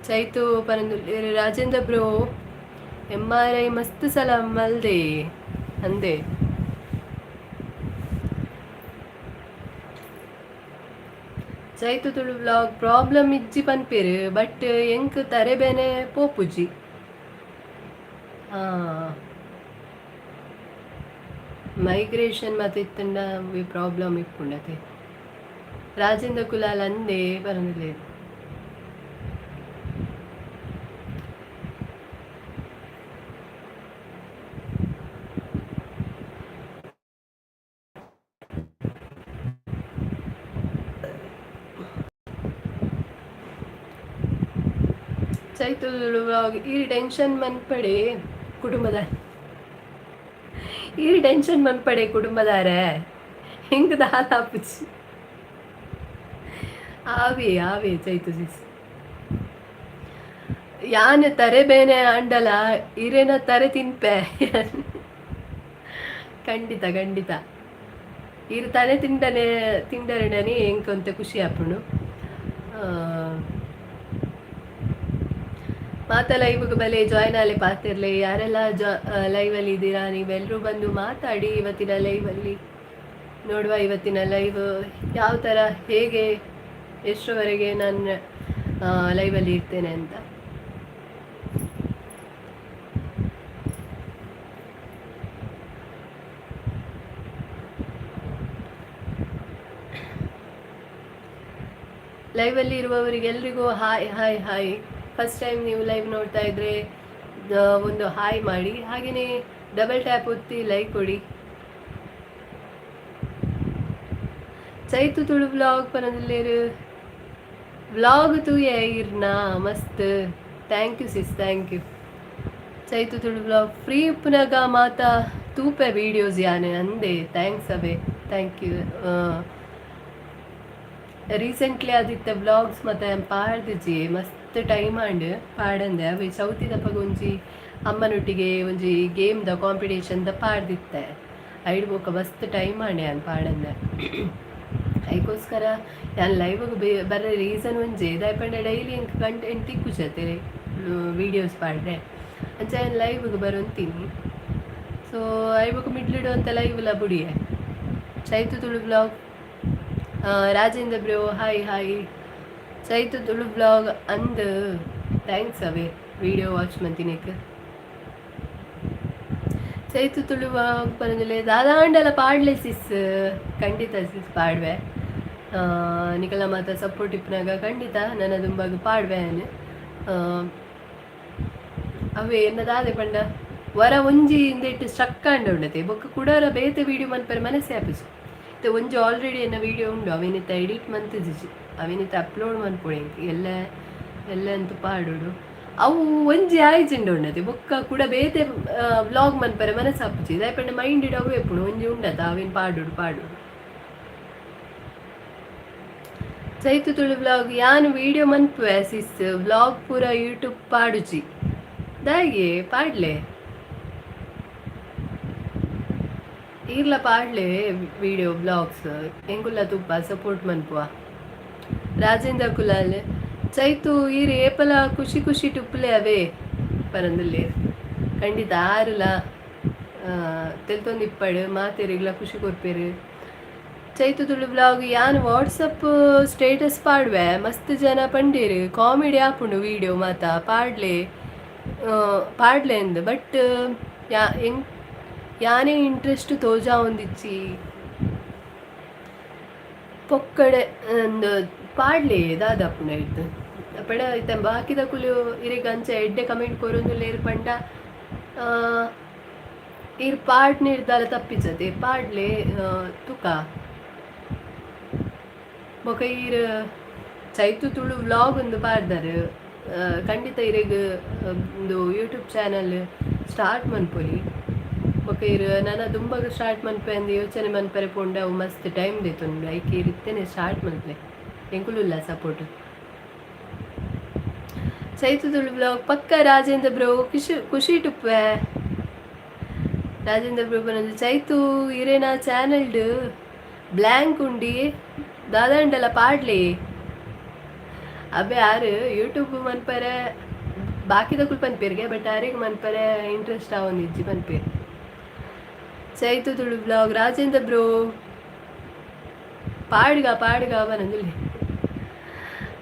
A: ಚೈತು ಪನೊಂದುಲ್ಲೆರ್ Rajendra bro M R I ಮಸ್ತ್ ಸಲ ಮಲ್ದೆ ಅಂದೆ. ಚೈತು ತುಳು ವ್ಲಾಗ್ ಪ್ರಾಬ್ಲಮ್ ಇಜ್ಜಿ ಪನ್ಪೆರ್ ಬಟ್ ಎಂಕ್ ತರೆ ಬೇನೆ ಪೋಪುಜಿ. ಮೈಗ್ರೇಷನ್ ಮತ್ತು ಇತ್ತಂಡ ಪ್ರಾಬ್ಲಮ್ ಇಪ್ಪುಂಡತೆ. ರಾಜೇಂದ್ರ ಕುಲಾಲ್ ಅಂದೇ ಬರೋದಿಲ್ಲ. ಚೈತು ಈ ಟೆನ್ಷನ್ ಮನ್ಪಡೆ ಕುಟುಂಬದ, ಈ ಟೆನ್ಷನ್ ಮನ್ಪಡೆ ಕುಟುಂಬದಾರೆ ಹೆಂಗ್ ದಾಲಾಪುಜಿ. ಆವೇ ಆವೇ ಚೈತು ಸಿಸ್. ಯಾನ್ ತರೆ ಬೇನೆ ಆಂಡಲ ಇರೇನ ತರೆ ತಿನ್ಪೆ. ಖಂಡಿತ ಖಂಡಿತ ಇರು ತಲೆ ತಿಂಡನೆ ತಿಂಡರಣನೆ ಎಂಕೊಂತೆ ಖುಷಿ ಆಪುಂಡು. ಮಾತ ಲೈವ್ಗೆ ಬಲೆ ಜಾಯ್ನ್ ಆಲೆ ಪಾತಿರ್ಲೆ. ಯಾರೆಲ್ಲ ಜಾ ಲೈವಲ್ಲಿ ಇದ್ದೀರಾ ನೀವೆಲ್ಲರೂ ಬಂದು ಮಾತಾಡಿ ಇವತ್ತಿನ ಲೈವಲ್ಲಿ. ನೋಡುವ ಇವತ್ತಿನ ಲೈವ್ ಯಾವ ಥರ, ಹೇಗೆ, ಎಷ್ಟರವರೆಗೆ ನಾನು ಲೈವಲ್ಲಿ ಇರ್ತೇನೆ ಅಂತ. ಲೈವಲ್ಲಿ ಇರುವವರಿಗೆಲ್ರಿಗೂ hi hi hi. First time ನೀವು ಲೈವ್ ನೋಡ್ತಾ ಇದ್ದರೆ ಒಂದು ಹಾಯ್ ಮಾಡಿ, ಹಾಗೆಯೇ ಡಬಲ್ ಟ್ಯಾಪ್ ಒತ್ತಿ ಲೈಕ್ ಕೊಡಿ. Chaitu Tulu vlog ಪನದಲ್ಲೇರು vlog ತೂಯೆ Erna ಮಸ್ತ್. Thank you sis, thank you. Chaitu Tulu vlog free ಉಪ್ಪುನಗ ಮಾತ ತೂಪೆ ವೀಡಿಯೋಸ್ ಯಾನೆ ಅಂದೆ. Thanks ಅವೇ, thank you. Recently ಅದಿತ್ತ ವ್ಲಾಗ್ಸ್ ಮತ್ತು ಪಾಡ್ದಿಜಿ, ಮಸ್ತ್ ಟೈಮ್ ಆಂಡ್ ಪಾಡಂದೆ. ಅವೆ ಚೌತಿದಪಗ ಒಂಜಿ ಅಮ್ಮನೊಟ್ಟಿಗೆ ಒಂಜಿ ಗೇಮ್ದ ಕಾಂಪಿಟೇಷನ್ದ ಪಾಡ್ದಿತ್ತೆ. ಐಡ್ ಬೊಕ ಮಸ್ತ್ ಟೈಮ್ ಆಂಡ್ ಯಾನ್ ಪಾಡಂದೆ. ಐಕೋಸ್ಕರ ಯಾನ್ ಲೈವ್ಗೆ ಬರ್ರೆ ರೀಸನ್ ಒಂಜಿ ದಾಯೆ ಪಂಡ ಡೈಲಿ ಎಂಕ್ ಕಂಟೆಂಟ್ ತಿಕ್ಕುಜತೆ ವೀಡಿಯೋಸ್ ಪಾಡ್ರೆ. ಅಂಚ ಯಾನ್ ಲೈವ್ಗೆ ಬರೊಂತೀನಿ. ಸೊ I ಬೊಕ ಮಿಡ್ಲಿಡು ಅಂತ ಲೈವ್ಲ ಬುಡಿಯೆ. Chaitu Tulu vlog, Rajendra bro hi hi. Chaitu Tulu vlog ಅಂದ್ thanks ಅವೇ video watch ಮಂತಿನೇಕ್. Chaitu Tulu vlog ಪನಂದಿಲ್ಲ ದಾದಾಂಡಲ ಪಾಡ್ಲೆ ಸಿಸ್. ಖಂಡಿತ ಸಿಸ್ ಪಾಡ್ವೆ. ನಿಕಲ ಮಾತ ಸಪೋರ್ಟ್ ಇಪ್ಪನಾಗ ಖಂಡಿತ ನನ್ನ ದುಂಬಾಗ ಪಾಡ್ವೆ. ಅವೇ ಎನ್ನ ದಾದೆ ಪಂಡ ವರ ಒಂಜಿ ಇಂದೆಟ್ ಸ್ಟ್ರಕ್ ಆಂಡ ಉಂಡತೆ, ಬೊಕ್ಕ ಕುಡಾರ ಬೇತೆ ವೀಡಿಯೋ ಮನ್ಪರೆ ಮನಸ್ಸೇ ಆಪುಜಿ. ಇತ್ತೆ ಒಂಜಿ ಆಲ್ರೆಡಿ ಎನ್ನ ವೀಡಿಯೋ ಉಂಡು, ಅವೇನಿತ್ತ ಎಡಿಟ್ ಮಂತಿಜಿ, ಅವೇನಿತ್ತ ಅಪ್ಲೋಡ್ ಮನ್ಪೊಡು ಎಂಕ್ ಎಲ್ಲ ಎಲ್ಲ ಅಂತೂ ಪಾಡೋಡು. ಅವು ಒಂಜಿ ಆಯ್ಜಿಂಡ ಉಂಡತೆ, ಬೊಕ್ಕ ಕೂಡ ಬೇತೆ ವ್ಲಾಗ್ ಮನ್ಪರೆ ಮನಸ್ಸು ಆಪುಜಿ. ದಾಯೆ ಪಂಡ ಮೈಂಡ್ ಅವೇ ಇಪ್ಪುಂಡು, ಒಂಜಿ ಉಂಡತ ಅವೇನು ಪಾಡೋಡು ಪಾಡೋಡು. ಚೈತು ತುಳು ವ್ಲಾಗ್ ಯಾನ್ ವೀಡಿಯೋ ಮನ್ಪುವೆ ಸಿಸ್, ವ್ಲಾಗ್ ಪೂರ ಯೂಟ್ಯೂಬ್ ಪಾಡುಜಿ. ದಾಯೆ ಪಾಡ್ಲೆ ಈರ್ಲ ಪಾಡ್ಲೆ ವೀಡಿಯೋ ವ್ಲಾಗ್ಸ್. ಎಂಕುಲ್ಲ ತುಪ್ಪ ಸಪೋರ್ಟ್ ಮನ್ಪುವ. ರಾಜೇಂದ್ರ ಕುಲಾಲ್ ಚೈತು ಈರ್ ಏಪಲ ಖುಷಿ ಖುಷಿ ಟುಪ್ಪುಲೆ ಅವೇ ಪರಂದುಲ್ಲೆ. ಖಂಡಿತ ಆರುಲ ತೆಲ್ತೊಂದು ಇಪ್ಪಡು ಮಾತೆರಿಗ್ಲ ಖುಷಿ ಕೊರ್ಪೇರು. ಚೈತು ತುಳು ವ್ಲಾಗ್ ಯಾನ್ ವಾಟ್ಸಪ್ ಸ್ಟೇಟಸ್ ಪಾಡ್ವೆ, ಮಸ್ತ್ ಜನ ಪಂಡೇರು ಕಾಮಿಡಿ ಆಪುಂಡು ವೀಡಿಯೋ ಮಾತ ಪಾಡ್ಲೆ ಪಾಡ್ಲೆ ಅಂದ್. ಬಟ್ ಯಾ ಎಂಕ್ ಯಾನೇ ಇಂಟ್ರೆಸ್ಟ್ ತೋಜಾವೊಂದಿಜ್ಜಿ ಪೊಕ್ಕಡೆ ಒಂದು ಪಾಡ್ಲೆ ದಾದಾಪುಂಡು ಐಟ್ ಅಪಡ. ಇತ್ತೆ ಬಾಕಿದಕುಲು ಇರೆಗ್ ಅಂಚ ಎಡ್ಡೆ ಕಮೆಂಟ್ ಕೊರೊಂದುಲ್ಲೆರ್ ಪಂಡ ಈರ್ ಪಾಡ್ನೆಡ್ ದಾಲ ತಪ್ಪಿಜತೆ, ಪಾಡ್ಲೆ ತುಕ. ಬೊಕ ಈರ್ ಚೈತು ತುಳು ವ್ಲಾಗ್ ಒಂದು ಪಾಡ್ದಾರ್, ಖಂಡಿತ ಇರೆಗ್ ಒಂದು ಯೂಟ್ಯೂಬ್ ಚಾನಲ್ ಸ್ಟಾರ್ಟ್ ಮನ್ಪೊಲಿ. ಬೊಕ ಈರ್ ನನ ದುಂಬಗ್ ಸ್ಟಾರ್ಟ್ ಮನ್ಪೆ ಅಂದ್ ಯೋಚನೆ ಮನ್ಪೆರೆ ಪೋಂಡ ಅವು ಮಸ್ತ್ ಟೈಮ್ ದೆತೊನುಂಡು. ಐಕ್ ಈರ್ ಇತ್ತೆನೆ start ಮನ್ಪುಲೆ, ಎಂಕುಲುಲ್ಲ support. Chaitu Tulu vlog ಪಕ್ಕ ರಾಜೇಂದ್ರ ಬ್ರೋ ಖುಷಿ ಖುಷಿ ಟುಪ್ಪೆ. ರಾಜೇಂದ್ರ ಬ್ರೋ ಪನೊಂದು ಚೈತು ಇರೇನ ಚಾನಲ್ಡ್ ಬ್ಲ್ಯಾಂಕ್ ಉಂಡಿ ದಾದಾಂಡಲ ಪಾಡ್ಲೆ. ಅಬ್ಬೆ ಆರು ಯೂಟ್ಯೂಬ್ ಮನ್ಪರೆ ಬಾಕಿದಕುಲು ಪನ್ಪೆರ್ಗೆ, ಬಟ್ ಆರೆಗ್ ಮನ್ಪರೆ ಇಂಟ್ರೆಸ್ಟ್ ಆವೊಂದಿಜ್ಜಿ ಪನ್ಪೆರ್. Chaitu Tulu vlog Rajendra bro ಪಾಡ್ಗ ಪಾಡ್ಗ ಪನೊಂದುಲ್ಲೆ.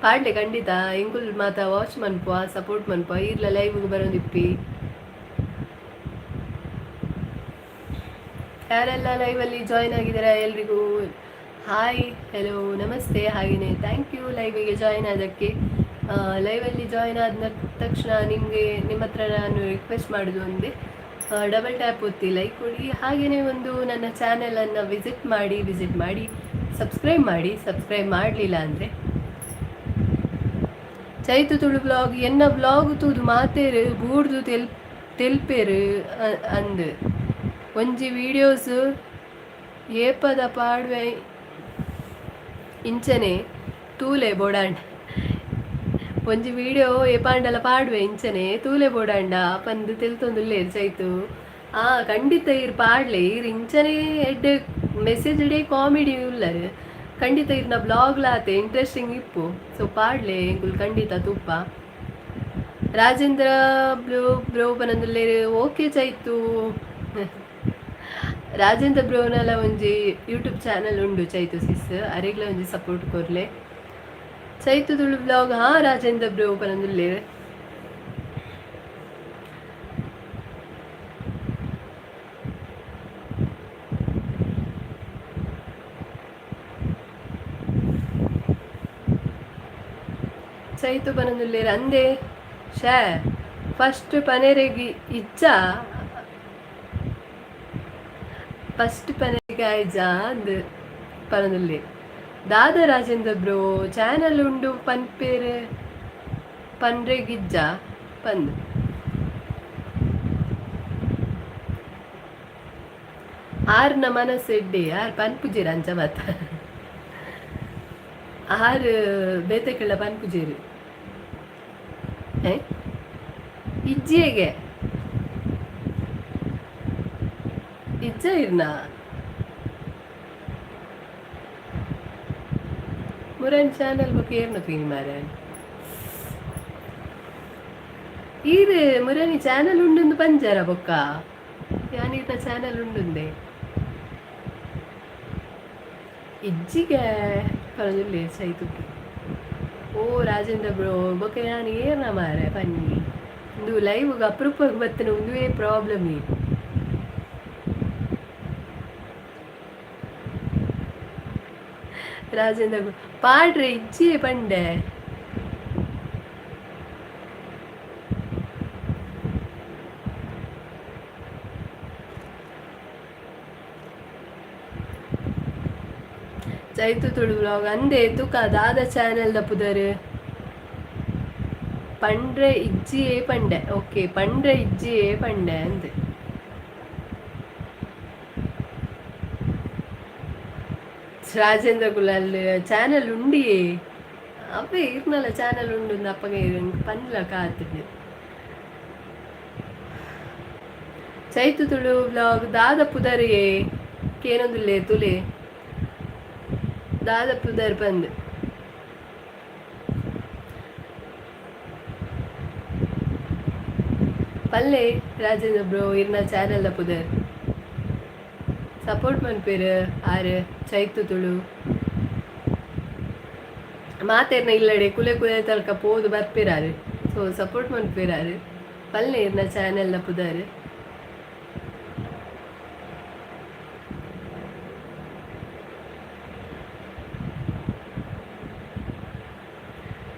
A: ಪಾಡ್ಲೆ ಖಂಡಿತ, ಎಂಕುಲು ಮಾತ ವಾಚ್ ಮನ್ಪುವ, ಸಪೋರ್ಟ್ ಮನ್ಪುವ. ಈರ್ಲ ಲೈವ್ಗ್ ಬರೊಂದಿಪ್ಪಿ. ಯಾರೆಲ್ಲ ಲೈವಲ್ಲಿ ಜಾಯ್ನ್ ಆಗಿದ್ದೀರಾ ಎಲ್ರಿಗೂ ಹಾಯ್, ಹೆಲೋ, ನಮಸ್ತೆ. ಹಾಗೆಯೇ thank you ಲೈವಿಗೆ ಜಾಯ್ನ್ ಆದಕ್ಕೆ. ಲೈವಲ್ಲಿ ಜಾಯ್ನ್ ಆದ ತಕ್ಷಣ ನಿಮಗೆ ನಿಮ್ಮ ಹತ್ರ ನಾನು ರಿಕ್ವೆಸ್ಟ್ ಮಾಡೋದು ಒಂದೇ, ಡಬಲ್ ಟ್ಯಾಪ್ ಒತ್ತಿ ಲೈಕ್ ಕೊಡಿ. ಹಾಗೆಯೇ ಒಂದು ನನ್ನ ಚಾನಲನ್ನು ವಿಸಿಟ್ ಮಾಡಿ, ವಿಸಿಟ್ ಮಾಡಿ ಸಬ್ಸ್ಕ್ರೈಬ್ ಮಾಡಿ. ಸಬ್ಸ್ಕ್ರೈಬ್ ಮಾಡಲಿಲ್ಲ ಅಂದರೆ. ಚೈತು ತುಳು ಬ್ಲಾಗ್, ಎನ್ನ ಬ್ಲಾಗ್ ತೂದು ಮಾತೇರು ಬೂಡ್ದು ತೆಲ್ಪೇರು ಅಂದ್. ಒಂಜಿ ವೀಡಿಯೋಸ್ ಏಪದ ಪಾಡ್ವೆ ಇಂಚನೆ ತೂಲೆ ಬೋಡಾಂಡ. ಒಂಜಿ ವಿಡಿಯೋ ಏಪಾಂಡಲ ಪಾಡ್ವೆ ಇಂಚನೆ ತೂಲೆ ಬೋಡಾಂಡ ಪಂದ್ ತೆಲ್ತೊಂದುಲ್ಲೇರ್ ಚೈತು. ಆ ಖಂಡಿತ ಇರ್ ಪಾಡ್ಲೆ. ಇರ್ ಇಂಚನೆ ಎಡ್ಡೆ ಮೆಸೇಜ್ ಡೇ ಕಾಮಿಡಿ ಉಲ್ಲರ್. ಖಂಡಿತ ಇರ್ನ ಬ್ಲಾಗ್ಲಾತೆ ಇಂಟ್ರೆಸ್ಟಿಂಗ್ ಇಪ್ಪು. ಸೊ ಪಾಡ್ಲೆ, ಎಂಕುಲು ಖಂಡಿತ ತೂಪ. ರಾಜೇಂದ್ರ ಬ್ರೋ, ಬ್ರೋ ಪನೊಂದುಲ್ಲೆರ್. ಓಕೆ ಚೈತು. ರಾಜೇಂದ್ರ ಬ್ರೋನಲ ಒಂಜಿ ಯೂಟ್ಯೂಬ್ ಚಾನಲ್ ಉಂಡು ಚೈತು ಸಿಸ್, ಅರೆಗ್ಲ ಒಂಜಿ ಸಪೋರ್ಟ್ ಕೊರ್ಲೆ. ಚೈತು ತುಳು ಬ್ಲಾಗ್, ಹಾ ರಾಜೇಂದ್ರ ಬ್ರೋ ಪನೊಂದುಲ್ಲೆರ್. ಚೈತು ಪನೊಂದುಲ್ಲೆರ್ ಅಂದೆ. ಶೇ, ಫಸ್ಟ್ ಪನೆರೆಗಿ ಇಜ್ಜ, ಫಸ್ಟ್ ಪನೆರೆಗ್ ಆಯ್ಜಾ ಅಂದ್ ಪನೊಂದುಲ್ಲೆ. ದಾದ ರಾಜೇಂದ್ರ ಬ್ರೋ ಚಾನಲ್ ಉಂಡು ಪನ್ಪೇರ್ ಪನ್ರೆಗಿಜ್ಜ ಪಂದ್. ಆರ್ನ ಮನಸ್ಸು ಎಡ್ಡೆ, ಆರ್ ಪನ್ಪುಜೆರ್ ಅಂಚ ಮಾತ. ಆರ್ ಬೇತೆಕುಳ್ಳ ಪನ್ಪುಜೆರ್. ಇಜ್ಜಿಯೆಗೆ ಇಜ್ಜ ಇರ್ನ ಮುರನ್ ಚಾನಲ್ ಬೊಕ ಏರ್ನ ತೂಯಿನಿ ಮಾರ್ರೆ. ಈರ್ ಮುರನಿ ಚಾನಲ್ ಉಂಡುಂದು ಪಂಜರ ಬೊಕ್ಕ ಯಾನ್ ಈರ್ನ ಚಾನಲ್ ಉಂಡುಂದೆ. ಇಜ್ಜಿಗೆ ಪನೊಂದುಲ್ಲೆ ಚೈತುಗೆ. ಓ ರಾಜೇಂದ್ರ ಬ್ರೋ, ಬೊಕ ಯಾನ್ ಏರ್ನ ಮಾರ್ರೆ ಪನ್ನಿ. ಉಂದು ಲೈವ್ ಅಪರೂಪಗ್ ಬತ್ತಿನ ಉಂದುವೇ ಪ್ರಾಬ್ಲಮ್. ಈ ರಾಜೇಂದ್ರ ಪಾಡ್ರೆ ಇಜ್ಜಿ ಪಂಡೆ. ಚೈತು ತುಳು ಬ್ಲಾಗ್ ಅಂದೆ. ತುಕ ದಾದ ಚಾನೆಲ್ ದ ಪುದರ್ ಪಂಡ್ರೆ ಇಜ್ಜಿಯೇ ಪಂಡೆ. ಓಕೆ, ಪಂಡ್ರೆ ಇಜ್ಜಿಯೇ ಪಂಡೆ ಅಂದ್. ರಾಜೇಂದ್ರ ಕುಲಾಲ್ ಚಾನಲ್ ಉಂಡಿಯೇ. ಅವೇ ಇರ್ನಲ ಚಾನಲ್ ಉಂಡು ಅಪ್ಪಗ ಪನ್ಲ ಕಾತುಂಡು. ಚೈತು ತುಳು ಬ್ಲಾಗ್ ದಾದ ಪುದರಿಯೇ ಕೇನೊಂದುಲ್ಲೆ ತುಲೆ ದಾದ ಪುದರ್ ಪಂದ್. ಪಲ್ಲೆ ರಾಜೇಂದ್ರ ಬ್ರೋ ಇರ್ನ ಚಾನಲ್ ದ ಪುದರ್. ಸಪೋರ್ಟ್ ಮನ್ಪೇರು ಆರ್ ಚೈತು ತುಳು. ಮಾತೆರ್ನ ಇಲ್ಲಡೆ ಕುಲೆ ಕುಲೆ ತಲ್ಕ ಪೋದು ಬರ್ಪೇರಾರು. ಸೊ ಸಪೋರ್ಟ್ ಮನ್ಪೇರಾರು. ಪಲ್ಲೆ ಇರ್ನ ಚಾನೆಲ್ ದ ಪುದರ್.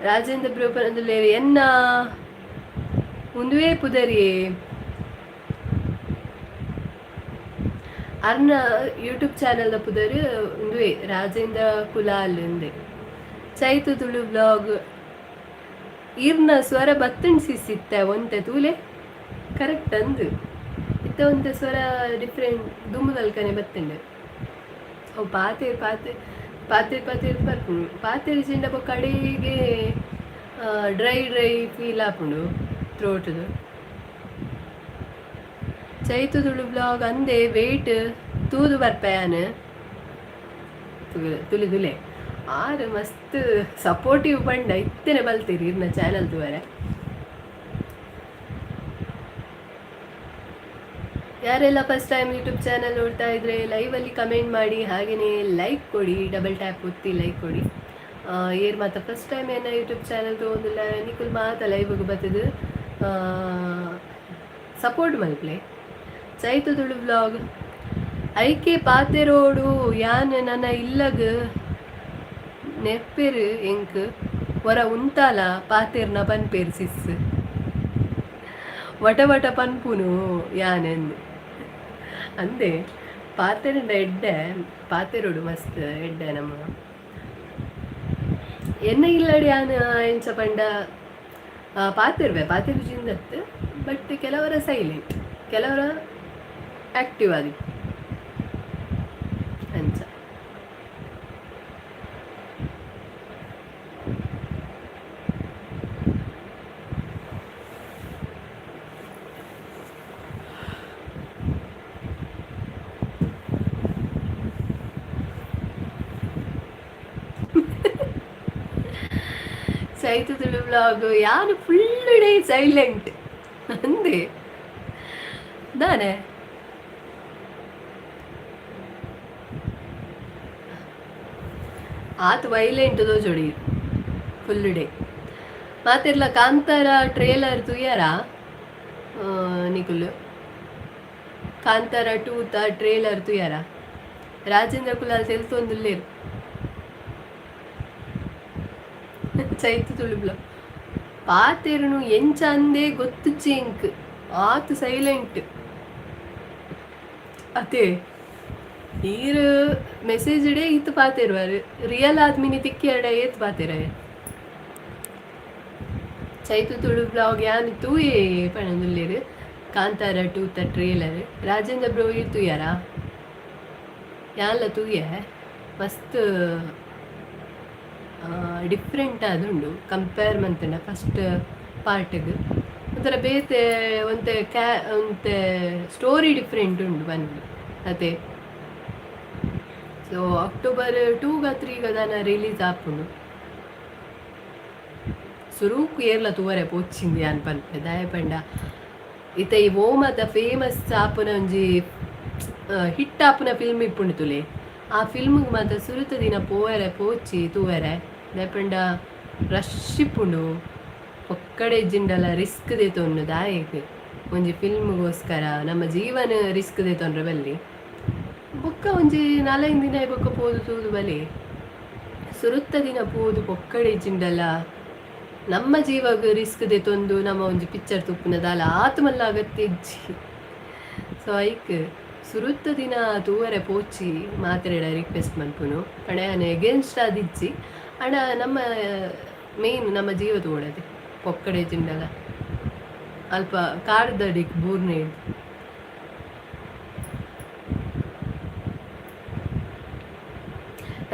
A: ರಾಜೇಂದ್ರ ಬ್ರೋ ಪನೊಂದುಲ್ಲೆರ್ ಎನ್ನ ಉಂದುವೇ ಪುದರಿಯೇ. ಅರ್ನ ಯೂಟ್ಯೂಬ್ ಚಾನಲ್ ದ ಪುದರ್ ಉಂದುವೇ ರಾಜೇಂದ್ರ ಕುಲಾಲ್ ಉಂದೆ. ಚೈತು ತುಳು ಬ್ಲಾಗ್, ಈರ್ನ ಸ್ವರ ಬತ್ತಣ್ ಸಿಸ್ ಇತ್ತೆ ಒಂತೆ ತೂಲೆ ಕರೆಕ್ಟ್ ಅಂದು. ಇತ್ತೆ ಒಂತೆ ಸ್ವರ ಡಿಫ್ರೆಂಟ್ ದುಂಬುದಲ್ಕನೆ ಬತ್ತುಂಡು. ಅವು ಪಾತೆರ್ ಪಾತೆ ಪಾತೆರ್ ಪಾತೆರ್ ಬರ್ಪುಂಡು. ಪಾತೆರ್ ಬೊಕ್ಕ ಕಡೆಗೆ ಡ್ರೈ ಡ್ರೈ ಫೀಲ್ ಆಪುಂಡು ಥ್ರೋಟುದು. ಚೈತು ತುಳು ಬ್ಲಾಗ್ ಅಂದೆ. ವೆಯ್ಟ್ ತೂದು ಬರ್ಪೆ ಯಾನ್. ತುಲಿ ತುಲೆ ಆರ್ ಮಸ್ತ್ ಸಪೋರ್ಟಿವ್ ಪಂಡ ಇತ್ತನೆ ಬಲ್ತೀರಿ ಇರ್ನ ಚಾನಲ್ ತೂವರೆ. ಯಾರೆಲ್ಲ ಫಸ್ಟ್ ಟೈಮ್ ಯೂಟ್ಯೂಬ್ ಚಾನಲ್ ನೋಡ್ತಾ ಇದ್ರೆ ಲೈವಲ್ಲಿ ಕಮೆಂಟ್ ಮಾಡಿ, ಹಾಗೆಯೇ ಲೈಕ್ ಕೊಡಿ. ಡಬಲ್ ಟ್ಯಾಪ್ ಒತ್ತಿ ಲೈಕ್ ಕೊಡಿ. ಏರ್ ಮಾತ ಫಸ್ಟ್ ಟೈಮ್ ಏನ ಯೂಟ್ಯೂಬ್ ಚಾನಲ್ ತಗೊಂದಿಲ್ಲ ನಿಕುಲ್ ಮಾತ ಲೈವ್ಗೆ ಬತ್ತದು ಸಪೋರ್ಟ್ ಮಲ್ಪ್ಲೆ. ಚೈತು ತುಳು ಬ್ಲಾಗ್ ಐಕೆ ಪಾತೆರೋಡು ಯಾನ್ ನನ ಇಲ್ಲಗ್ ನೆರ್ಪೆರ್ ಎಂಕ್ ಒರ ಉಂತಾಲ ಪಾತೆರ್ನ ಪನ್ಪೇರ್ ಸಿಸ್ ವಟ ವಟ ಪನ್ಪುನು ಯಾನ್ ಅಂದ್ ಅಂದೆ ಪಾತೆರಂಡ ಎಡ್ಡೆ ಪಾತೆರೋಡು ಮಸ್ತ್ ಎಡ್ಡೆ ನಮ್ಮ ಎನ್ನ ಇಲ್ಲಡ್ ಯಾನ್ ಎಂಚ ಪಂಡ ಪಾತೆರ್ವೆ ಪಾತೆರುಜಿಂದತ್ ಬಟ್ ಕೆಲವರ ಸೈಲೆಂಟ್ ಕೆಲವರ ಆಕ್ಟಿವ್ ಆದಿ ಅಂಚ. ಚೈತು ತುಳು ಬ್ಲಾಗ್ ಯಾನು full day silent ಅಂದೆ ದಾನೆ. ಆತ್ ವೈಲೆಂಟ್ ತೋಜೊಡಿ ಫುಲ್ ಡೇ. ಮಾತೆರ್ಲ ಕಾಂತಾರ ಟ್ರೇಲರ್ ತೂಯರ ನಿಕುಲು? ಕಾಂತಾರ ಟೂತ ಟ್ರೇಲರ್ ತೂಯರ? ರಾಜೇಂದ್ರ ಕುಲಾಲ್ ತೆಲ್ತೊಂದುಲ್ಲೆರ್. ಚೈತು ತುಳು ಬ್ಲಾಗ್ ಪಾತೆರುನು ಎಂಚ ಅಂದೇ ಗೊತ್ತುಜ್ಜಿ ಎಂಕ್, ಆತ್ ಸೈಲೆಂಟ್ ಅತೆ. ಈರ್ ಮೆಸೇಜ್ ಡೇ ಈತ್ ಪಾತೆರುವಾರ್, ರಿಯಲ್ ಆದ್ಮಿನಿ ತಿಕ್ಕಿಯರ್ಡ ಏತ್ ಪಾತೆರಾಯೆ. ಚೈತು ತುಳು ಬ್ಲಾಗ್ ಯಾನ್ ತೂಯೆ ಪಣೊಂದುಲ್ಲೆರ್ ಕಾಂತಾರ ಟೂತ ಟ್ರೇಲರ್. ರಾಜೇಂದ್ರ ಬ್ರೋ ಈರ್ ತೂಯರಾ? ಯಾನ್ಲ ತೂಯೆ, ಮಸ್ತ್ ಡಿಫ್ರೆಂಟ್ ಆದುಂಡು ಕಂಪೇರ್ ಮಂತ್ಂಡ ಫಸ್ಟ್ ಪಾರ್ಟ್ಗ್ ಒಂಥರ ಬೇತೆ ಒಂತೆ ಕ್ಯಾ ಒಂತೆ ಸ್ಟೋರಿ ಡಿಫ್ರೆಂಟ್ ಉಂಡು ಪನ್ಪಿ ಅತೆ. ಸೊ ಅಕ್ಟೋಬರ್ 2ಗ 3ಗ ದಾನ ರಿಲೀಸ್ ಆಪುಂಡು. ಸುರೂಕು ಏರ್ಲ ತೂವರೆ ಪೋಚಿಂದ್ ಯಾನ್ ಪನ್ಪೆ, ದಾಯೆ ಪಂಡ ಇತ್ತೆ ಈ ಓಮದ ಫೇಮಸ್ ಆಪುನ ಒಂಜಿ ಹಿಟ್ ಆಪುನ ಫಿಲ್ಮ್ ಇಪ್ಪುಂಡು ತೂಲೆ, ಆ ಫಿಲ್ಮ್ಗ್ ಮಾತ ಸುರುತ ದಿನ ಪೋವರೆ ಪೋಚಿ ತೂವರೆ, ದಾಯೆ ಪಂಡ ರಶ್ ಇಪ್ಪುಂಡು. ಪೊಕ್ಕಡೆ ಇಜ್ಜಿಂಡಲ ರಿಸ್ಕ್ ದೆತೊನ್ನು ದಾಯೆಗ್ ಒಂಜಿ ಫಿಲ್ಮ್ಗೋಸ್ಕರ ನಮ್ಮ ಜೀವನ ರಿಸ್ಕ್ ದೆತೊನ್ರೆ ಬಲ್ಲಿ. ಬೊಕ್ಕ ಒಂಜಿ ನಾಲೈನ್ ದಿನ ಆಯಿ ಬೊಕ್ಕ ಪೋದು ತೂದು ಬಲೆ. ಸುರುತ ದಿನ ಪೋದು ಪೊಕ್ಕಡೆ ಇಜ್ಜಿಂಡಲ ನಮ್ಮ ಜೀವಗ್ ರಿಸ್ಕ್ ದೆತೊಂದು ನಮ ಒಂಜಿ ಪಿಕ್ಚರ್ ತೂಪುನ ದಾಲ ಆತ್ ಮಲ್ಲ ಅಗತ್ಯ ಇಜ್ಜಿ. ಸೊ ಐಕ್ ಸುರುತ ದಿನ ತೂವರೆ ಪೋಚಿ ಮಾತೆರೆಡ ರಿಕ್ವೆಸ್ಟ್ ಮನ್ಪುನು ಪಂಡ ಯಾನ್ ಎಗೇನ್ಸ್ಟ್ ಆದಿಜ್ಜಿ, ಆಂಡ ನಮ್ಮ ಮೇನ್ ನಮ್ಮ ಜೀವ ತೂವೊಡತೆ. ಪೊಕ್ಕಡೆ ಇಜ್ಜಿಂಡಲ ಅಲ್ಪ ಕಾರ್ದಡಿಕ್ ಬೂರ್ನೆ.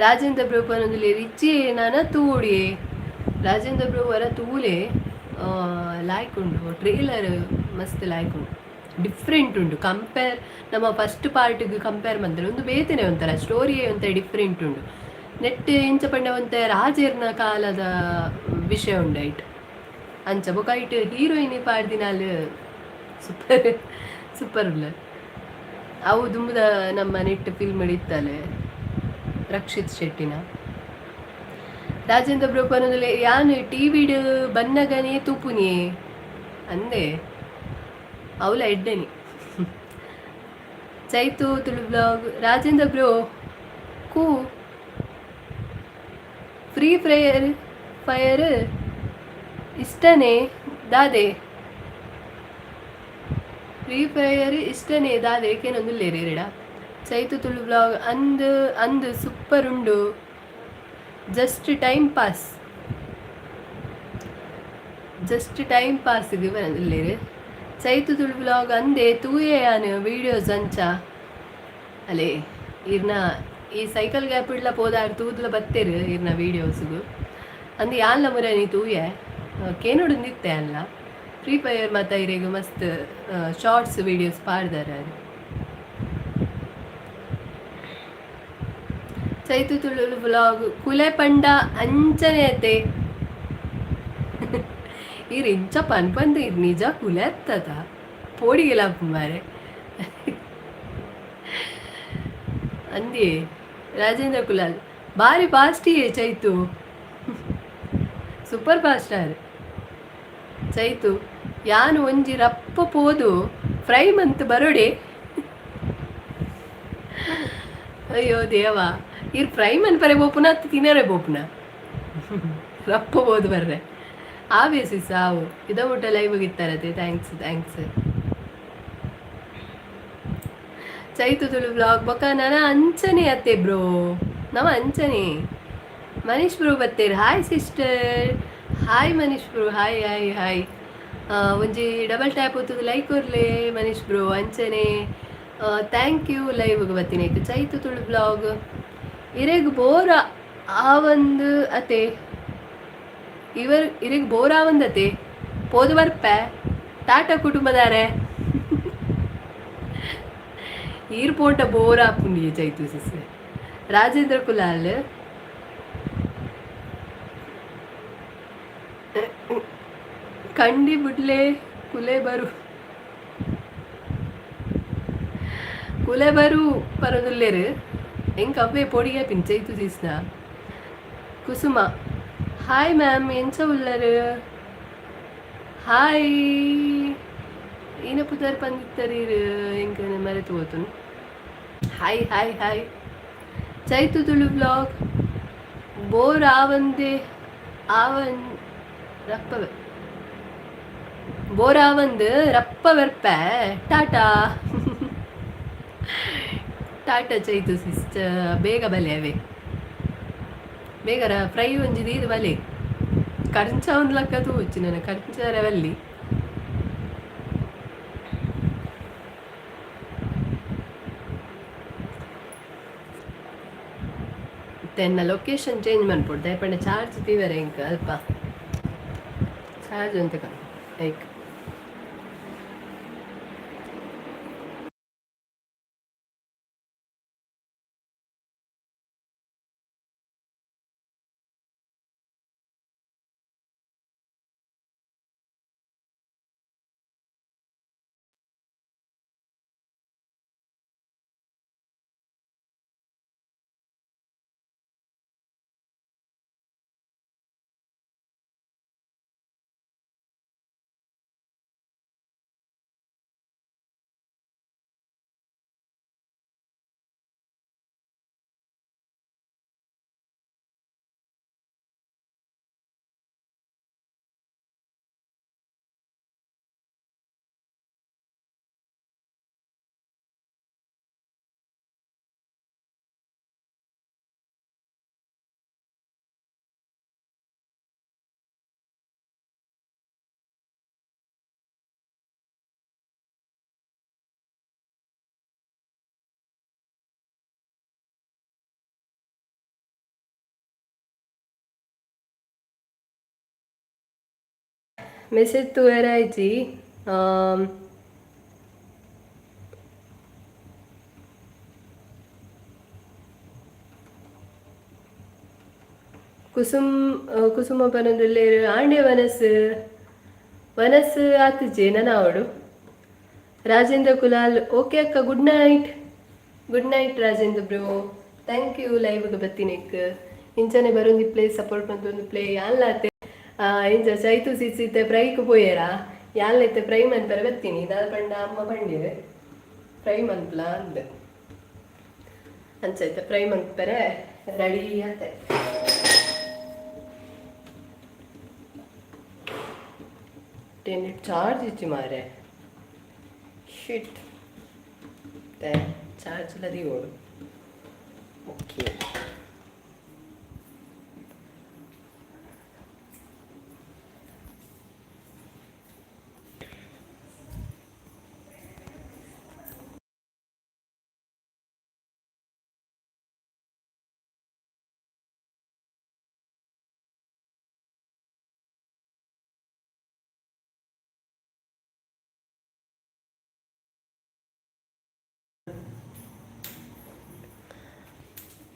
A: ರಾಜೇಂದ್ರ ಬ್ರೋ ಪನೊಂದುಲ್ಲೆರ್ ಇಜ್ಜಿ ನನ ತೂವೊಡಿಯೆ. ರಾಜೇಂದ್ರ ಬ್ರೋ ಒರ ತೂಲೆ, ಲಾಯ್ಕ್ ಉಂಡು ಟ್ರೇಲರ್, ಮಸ್ತ್ ಲಾಯ್ಕ್ ಉಂಡು, ಡಿಫ್ರೆಂಟ್ ಉಂಡು. ಕಂಪೇರ್ ನಮ್ಮ ಫಸ್ಟ್ ಪಾರ್ಟ್ಗ್ ಕಂಪೇರ್ ಮಂತ್ಂಡ ಉಂದು ಬೇತೆನೆ ಒಂಥರ ಸ್ಟೋರಿಯೇ ಒಂತೆ ಡಿಫ್ರೆಂಟ್ ಉಂಡು. ನೆಟ್ ಎಂಚ ಪಂಡ ಒಂತೆ ರಾಜೆರ್ನ ಕಾಲದ ವಿಷಯ ಉಂಡು ಐಟ್ ಅಂಚ. ಬೊಕ ಐಟ್ ಹೀರೋಯಿನ್ ಪಾಡ್ದಿನಾಲ್ ಸೂಪರ್ ಸೂಪರ್ ಉಲ್ಲಲ್. ಅವು ದುಂಬುದ ನಮ್ಮ ನೆಟ್ ಫಿಲ್ಮ್ ಇತ್ತಲೆ ರಕ್ಷಿತ್ ಶೆಟ್ಟಿನ. ರಾಜೇಂದ್ರ ಬ್ರೋ ಪನೊಂದುಲ್ಲೆ ಯಾನ್ ಟಿವಿಡ್ ಬನ್ನಗನೇ ತೂಪುನಿಯೆ ಅಂದೆ, ಅವ್ಲ ಎಡ್ಡೆನಿ. ಚೈತು ತುಳು ಬ್ಲಾಗ್ ರಾಜೇಂದ್ರ ಬ್ರೋ ಕು free fire fire ಇಷ್ಟನೇ ದಾದೆ? ಫ್ರೀ ಫೈರ್ ಇಷ್ಟನೇ ದಾದೆ ಕೇನೊಂದುಲ್ಲೆರ್ ಇರೆಡ. ಚೈತು ತುಳು ಬ್ಲಾಗ್ ಅಂದ್ ಅಂದ್ ಸೂಪರ್ ಉಂಡು, just time pass, just time ಪಾಸ್ಗ್ ಪನೊಂದುಲ್ಲೆರ್. Chaitu Tulu blog ಅಂದೆ ತೂಯೆ ಯಾನ್ ವೀಡಿಯೋಸ್ ಅಂಚ. ಅಲೆ ಇರ್ನ ಈ ಸೈಕಲ್ ಗ್ಯಾಪ್ ಇಡ್ಲ ಪೋದಾರ್ ತೂದ್ಲ ಬತ್ತೆರ್ ಇರ್ನ ವೀಡಿಯೋಸ್ಗು ಅಂದ್ ಯಾನ್ಲ ಮುರನಿ ತೂಯೆ ಕೇನೊಡುಂದಿತ್ತೆ ಅಲ್ಲ. ಫ್ರೀ ಫೈರ್ ಮಾತ ಇರೆಗ್ ಮಸ್ತ್ ಶಾರ್ಟ್ಸ್ ವೀಡಿಯೋಸ್ ಪಾಡ್ದಾರ್ ಆರ್. ಚೈತು ತುಳು ಬ್ಲಾಗ್ ಕುಲೆ ಪಂಡ ಅಂಚನೆ ಅತೆ. ಈರ್ ಇಂಚ ಪನ್ಪಂದೆ ಈರ್ ನಿಜ ಕುಲೆ ಅತ್ತತ, ಪೋಡಿಗೆಲ ಆಪುಂಡು ಮಾರ್ರೆ. ಅಂದ್ಯೆ ರಾಜೇಂದ್ರ ಕುಲಾಲ್ ಬಾರಿ ಫಾಸ್ಟಿಯೇ Chaitu, super fast or Chaitu. ಯಾನ್ ಒಂಜಿ ರಪ್ಪ ಪೋದು ಫ್ರೈ ಮಂತ್ ಬರೊಡೆ. ಅಯ್ಯೋ ದೇವ, ಇರ್ ಫ್ರೈ ಮನ್ಪರೆ ಬೋಪುನ ಅತ್ತು ತಿನ್ನರೆ ಬೋಪುನ ರಪ್ಪಬೋದು ಬರ್ರೆ. ಆವೇ ಸಿಸ್, ಆವು ಇದ ಊಟ live ಇತ್ತಾರತೆ. Thanks thanks. Chaitu Tulu blog ಬೊಕ್ಕ ನನ ಅಂಚನೆ ಅತ್ತೆ ಬ್ರೋ, ನವ ಅಂಚನೆ. ಮನೀಶ್ ಬ್ರೋ ಬತ್ತೇರು. Hi sister, hi Manish bro, hi hi hi. ಒಂಜಿ ಡಬಲ್ ಟ್ಯಾಪ್ ಒತ್ತುದು ಲೈಕ್ ಕೊರ್ಲೆ ಮನೀಶ್ ಬ್ರೋ. ಅಂಚನೆ thank you ಲೈವ್ಗೆ ಬತ್ತೀನಿ. ಚೈತು ತುಳು ಬ್ಲಾಗ್ ಇರೆಗ್ ಬೋರ ಆವಂದು ಅತೆ, ಇವರ್ ಇರೆಗ್ ಬೋರ್ ಆವಂದತೆ ಪೋದು ಬರ್ಪೆ. ಟಾಟಾ ಕುಟುಂಬದಾರೆ, ಈರ್ ಪೋಂಟ ಬೋರ್ ಆಪುಂಡಿ ಚೈತು ಸಿಸ್. ರಾಜೇಂದ್ರ ಕುಲಾಲ್ ಕಂಡಿ ಬುಡ್ಲೆ ಕುಲೆ ಬರು ಕುಲೆ ಬರು ಪರದುಲ್ಲೇರು ಎಂಕ್ ಅವ್ವೆ ಪೊಡಿಗೆ ಪಿನ್ ಚೈತು ಸಿಸ್ನ. ಕುಸುಮ ಹಾಯ್ ಮ್ಯಾಮ್, ಎಂಚ ಉಲ್ಲರು? ಹಾಯ್ ಈನ ಪುದರ್ ಪಂದಿತ್ತರೀರ್, ಎಂಕ್ ಮರೆತು ಪೋತುನು. Hi hi hi Chaitu Tulu blog bore ಆವಂದೆ ಆವನ್ ರಪ್ಪವೆ ಬೋರ್ ಆವಂದು ರಪ್ಪ ಬರ್ಪೆ. ಟಾಟಾ ಟಾಟಾ ಚೈತು ಸಿಸ್ಟರ್, ಬೇಗ ಬಲೆ ಅವೇ ಬೇಗ ಫ್ರೈ ಒಂಜಿ ದೀದ್ ಬಲೆ. ಕರ್ಂಚ ಒಂದು ಲಕ್ಕ ತೂವೊಚ್ಚಿ ನನ ಕರ್ಂಚರೆ ಬಲ್ಲಿ. ಎನ್ನ ಲೊಕೇಶನ್ ಚೇಂಜ್ ಮನ್ಪೊಡು, ದಾಯೆ ಚಾರ್ಜ್ ದೀವರೆ ಎಂಕ್ ಅಲ್ಪ ಚಾರ್ಜ್ ಅಂತ ಲೈಕ್. ಮೆಸೇಜ್ ತೂವೆರೆ ಆಯ್ಜಿ. ಕುಸುಮ್ ಕುಸುಮ ಪನೊಂದುಲ್ಲೆರ್ ಆಂಡೆ ವನಸ್ ವನಸ್ ಆತಿಜೆ ನನ ಆವೊಡು. ರಾಜೇಂದ್ರ ಕುಲಾಲ್ ಓಕೆ ಅಕ್ಕ, good night good night Rajendra bro, thank you ಲೈವ್ಗೆ ಬತ್ತಿನೆಕ್. ಇಂಚನೆ ಬರೊಂದಿ ಪ್ಲೇ ಸಪೋರ್ಟ್ ಮಂತೊಂದು ಪ್ಲೇ ಯಾನ್ಲಾತೆ. ಇಂಚ ಚೈತು ಸಿಸ್ ಇತ್ತೆ ಫ್ರೈಕ್ ಪೋಯೆರಾ, ಯಾನ್ಲ ಇತ್ತೆ ಫ್ರೈ ಮನ್ಪೆರೆ ಬತ್ತೀನಿ. ದಾದ ಪಂಡ ಅಮ್ಮ ಪಂಡೆರ್ ಫ್ರೈ ಮನ್ಪುಲ ಅಂದ್, ಅಂಚ ಇತ್ತೆ ಫ್ರೈ ಮನ್ಪೆರೆ ರೆಡಿ ಆತೆ. ಚಾರ್ಜ್ ಇಜ್ಜಿ ಮಾರೆ, ಶಿಟ್, ಚಾರ್ಜ್ ಲ ದೀವೊಡು. ಓಕೆ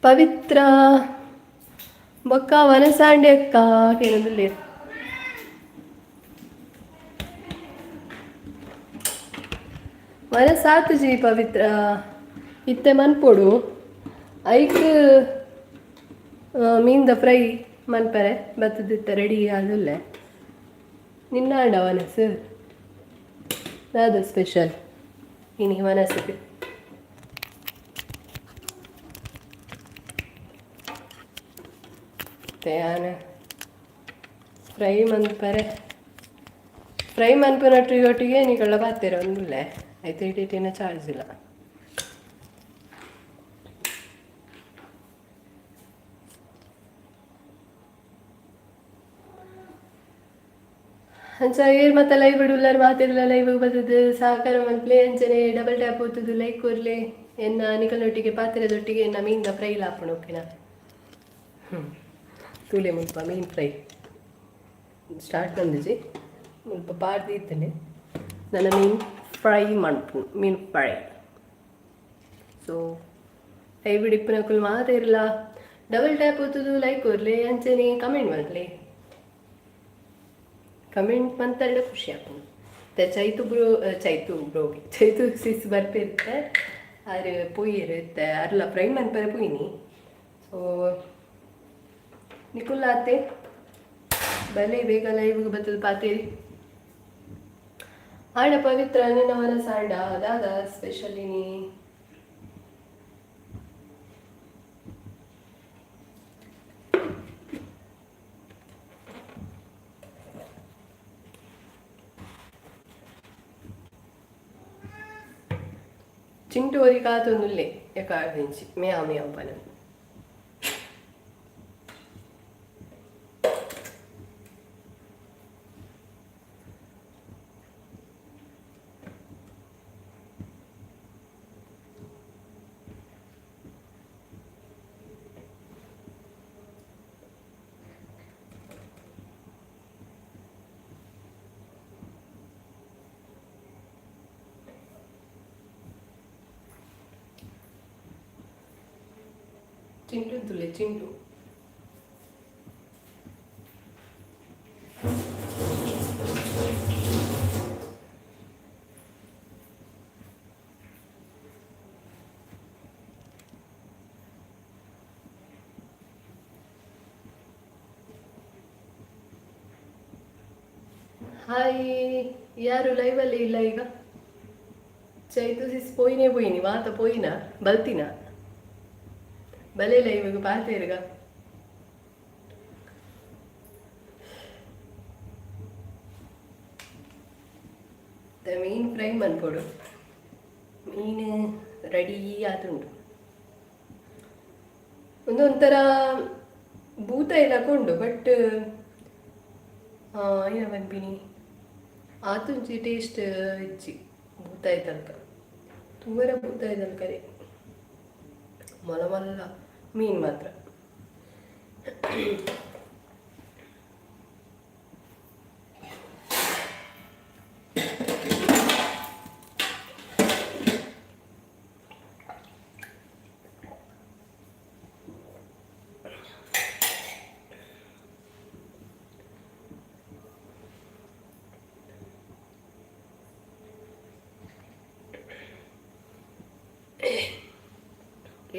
A: ಪವಿತ್ರ ಬೊಕ್ಕ ವನಸಾಂಡೆ ಅಕ್ಕ ಕೇನೊಂದುಲ್ಲೆರ್. ವನಸಾತುಜಿ ಪವಿತ್ರ, ಇತ್ತೆ ಮನ್ಪೊಡು. ಐಕ್ ಮೀನ್ದ ಫ್ರೈ ಮನ್ಪರೆ ಬತ್ತದಿತ್ತೆ ರೆಡಿ ಆದುಲ್ಲೆ. ನಿನ್ನಾಂಡ ವನಸ್ ದಾದ ಸ್ಪೆಷಲ್ ಇನಿ ವನಸ್ಗ್? ಯಾನ್ ಫ್ರೈ ಮನ್ಪರೆ, ಫ್ರೈ ಮನ್ಪುನೊಟ್ಟಿಗೆ ನಿಕಲ್ನ ಪಾತೆರ ಒಂದುಲ್ಲೆ ಐತೆ ಇಟ್ಟಿನ ಚಾರ್ಜ್ ಇಲ್ಲ. ಅಂಚ ಏರ್ ಮತ್ತ ಲೈವ್ ಉಲ್ಲರ್ ಮಾತೆರ್ಲ ಲೈವ್ ಬತ್ತುದು ಸಹಕಾರ ಮನ್ಪುಲೆ. ಅಂಚನೆ ಡಬಲ್ ಟ್ಯಾಪ್ ಒತ್ತುದು ಲೈಕ್ ಕೊರ್ಲೆ. ಎನ್ನ ನಿಕಲ್ನೊಟ್ಟಿಗೆ ಪಾತೆರದೊಟ್ಟಿಗೆ ಎನ್ನ ಮೀನ್ದ ಫ್ರೈ ಆಪುಂಡು, ಓಕೆನಾ? ತೂಲೆ ಮುಲ್ಪ ಮೀನ್ ಫ್ರೈ ಸ್ಟಾರ್ಟ್ ಮಂದಿಜಿ, ಮುಲ್ಪ ಪಾಡ್ದಿತ್ತನೆ. ನನ್ನ ಮೀನ್ ಫ್ರೈ ಮನ್ಪು, ಮೀನ್ ಫ್ರೈ. ಸೊ ಲೈವ್ ಇಪ್ಪುನಕುಲು ಮಾತೆರ್ಲ ಡಬಲ್ ಟ್ಯಾಪ್ ಒತ್ತುದು ಲೈಕ್ ಕೊರ್ಲೆ. ಅಂಚನೆ ಕಮೆಂಟ್ ಮಲ್ಪುಲೆ. ಕಮೆಂಟ್ ಮಂತರ್ಡ ಖುಷಿ ಆಪುಂಡು. ತೆ ಚೈತು ಬ್ರೋ, ಚೈತು ಬ್ರೋ, ಚೈತು ಸಿಸ್ ಬರ್ಪಿರುತ್ತೆ. ಆರ್ ಪೋಯೆರ್ ಇತ್ತೆ, ಅರ್ಲ ಫ್ರೈ ಮನ್ಪರೆ ಪೋಯಿನಿ. ಸೊ ನಿಕುಲಾತೆ ಬಲೆ, ಬೇಗ ಲೈವ್ ಬತ್ತದ ಪಾತೇರಿ. ಆಂಡ ಪವಿತ್ರ ನಿನ್ನವನ ಸಾಂಡ ದಾದ ಸ್ಪೆಷಲ್ ಇನಿ? ಚಿಂಟು ಒರಿ ಕಾತೊಂದುಲ್ಲೆ ಎಕಾಡ್ದಿಂಚಿ ಮ್ಯಾವ್ ಮ್ಯಾವ್ ಪನೊಂದು. ಚಿಂಟು ತುಲೆ ಚಿಂಟು. ಹಾಯ್, ಯಾರು ಲೈವಲ್ಲಿ ಇಲ್ಲ ಈಗ? ಚೈತು ಸಿಸ್ ಪೋಯಿನೇ ಪೋಯಿನಿ, ಮಾತ ಪೋಯಿನ ಬಲ್ತಿನ. ಬಲೆ ಲೈವ್ಗ್ ಪಾತೆರ್ಗ. ಮೀನ್ ಫ್ರೈ ಮನ್ಪೊಡು. ಮೀನು ರೆಡಿ ಆತುಂಡು. ಒಂದೊಂಥರ ಭೂತ ಇಲಾಕ ಉಂಡು, ಬಟ್ ಏನ ಪನ್ಪಿನಿ, ಆತುಂಚಿ ಟೇಸ್ಟ್ ಇಜ್ಜಿ ಬೂತಾಯಿ ತನಕ. ತೂವರೆ ಬೂತಾಯಿ ತನಕನೇ ಮಲ್ಲ ಮಲ್ಲ ಮೀನು ಮಾತ್ರ.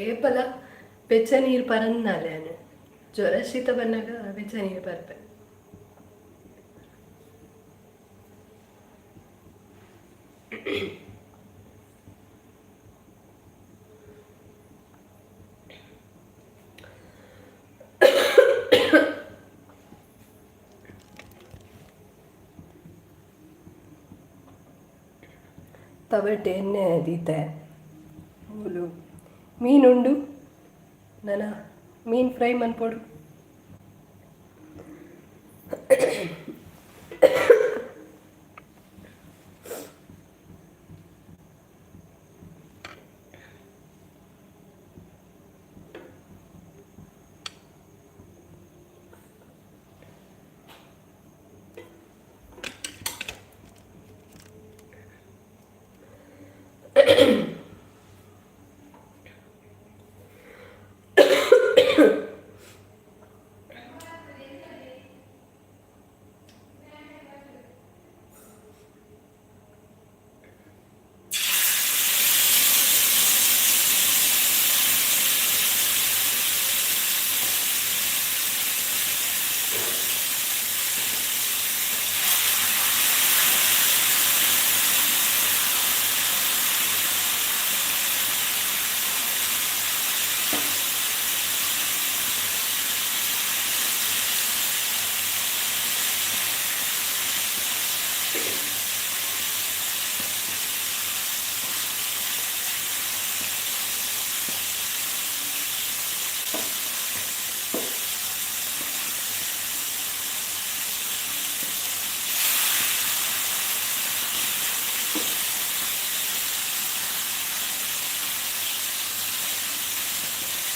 A: ಏಪಲ ಬೆಚ್ಚ ನೀರು ಪರಂದಾಲೆ ಯಾನ್, ಜ್ವರ ಶೀತ ಬನ್ನಗ ಬೆಚ್ಚ ನೀರು ಪರ್ಪೆ. ತವಟೆ ಎಣ್ಣೆ ದೀತೆ. ಮೂಲು ಮೀನುಂಡು, ನನ ಮೀನು ಫ್ರೈ ಮನ್ಪೊಡು.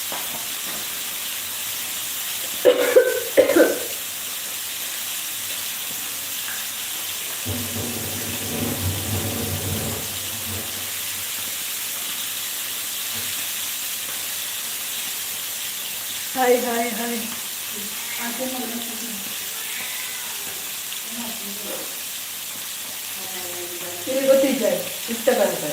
A: Hi hi hi. ನಿಮಗೆ ಗೊತ್ತಿದ್ದ ಇಷ್ಟ ಬಂತ?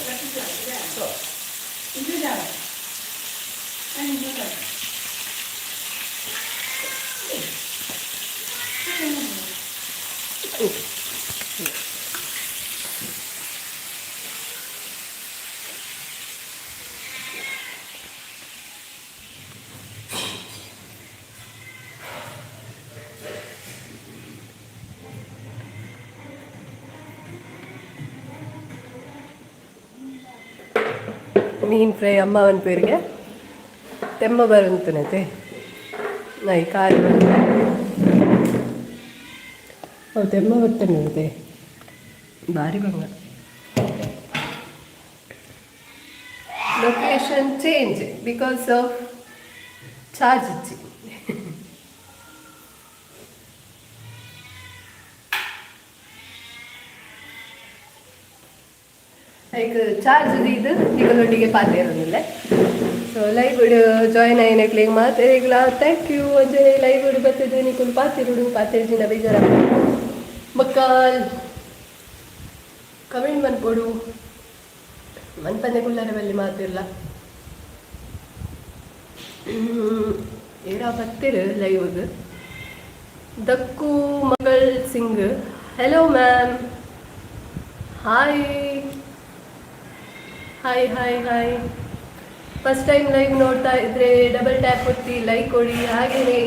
A: ಮೀನು ಫ್ರೈ ಅಮ್ಮ ಪೇರಿಗೆ ತೆಮ್ಮ ಬರಂತನತೆ ನಾಯಿ ಕಾರು ಅವು ತೆಮ್ಮ ಬರ್ತೇನೆ ಭಾರಿ ಬಂಗ. Location change because of charge ಇಚ್ಚಿ. ಐಕ್ ಚಾರ್ಜ್ ಇದು ನಿಗಲೊಟ್ಟಿಗೆ ಪಾತೆ ಇರೋದಿಲ್ಲ. ಸೊ ಲೈವ್ ಜಾಯ್ನ್ ಆಯ್ನಕ್ಲಿಗೆ ಮಾತೆರೆಗ್ಲಾ thank you. ಒಂಜೆ ಲೈವ್ ಬತ್ತಿದ್ದು ನಿಕುಲು ಪಾತಿರುಡು ಪಾತೆರ್ಜಿನ ಬೇಜಾರ. ಬೊಕ್ಕ ಕಮೆಂಟ್ ಮನ್ಪೊಡು, ಮನ್ಪಂದೆ ಕುಲ್ಲರೆ ಬಲ್ಲಿ ಮಾತಿರ್ಲ. ಏರಾ ಬತ್ತಿರು ಲೈವ್ಗ್. ದಕ್ಕು ಮಗಳ್ Singh, hello ma'am, hi hi hi hi. First time live ನೋಡ್ತಾ ಇದ್ರೆ ಡಬಲ್ ಟ್ಯಾಪ್ ಒತ್ತಿ ಲೈಕ್ ಕೊಡಿ. ಹಾಗೆಯೇ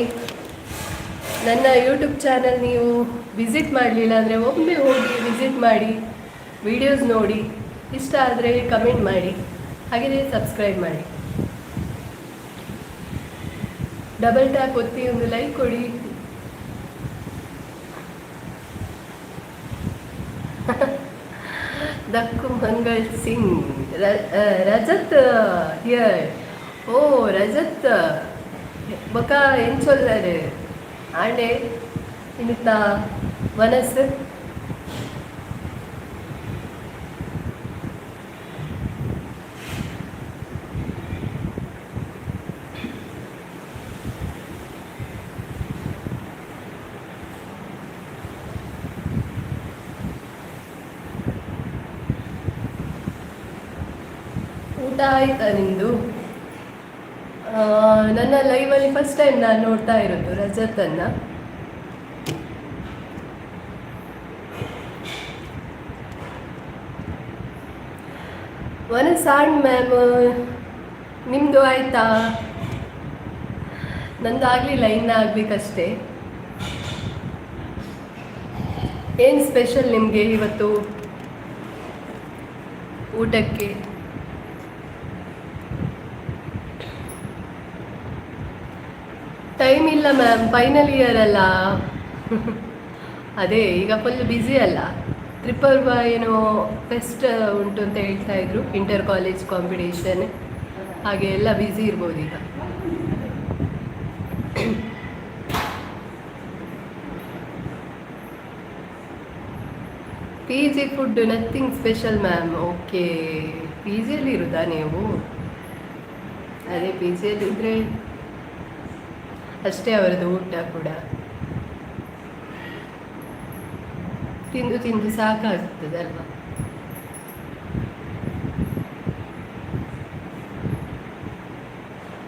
A: ನನ್ನ ಯೂಟ್ಯೂಬ್ ಚಾನಲ್ ನೀವು ವಿಸಿಟ್ ಮಾಡಲಿಲ್ಲ ಅಂದರೆ ಒಮ್ಮೆ ಹೋಗಿ ವಿಸಿಟ್ ಮಾಡಿ, ವಿಡಿಯೋಸ್ ನೋಡಿ, ಇಷ್ಟ ಆದರೆ ಕಮೆಂಟ್ ಮಾಡಿ, ಹಾಗೆಯೇ ಸಬ್ಸ್ಕ್ರೈಬ್ ಮಾಡಿ. ಡಬಲ್ ಟ್ಯಾಪ್ ಒತ್ತಿ ಒಂದು ಲೈಕ್ ಕೊಡಿ. ದಕ್ಕು ಮಂಗಳ್ ಸಿಂಗ್, ರಜತ್ here. ಓ ರಜತ್, ಬೊಕ ಎಂಚೊಲ್ಲರು ಆಂಡೆ ಇನ್ನುತ್ತ ಮನಸ್ಸು? ಊಟ ಆಯ್ತಾ ನಿಮ್ಮದು? ನನ್ನ ಲೈವಲ್ಲಿ ಫಸ್ಟ್ ಟೈಮ್ ನಾನು ನೋಡ್ತಾ ಇರೋದು ರಜತನ್ನು. ವನಸಾಣ್ ಮ್ಯಾಮ್, ನಿಮ್ಮದು ಆಯ್ತಾ? ನಂದು ಆಗಲಿಲ್ಲ, ಇನ್ನು ಆಗಬೇಕಷ್ಟೇ. ಏನು ಸ್ಪೆಷಲ್ ನಿಮಗೆ ಇವತ್ತು ಊಟಕ್ಕೆ? ಟೈಮ್ ಇಲ್ಲ ಮ್ಯಾಮ್, ಫೈನಲ್ ಇಯರ್ ಅಲ್ಲ. ಅದೇ ಈಗ ಫುಲ್ ಬ್ಯುಸಿ ಅಲ್ಲ. ತ್ರಿಪರ್ವ ಏನೋ ಫೆಸ್ಟ್ ಉಂಟು ಅಂತ ಹೇಳ್ತಾ ಇದ್ರು, ಇಂಟರ್ ಕಾಲೇಜ್ ಕಾಂಪಿಟೇಷನ್, ಹಾಗೆ ಎಲ್ಲ ಬ್ಯುಸಿ ಇರ್ಬೋದು ಈಗ. PG food nothing special ma'am. Okay, P ಜಿಯಲ್ಲಿ ಇರೋದಾ ನೀವು? ಅದೇ ಪಿ ಜಿಯಲ್ಲಿ ಇದ್ದರೆ ಅಷ್ಟೇ ಅವರದ್ದು ಊಟ ಕೂಡ. ತಿಂದು ತಿಂದು ಸಾಕಾಗ್ತದೆ ಅಲ್ವಾ?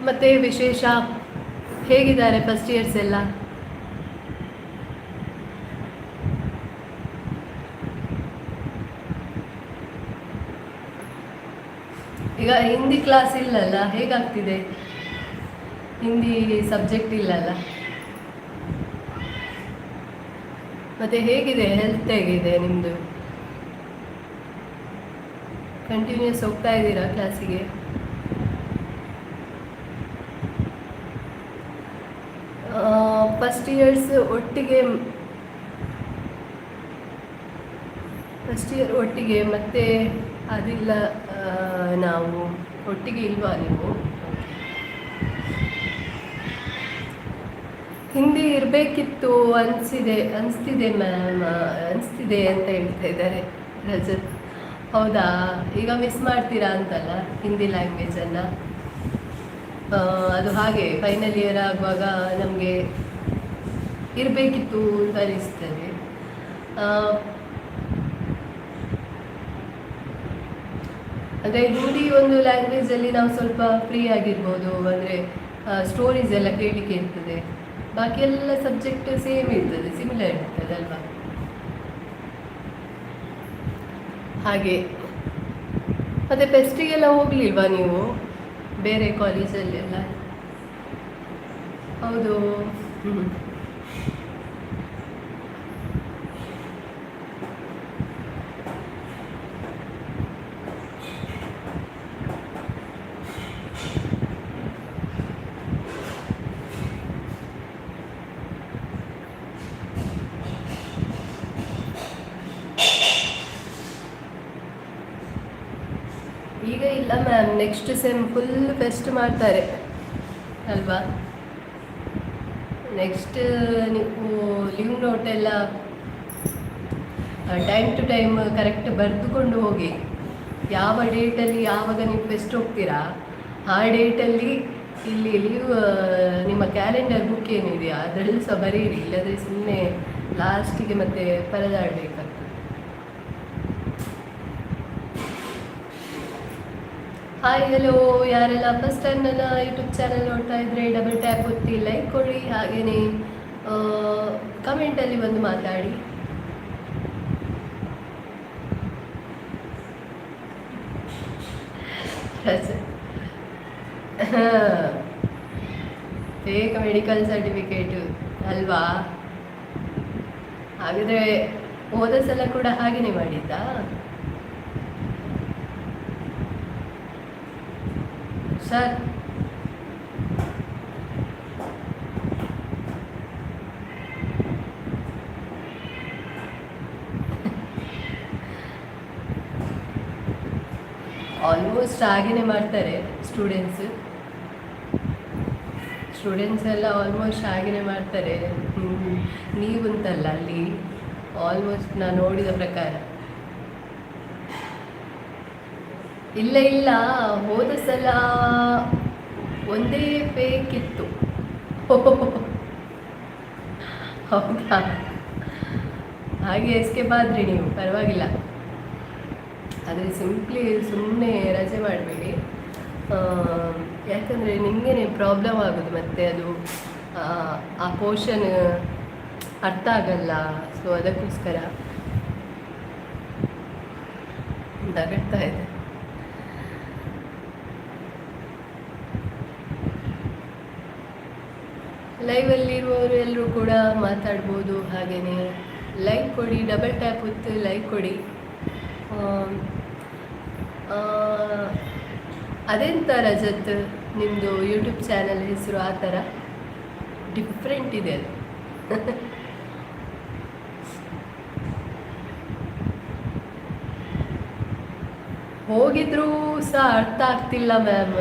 A: ಮತ್ತೆ ವಿಶೇಷ, ಹೇಗಿದ್ದಾರೆ ಫಸ್ಟ್ ಇಯರ್ಸ್ ಎಲ್ಲ? ಈಗ ಹಿಂದಿ ಕ್ಲಾಸ್ ಇಲ್ಲಲ್ಲ, ಹೇಗಾಗ್ತಿದೆ? ಹಿಂದಿ ಸಬ್ಜೆಕ್ಟ್ ಇಲ್ಲಲ್ಲ. ಮತ್ತೆ ಹೇಗಿದೆ, ಹೆಲ್ತ್ ಹೇಗಿದೆ ನಿಮ್ಮದು? ಕಂಟಿನ್ಯೂಸ್ ಹೋಗ್ತಾ ಇದ್ದೀರಾ ಕ್ಲಾಸಿಗೆ? ಫಸ್ಟ್ ಇಯರ್ಸ್ ಒಟ್ಟಿಗೆ, ಫಸ್ಟ್ ಇಯರ್ ಒಟ್ಟಿಗೆ ಮತ್ತೆ ಅದಿಲ್ಲ, ನಾವು ಒಟ್ಟಿಗೆ ಇಲ್ವಾ ನೀವು? ಹಿಂದಿ ಇರಬೇಕಿತ್ತು ಅನಿಸಿದೆ, ಅನಿಸ್ತಿದೆ ಮ್ಯಾಮ್, ಅನಿಸ್ತಿದೆ ಅಂತ ಹೇಳ್ತಾ ಇದ್ದಾರೆ ರಜತ್. ಹೌದಾ? ಈಗ ಮಿಸ್ ಮಾಡ್ತೀರಾ ಅಂತಲ್ಲ ಹಿಂದಿ ಲ್ಯಾಂಗ್ವೇಜನ್ನು? ಅದು ಹಾಗೆ ಫೈನಲ್ ಇಯರ್ ಆಗುವಾಗ ನಮಗೆ ಇರಬೇಕಿತ್ತು ಅಂತ ಅನಿಸ್ತದೆ. ಅಂದರೆ ಹಿಂದಿ ಒಂದು ಲ್ಯಾಂಗ್ವೇಜಲ್ಲಿ ನಾವು ಸ್ವಲ್ಪ ಫ್ರೀ ಆಗಿರ್ಬೋದು. ಅಂದರೆ ಸ್ಟೋರೀಸ್ ಎಲ್ಲ ಕೇಳಲಿಕ್ಕೆ ಇರ್ತದೆ. ಬಾಕಿ ಎಲ್ಲ ಸಬ್ಜೆಕ್ಟ್ ಸೇಮ್ ಇರ್ತದೆ, ಸಿಮಿಲರ್ ಇರ್ತದೆ ಅಲ್ವಾ? ಹಾಗೆ. ಮತ್ತು ಫೆಸ್ಟಿಗೆಲ್ಲ ಹೋಗಲಿಲ್ವಾ ನೀವು ಬೇರೆ ಕಾಲೇಜಲ್ಲೆಲ್ಲ? ಹೌದು. ಹ್ಞೂ. ಈಗ ಇಲ್ಲ ma'am, next sem full fest ಮಾಡ್ತಾರೆ ಅಲ್ವಾ? ನೆಕ್ಸ್ಟ್ ನೀವು ಲೀವ್ ನೋಟ್ ಎಲ್ಲ ಟೈಮ್ ಟು ಟೈಮ್ ಕರೆಕ್ಟ್ ಬರೆದುಕೊಂಡು ಹೋಗಿ. ಯಾವ ಡೇಟಲ್ಲಿ ಯಾವಾಗ ನೀವು ಫೆಸ್ಟ್ ಹೋಗ್ತೀರಾ, ಆ ಡೇಟಲ್ಲಿ ಇಲ್ಲಿ ಲೀವ್ ನಿಮ್ಮ ಕ್ಯಾಲೆಂಡರ್ ಬುಕ್ ಏನಿದೆಯಾ ಅದರಲ್ಲಿ ಸಹ ಬರೀರಿ. ಇಲ್ಲದ್ರೆ ಸುಮ್ಮನೆ ಲಾಸ್ಟಿಗೆ ಮತ್ತೆ ಪರದಾಡಬೇಕಾಗ್ತದೆ. Hi, hello. ಯಾರೆಲ್ಲ ಫಸ್ಟ್ ಟೈಮ್ ನನ್ನ ಯೂಟ್ಯೂಬ್ ಚಾನಲ್ ನೋಡ್ತಾ ಇದ್ದರೆ ಡಬಲ್ ಟ್ಯಾಪ್ ಒತ್ತಿ ಲೈಕ್ ಕೊಡಿ. ಹಾಗೆಯೇ ಕಮೆಂಟಲ್ಲಿ ಬಂದು ಮಾತಾಡಿ. ರಜೆ, ಫೇಕ್ ಮೆಡಿಕಲ್ ಸರ್ಟಿಫಿಕೇಟು ಅಲ್ವಾ? ಹಾಗಿದ್ರೆ ಹೋದ ಸಲ ಕೂಡ ಹಾಗೇನೆ ಮಾಡಿದ್ದಾ? ಸರ್, ಆಲ್ಮೋಸ್ಟ್ ಹಾಗೇನೆ ಮಾಡ್ತಾರೆ ಸ್ಟೂಡೆಂಟ್ಸ್. ಸ್ಟೂಡೆಂಟ್ಸ್ ಎಲ್ಲ ಆಲ್ಮೋಸ್ಟ್ ಹಾಗೇನೆ ಮಾಡ್ತಾರೆ. ನೀವಂತಲ್ಲ, ಅಲ್ಲಿ ಆಲ್ಮೋಸ್ಟ್ ನಾನು ನೋಡಿದ ಪ್ರಕಾರ. ಇಲ್ಲ ಇಲ್ಲ, ಹೋದ ಸಲ ಒಂದೇ ಫೇಕ್ ಇತ್ತು. ಹೌದಾ? ಹಾಗೆ ಎಸ್ಕೇಪ್ ಆದ್ರಿ ನೀವು, ಪರವಾಗಿಲ್ಲ. ಆದರೆ ಸಿಂಪ್ಲಿ ಸುಮ್ಮನೆ ರಜೆ ಮಾಡಬೇಡಿ. ಯಾಕಂದರೆ ನಿಮಗೇನೆ ಪ್ರಾಬ್ಲಮ್ ಆಗೋದು. ಮತ್ತು ಅದು ಆ ಪೋರ್ಷನ್ ಅರ್ಥ ಆಗಲ್ಲ. ಸೊ ಅದಕ್ಕೋಸ್ಕರ ನಗಡ್ತಾ ಇದೆ. ಲೈವಲ್ಲಿರುವವರು ಎಲ್ಲರೂ ಕೂಡ ಮಾತಾಡ್ಬೋದು. ಹಾಗೆಯೇ ಲೈಕ್ ಕೊಡಿ, ಡಬಲ್ ಟ್ಯಾಪ್ ಒತ್ತು ಲೈಕ್ ಕೊಡಿ. ಅದೆಂತ ರಜತ್, ನಿಮ್ಮದು ಯೂಟ್ಯೂಬ್ ಚಾನಲ್ ಹೆಸರು ಆ ಥರ ಡಿಫ್ರೆಂಟ್ ಇದೆ ಅದು. ಹೋಗಿದ್ರೂ ಸಹ ಅರ್ಥ ಆಗ್ತಿಲ್ಲ ಮ್ಯಾಮ್.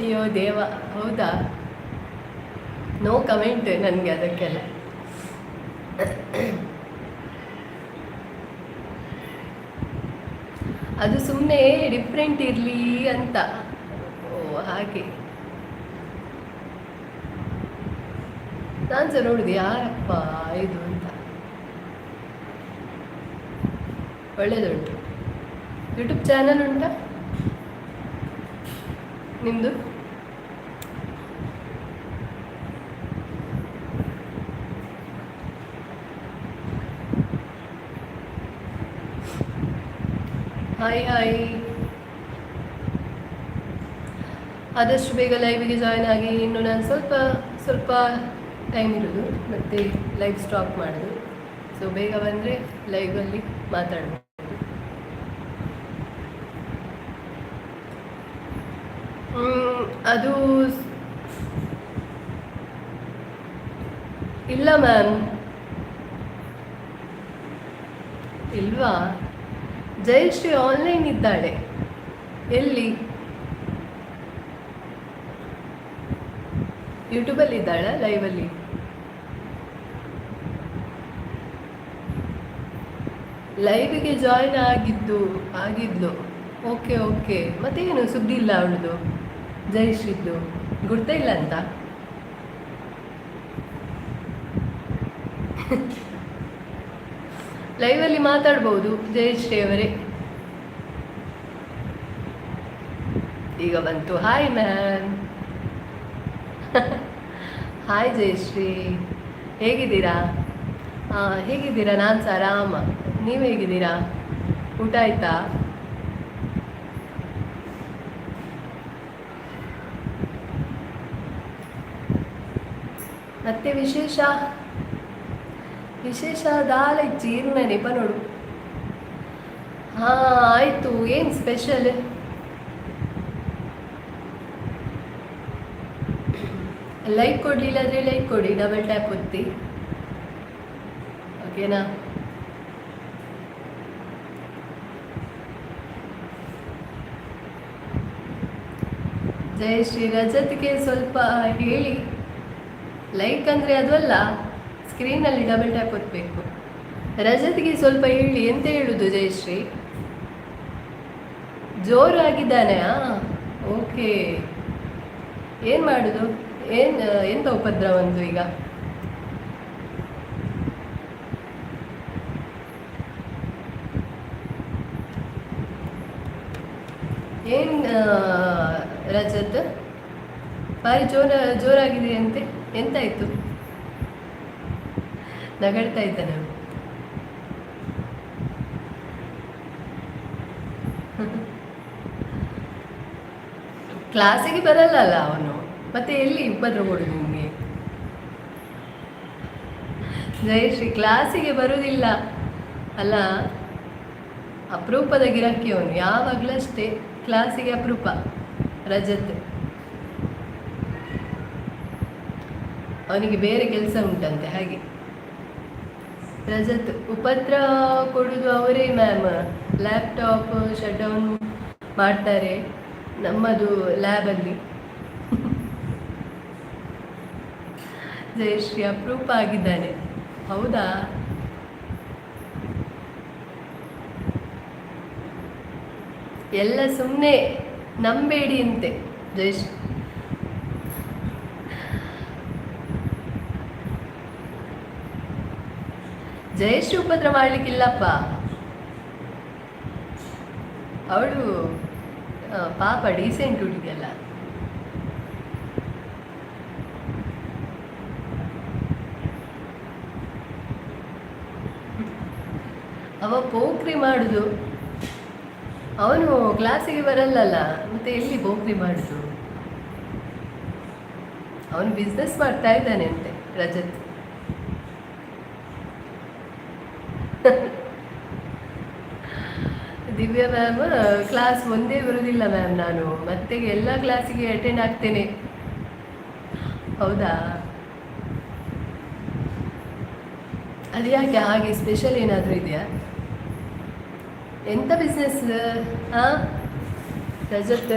A: ಅಯ್ಯೋ ದೇವ, ಹೌದಾ? ನೋ ಕಮೆಂಟ್ ನನಗೆ ಅದಕ್ಕೆಲ್ಲ. ಅದು ಸುಮ್ಮನೆ ಡಿಫ್ರೆಂಟ್ ಇರಲಿ ಅಂತ. ಓ ಹಾಗೆ. ನಾನು ಸಹ ನೋಡಿದೆ, ಯಾರಪ್ಪ ಇದು ಅಂತ. ಒಳ್ಳೆಯದುಂಟು. ಯೂಟ್ಯೂಬ್ ಚಾನಲ್ ಉಂಟಾ ನಿಮ್ಮದು? Hi hi. ಆದಷ್ಟು ಬೇಗ ಲೈವಿಗೆ ಜಾಯ್ನ್ ಆಗಿ. ಇನ್ನು ನಾನು ಸ್ವಲ್ಪ ಸ್ವಲ್ಪ ಟೈಮ್ ಇರೋದು, ಮತ್ತು ಲೈವ್ ಸ್ಟಾಪ್ ಮಾಡೋದು. ಸೊ ಬೇಗ ಬಂದರೆ ಲೈವಲ್ಲಿ ಮಾತಾಡ್ಬೋದು. ಅದು ಇಲ್ಲ ಮ್ಯಾಮ್. ಇಲ್ವಾ? ಜಯಶ್ರೀ ಆನ್ಲೈನ್ ಇದ್ದಾಳೆ. ಎಲ್ಲಿ? ಯೂಟ್ಯೂಬಲ್ಲಿ ಇದ್ದಾಳ ಲೈವಲ್ಲಿ? ಲೈವಿಗೆ ಜಾಯಿನ್ ಆಗಿದ್ಲು. ಓಕೆ ಓಕೆ, ಮತ್ತೇನು ಸುದ್ದಿ ಇಲ್ಲ ಅವಳದು? ಜಯಶ್ರೀದ್ದು ಗುರ್ತೇ ಇಲ್ಲ ಅಂತ. ಲೈವಲ್ಲಿ ಮಾತಾಡ್ಬೋದು ಜಯಶ್ರೀ ಅವರೇ. ಈಗ ಬಂತು. Hi ma'am. ಹಾಯ್ ಜಯಶ್ರೀ, ಹೇಗಿದ್ದೀರಾ? ಹೇಗಿದ್ದೀರಾ? ನಾನು ಸಹ ಆರಾಮ. ನೀವು ಹೇಗಿದ್ದೀರಾ? ಊಟ ಆಯ್ತಾ? ಮತ್ತೆ ವಿಶೇಷ? ವಿಶೇಷ ದಾಲ ಇಜ್ಜಿ ನೆನಪ ನೋಡು. ಹಾಂ ಆಯಿತು. ಏನು ಸ್ಪೆಷಲ್? ಲೈಕ್ ಕೊಡಲಿಲ್ಲ ಅಂದರೆ ಲೈಕ್ ಕೊಡಿ, ಡಬಲ್ ಟ್ಯಾಪ್ ಒತ್ತಿ, ಓಕೆನಾ? ಜಯಶ್ರೀ, ರಜತ್ಗೆ ಸ್ವಲ್ಪ ಹೇಳಿ. ಲೈಕ್ ಅಂದರೆ ಅದು ಅಲ್ಲ, ಸ್ಕ್ರೀನಲ್ಲಿ ಡಬಲ್ ಟ್ಯಾಪ್ ಒತ್ತಬೇಕು. ರಜತ್ಗೆ ಸ್ವಲ್ಪ ಹೇಳಿ ಎಂತ ಹೇಳುದು ಜಯಶ್ರೀ? ಜೋರು ಆಗಿದ್ದಾನೆ. ಓಕೆ, ಏನು ಮಾಡುದು? ಏನು ಎಂತ ಉಪದ್ರವ ಒಂದು ಈಗ? ಏನು ರಜತ್, ಭಾರಿ ಜೋರಾಗಿದೆ ಅಂತೆ, ಎಂತಾಯ್ತು? ನಗಡ್ತಾ ಇದ್ದಾನೆ ಅವನು. ಕ್ಲಾಸಿಗೆ ಬರಲ್ಲ ಅವನು, ಮತ್ತೆ ಎಲ್ಲಿ ಉಪದ್ರ ಕೊಡುದು ನಿಮಗೆ? ಜಯಶ್ರೀ ಕ್ಲಾಸಿಗೆ ಬರುವುದಿಲ್ಲ ಅಲ್ಲ, ಅಪರೂಪದ ಗಿರಾಕಿ ಅವನು. ಯಾವಾಗಲೂ ಅಷ್ಟೇ, ಕ್ಲಾಸಿಗೆ ಅಪರೂಪ ರಜತ್. ಅವನಿಗೆ ಬೇರೆ ಕೆಲಸ ಉಂಟಂತೆ ಹಾಗೆ. ರಜತ್ ಉಪದ್ರ ಕೊಡುವುದು ಅವರೇ ಮ್ಯಾಮ್. ಲ್ಯಾಪ್ಟಾಪ್ ಶಟ್ ಡೌನ್ ಮಾಡ್ತಾರೆ ನಮ್ಮದು ಲ್ಯಾಬಲ್ಲಿ. ಜಯಶ್ರೀ ಅಪರೂಪ ಆಗಿದ್ದಾನೆ. ಹೌದಾ? ಎಲ್ಲ ಸುಮ್ಮನೆ, ನಂಬೇಡಿ ಅಂತೆ ಜಯಶ್ರೀ. ಜಯಶ್ರೀ ಉಪದ್ರ ಮಾಡ್ಲಿಕ್ಕಿಲ್ಲಪ್ಪ, ಅವಳು ಪಾಪ ಡೀಸೆಂಟ್ ಹುಡುಗಿ ಅಲ್ಲ. ಅವ ಪೋಖ್ರಿ ಮಾಡುದು, ಅವನು ಕ್ಲಾಸಿಗೆ ಬರಲ್ಲಲ್ಲ, ಮತ್ತೆ ಎಲ್ಲಿ ಪೋಖ್ರಿ ಮಾಡುದು? ಅವನು ಬಿಸ್ನೆಸ್ ಮಾಡ್ತಾ ಇದ್ದಾನೆ ಅಂತೆ ರಜತ್. ದಿವ್ಯಾ ಮ್ಯಾಮ್, ಕ್ಲಾಸ್ ಒಂದೇ ಬರುವುದಿಲ್ಲ ಮ್ಯಾಮ್ ನಾನು, ಮತ್ತೆ ಎಲ್ಲ ಕ್ಲಾಸಿಗೆ ಅಟೆಂಡ್ ಆಗ್ತೇನೆ. ಹೌದಾ? ಅದು ಯಾಕೆ ಹಾಗೆ? ಸ್ಪೆಷಲ್ ಏನಾದರೂ ಇದೆಯಾ? ಎಂತ ಬಿಸ್ನೆಸ್? ಹಾಂ ರಜತ್,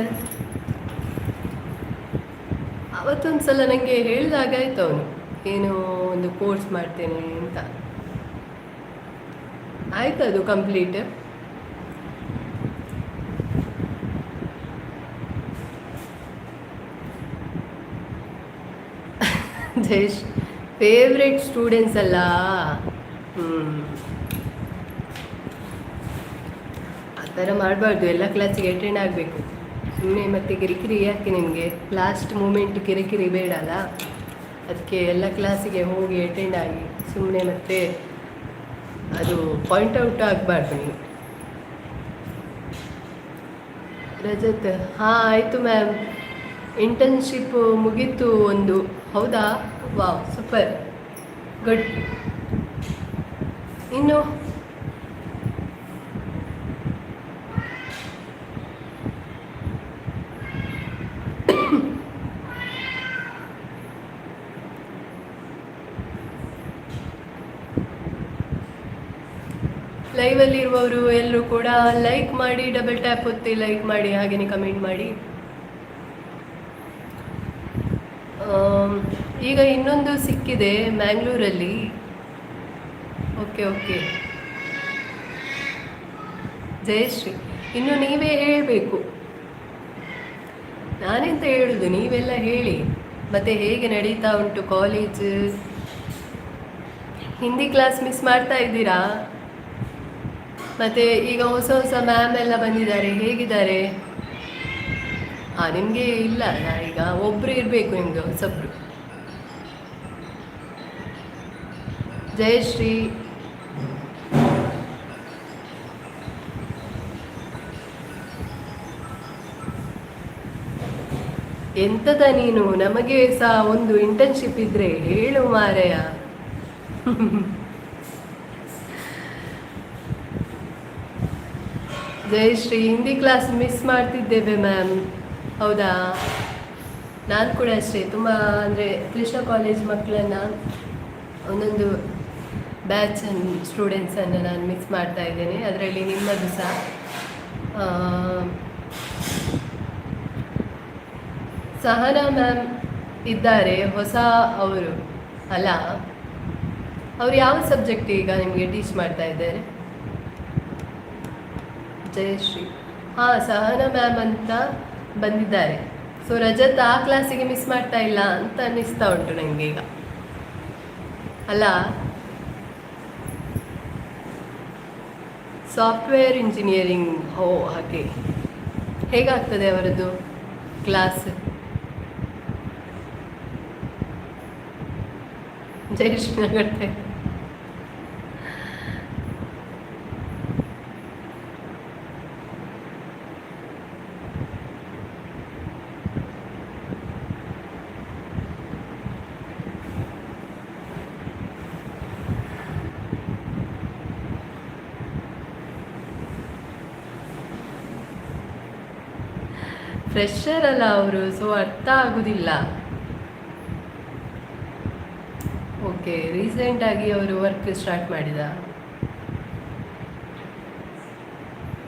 A: ಅವತ್ತೊಂದು ಸಲ ನನಗೆ ಹೇಳಿದಾಗ ಆಯ್ತು ಅವನು, ಏನೋ ಒಂದು ಕೋರ್ಸ್ ಮಾಡ್ತೇನೆ ಅಂತ. ಆಯ್ತು ಅದು ಕಂಪ್ಲೀಟ್? ಜಯೇಶ್ ಫೇವ್ರೆಟ್ ಸ್ಟೂಡೆಂಟ್ಸ್ ಅಲ್ಲ. ಆ ಥರ ಮಾಡಬಾರ್ದು, ಎಲ್ಲ ಕ್ಲಾಸಿಗೆ ಅಟೆಂಡ್ ಆಗಬೇಕು. ಸುಮ್ಮನೆ ಮತ್ತೆ ಕಿರಿಕಿರಿ ಯಾಕೆ ನಿಮಗೆ? ಲಾಸ್ಟ್ ಮೂಮೆಂಟ್ ಕಿರಿಕಿರಿ ಬೇಡ ಅಲ್ಲ, ಅದಕ್ಕೆ ಎಲ್ಲ ಕ್ಲಾಸಿಗೆ ಹೋಗಿ ಅಟೆಂಡ್ ಆಗಿ. ಸುಮ್ಮನೆ ಮತ್ತೆ ಅದು ಪಾಯಿಂಟ್ ಔಟ್ ಆಗಬಾರ್ದು ನೀವು. ರಜತ್, ಹಾಂ ಆಯಿತು ಮ್ಯಾಮ್, ಇಂಟರ್ನ್ಶಿಪ್ ಮುಗೀತು ಒಂದು. ಹೌದಾ? Wow, super, good. ಇನ್ನು ಲೈವಲ್ಲಿರುವವರು ಎಲ್ಲರೂ ಕೂಡ ಲೈಕ್ ಮಾಡಿ, ಡಬಲ್ ಟ್ಯಾಪ್ ಒತ್ತಿ ಲೈಕ್ ಮಾಡಿ, ಹಾಗೆಯೇ ಕಮೆಂಟ್ ಮಾಡಿ. ಈಗ ಇನ್ನೊಂದು ಸಿಕ್ಕಿದೆ ಮ್ಯಾಂಗ್ಳೂರಲ್ಲಿ. ಓಕೆ ಓಕೆ ಜಯಶ್ರೀ, ಇನ್ನು ನೀವೇ ಹೇಳಬೇಕು, ನಾನೆಂತ ಹೇಳುದು, ನೀವೆಲ್ಲ ಹೇಳಿ. ಮತ್ತೆ ಹೇಗೆ ನಡೀತಾ ಉಂಟು ಕಾಲೇಜ್? ಹಿಂದಿ ಕ್ಲಾಸ್ ಮಿಸ್ ಮಾಡ್ತಾ ಇದ್ದೀರಾ? ಮತ್ತೆ ಈಗ ಹೊಸ ಹೊಸ ಮ್ಯಾಮ್ ಎಲ್ಲ ಬಂದಿದ್ದಾರೆ, ಹೇಗಿದ್ದಾರೆ? ಹಾಂ, ನಿಮಗೆ ಇಲ್ಲ ಅಲ್ಲ, ಈಗ ಒಬ್ಬರು ಇರಬೇಕು ನಿಮಗೆ ಹೊಸಬ್ರು. ಜಯಶ್ರೀ, ಎಂತದ ನೀನು, ನಮಗೆ ಸಹ ಒಂದು ಇಂಟರ್ನ್ಶಿಪ್ ಇದ್ರೆ ಹೇಳು ಮಾರಾಯ. ಜಯಶ್ರೀ, ಹಿಂದಿ ಕ್ಲಾಸ್ ಮಿಸ್ ಮಾಡ್ತಿದ್ದೇವೆ ಮ್ಯಾಮ್. ಹೌದಾ? ನಾನು ಕೂಡ ಅಷ್ಟೇ, ತುಂಬ ಅಂದರೆ ಕೃಷ್ಣ ಕಾಲೇಜ್ ಮಕ್ಕಳನ್ನು, ಒಂದೊಂದು ಬ್ಯಾಚ್ ಸ್ಟೂಡೆಂಟ್ಸನ್ನು ನಾನು ಮಿಸ್ ಮಾಡ್ತಾ ಇದ್ದೇನೆ. ಅದರಲ್ಲಿ ನಿಮ್ಮದು ಸಹ. ಸಹನಾ ಮ್ಯಾಮ್ ಇದ್ದಾರೆ ಹೊಸ ಅವರು ಅಲ್ಲ? ಅವರು ಯಾವ ಸಬ್ಜೆಕ್ಟ್ ಈಗ ನಿಮಗೆ ಟೀಚ್ ಮಾಡ್ತಾ ಇದ್ದಾರೆ? ಜಯಶ್ರೀ, ಹಾಂ, ಸಹನಾ ಮ್ಯಾಮ್ ಅಂತ ಬಂದಿದ್ದಾರೆ. ಸೊ ರಜತ್ ಆ ಕ್ಲಾಸಿಗೆ ಮಿಸ್ ಮಾಡ್ತಾ ಇಲ್ಲ ಅಂತ ಅನ್ನಿಸ್ತಾ ಉಂಟು ನನಗೆ ಈಗ ಅಲ್ಲ? ಸಾಫ್ಟ್ವೇರ್ ಇಂಜಿನಿಯರಿಂಗ್, ಓ ಹಾಗೆ. ಹೇಗಾಗ್ತದೆ ಅವರದ್ದು ಕ್ಲಾಸ್? ಜಯಶ್ರೀ ನಗರ್ತೆ. ಫ್ರೆಶರ್ ಅಲ್ಲ ಅವರು, ಸೊ ಅರ್ಥ ಆಗುದಿಲ್ಲ. ಓಕೆ, ರೀಸೆಂಟಾಗಿ ಅವರು ವರ್ಕ್ ಸ್ಟಾರ್ಟ್ ಮಾಡಿದ.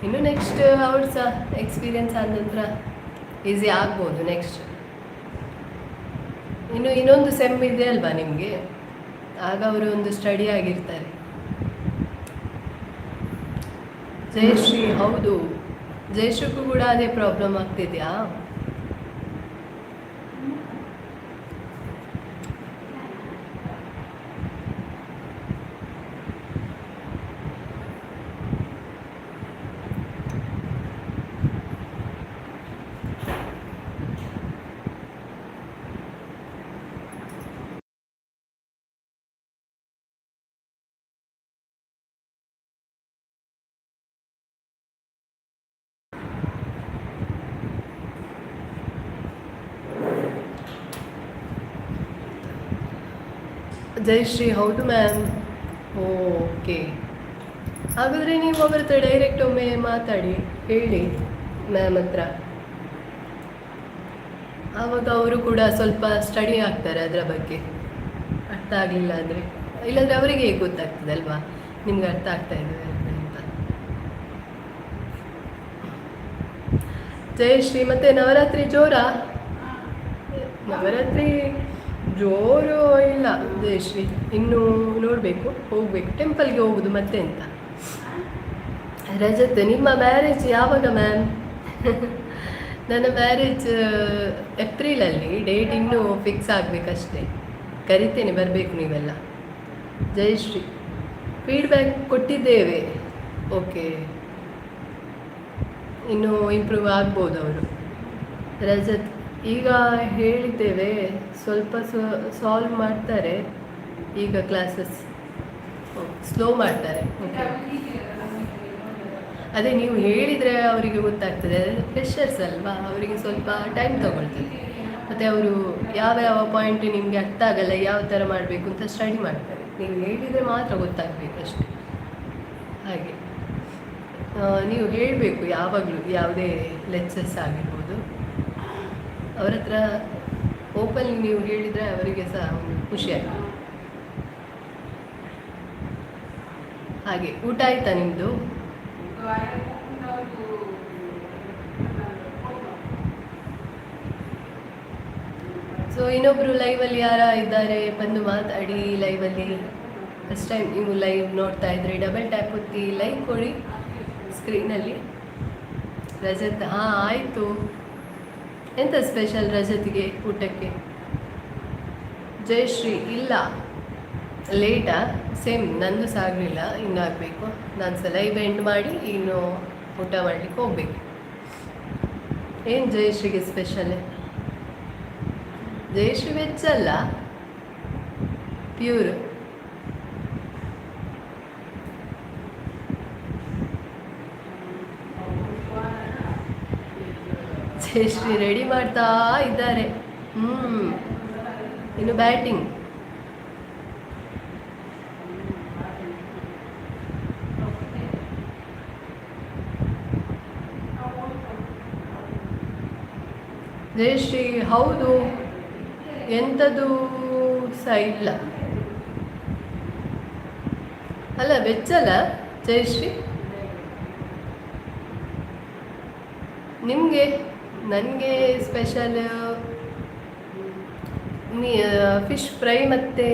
A: ಇನ್ನು ನೆಕ್ಸ್ಟ್ ಅವ್ರು ಸಹ ಎಕ್ಸ್ಪೀರಿಯನ್ಸ್ ಆದ ನಂತರ ಈಸಿ ಆಗ್ಬೋದು. ನೆಕ್ಸ್ಟ್ ಇನ್ನು ಇನ್ನೊಂದು ಸೆಮ್ ಇದೆ ಅಲ್ವಾ ನಿಮಗೆ, ಆಗ ಅವರು ಒಂದು ಸ್ಟಡಿ ಆಗಿರ್ತಾರೆ. ಜಯಶ್ರೀ, ಹೌದು, ಜಯಶ್ರೀಗೂ ಕೂಡ ಅದೇ ಪ್ರಾಬ್ಲಮ್ ಆಗ್ತಿದೆಯಾ? ಜಯಶ್ರೀ, ಹೌದು ಮ್ಯಾಮ್. ಓಕೆ, ಹಾಗಾದರೆ ನೀವು ಅವ್ರ ಹತ್ರ ಡೈರೆಕ್ಟ್ ಒಮ್ಮೆ ಮಾತಾಡಿ, ಹೇಳಿ ಮ್ಯಾಮ್ ಹತ್ರ. ಆವಾಗ ಅವರು ಕೂಡ ಸ್ವಲ್ಪ ಸ್ಟಡಿ ಆಗ್ತಾರೆ ಅದರ ಬಗ್ಗೆ. ಅರ್ಥ ಆಗಲಿಲ್ಲ ಅಂದರೆ, ಇಲ್ಲಾಂದರೆ ಅವರಿಗೆ ಹೇಗೆ ಗೊತ್ತಾಗ್ತದೆ ಅಲ್ವಾ ನಿಮ್ಗೆ ಅರ್ಥ ಆಗ್ತಾ ಇದೆ ಅಂತ. ಜಯಶ್ರೀ, ಮತ್ತೆ ನವರಾತ್ರಿ ಜೋರಾ? ನವರಾತ್ರಿ ಜೋರು ಇಲ್ಲ ಜಯಶ್ರೀ, ಇನ್ನು ನೋಡಬೇಕು, ಹೋಗಬೇಕು, ಟೆಂಪಲ್ಗೆ ಹೋಗುದು ಮತ್ತೆ ಎಂತ. ರಜತ್, ನಿಮ್ಮ ಮ್ಯಾರೇಜ್ ಯಾವಾಗ ಮ್ಯಾಮ್? ನನ್ನ ಮ್ಯಾರೇಜ್ ಏಪ್ರಿಲಲ್ಲಿ, ಡೇಟ್ ಇನ್ನೂ ಫಿಕ್ಸ್ ಆಗಬೇಕಷ್ಟೇ. ಕರಿತೇನೆ, ಬರಬೇಕು ನೀವೆಲ್ಲ. ಜಯಶ್ರೀ, ಫೀಡ್ಬ್ಯಾಕ್ ಕೊಟ್ಟಿದ್ದೇವೆ. ಓಕೆ, ಇನ್ನೂ ಇಂಪ್ರೂವ್ ಆಗ್ಬೋದು ಅವರು. ರಜತ್, ಈಗ ಹೇಳಿದ್ದೇವೆ, ಸ್ವಲ್ಪ ಸಾಲ್ವ್ ಮಾಡ್ತಾರೆ ಈಗ, ಕ್ಲಾಸಸ್ ಸ್ಲೋ ಮಾಡ್ತಾರೆ. ಓಕೆ, ಅದೇ ನೀವು ಹೇಳಿದರೆ ಅವರಿಗೆ ಗೊತ್ತಾಗ್ತದೆ. ಫ್ರೆಶರ್ಸ್ ಅಲ್ವಾ, ಅವರಿಗೆ ಸ್ವಲ್ಪ ಟೈಮ್ ತಗೊಳ್ತದೆ. ಮತ್ತು ಅವರು ಯಾವ ಯಾವ ಪಾಯಿಂಟ್ ನಿಮಗೆ ಅರ್ಥ ಆಗಲ್ಲ, ಯಾವ ಥರ ಮಾಡಬೇಕು ಅಂತ ಸ್ಟಡಿ ಮಾಡ್ತಾರೆ. ನೀವು ಹೇಳಿದರೆ ಮಾತ್ರ ಗೊತ್ತಾಗಬೇಕು ಅಷ್ಟೇ. ಹಾಗೆ ನೀವು ಹೇಳಬೇಕು ಯಾವಾಗಲೂ, ಯಾವುದೇ ಲೆಕ್ಚರ್ಸ್ ಆಗಿರ್ಬೋದು, ಅವರ ಹತ್ರ ಓಪನ್ ನೀವು ಹೇಳಿದರೆ ಅವರಿಗೆ ಸಹ ಒಂದು ಖುಷಿ ಆಗ್ತದೆ. ಹಾಗೆ ಊಟ ಆಯ್ತಾ ನಿಮ್ಮದು? ಸೊ ಸೊ ಇನ್ನೊಬ್ಬರು ಲೈವಲ್ಲಿ ಯಾರ ಇದ್ದಾರೆ, ಬಂದು ಮಾತಾಡಿ ಲೈವಲ್ಲಿ. ಫಸ್ಟ್ ಟೈಮ್ ನೀವು ಲೈವ್ ನೋಡ್ತಾ ಇದ್ರಿ, ಡಬಲ್ ಟ್ಯಾಪ್ ಒತ್ತಿ ಲೈಕ್ ಕೊಡಿ ಸ್ಕ್ರೀನಲ್ಲಿ. ರಜತ್, ಹಾಂ ಆಯಿತು. ಎಂತ ಸ್ಪೆಷಲ್ ರಜತ್ಗೆ ಊಟಕ್ಕೆ? ಜಯಶ್ರೀ, ಇಲ್ಲ, ಲೇಟಾ? ಸೇಮ್, ನಂದು ಸಹ ಆಗಲಿಲ್ಲ, ಇನ್ನೂ ಆಗಬೇಕು. ನಾನು ಸಹ ಲೈವ್ ಎಂಡ್ ಮಾಡಿ ಇನ್ನು ಊಟ ಮಾಡಲಿಕ್ಕೆ ಹೋಗಬೇಕು. ಏನು ಜಯಶ್ರೀಗೆ ಸ್ಪೆಷಲ್? ಜಯಶ್ರೀ ವೆಜ್ ಅಲ್ಲ, ಪ್ಯೂರ್. ಜಯಶ್ರೀ ರೆಡಿ ಮಾಡ್ತಾ ಇದ್ದಾರೆ. ಇನ್ನು ಬ್ಯಾಟಿಂಗ್. ಜಯಶ್ರೀ, ಹೌದು, ಎಂಥದ್ದು ಸಹ ಇಲ್ಲ ಅಲ್ಲ, ವೆಜ್ ಅಲ್ಲ ಜಯಶ್ರೀ? ನಿಮಗೆ, ನನಗೆ ಸ್ಪೆಷಲ್ ಮೀ ಫಿಶ್ ಫ್ರೈ ಮತ್ತು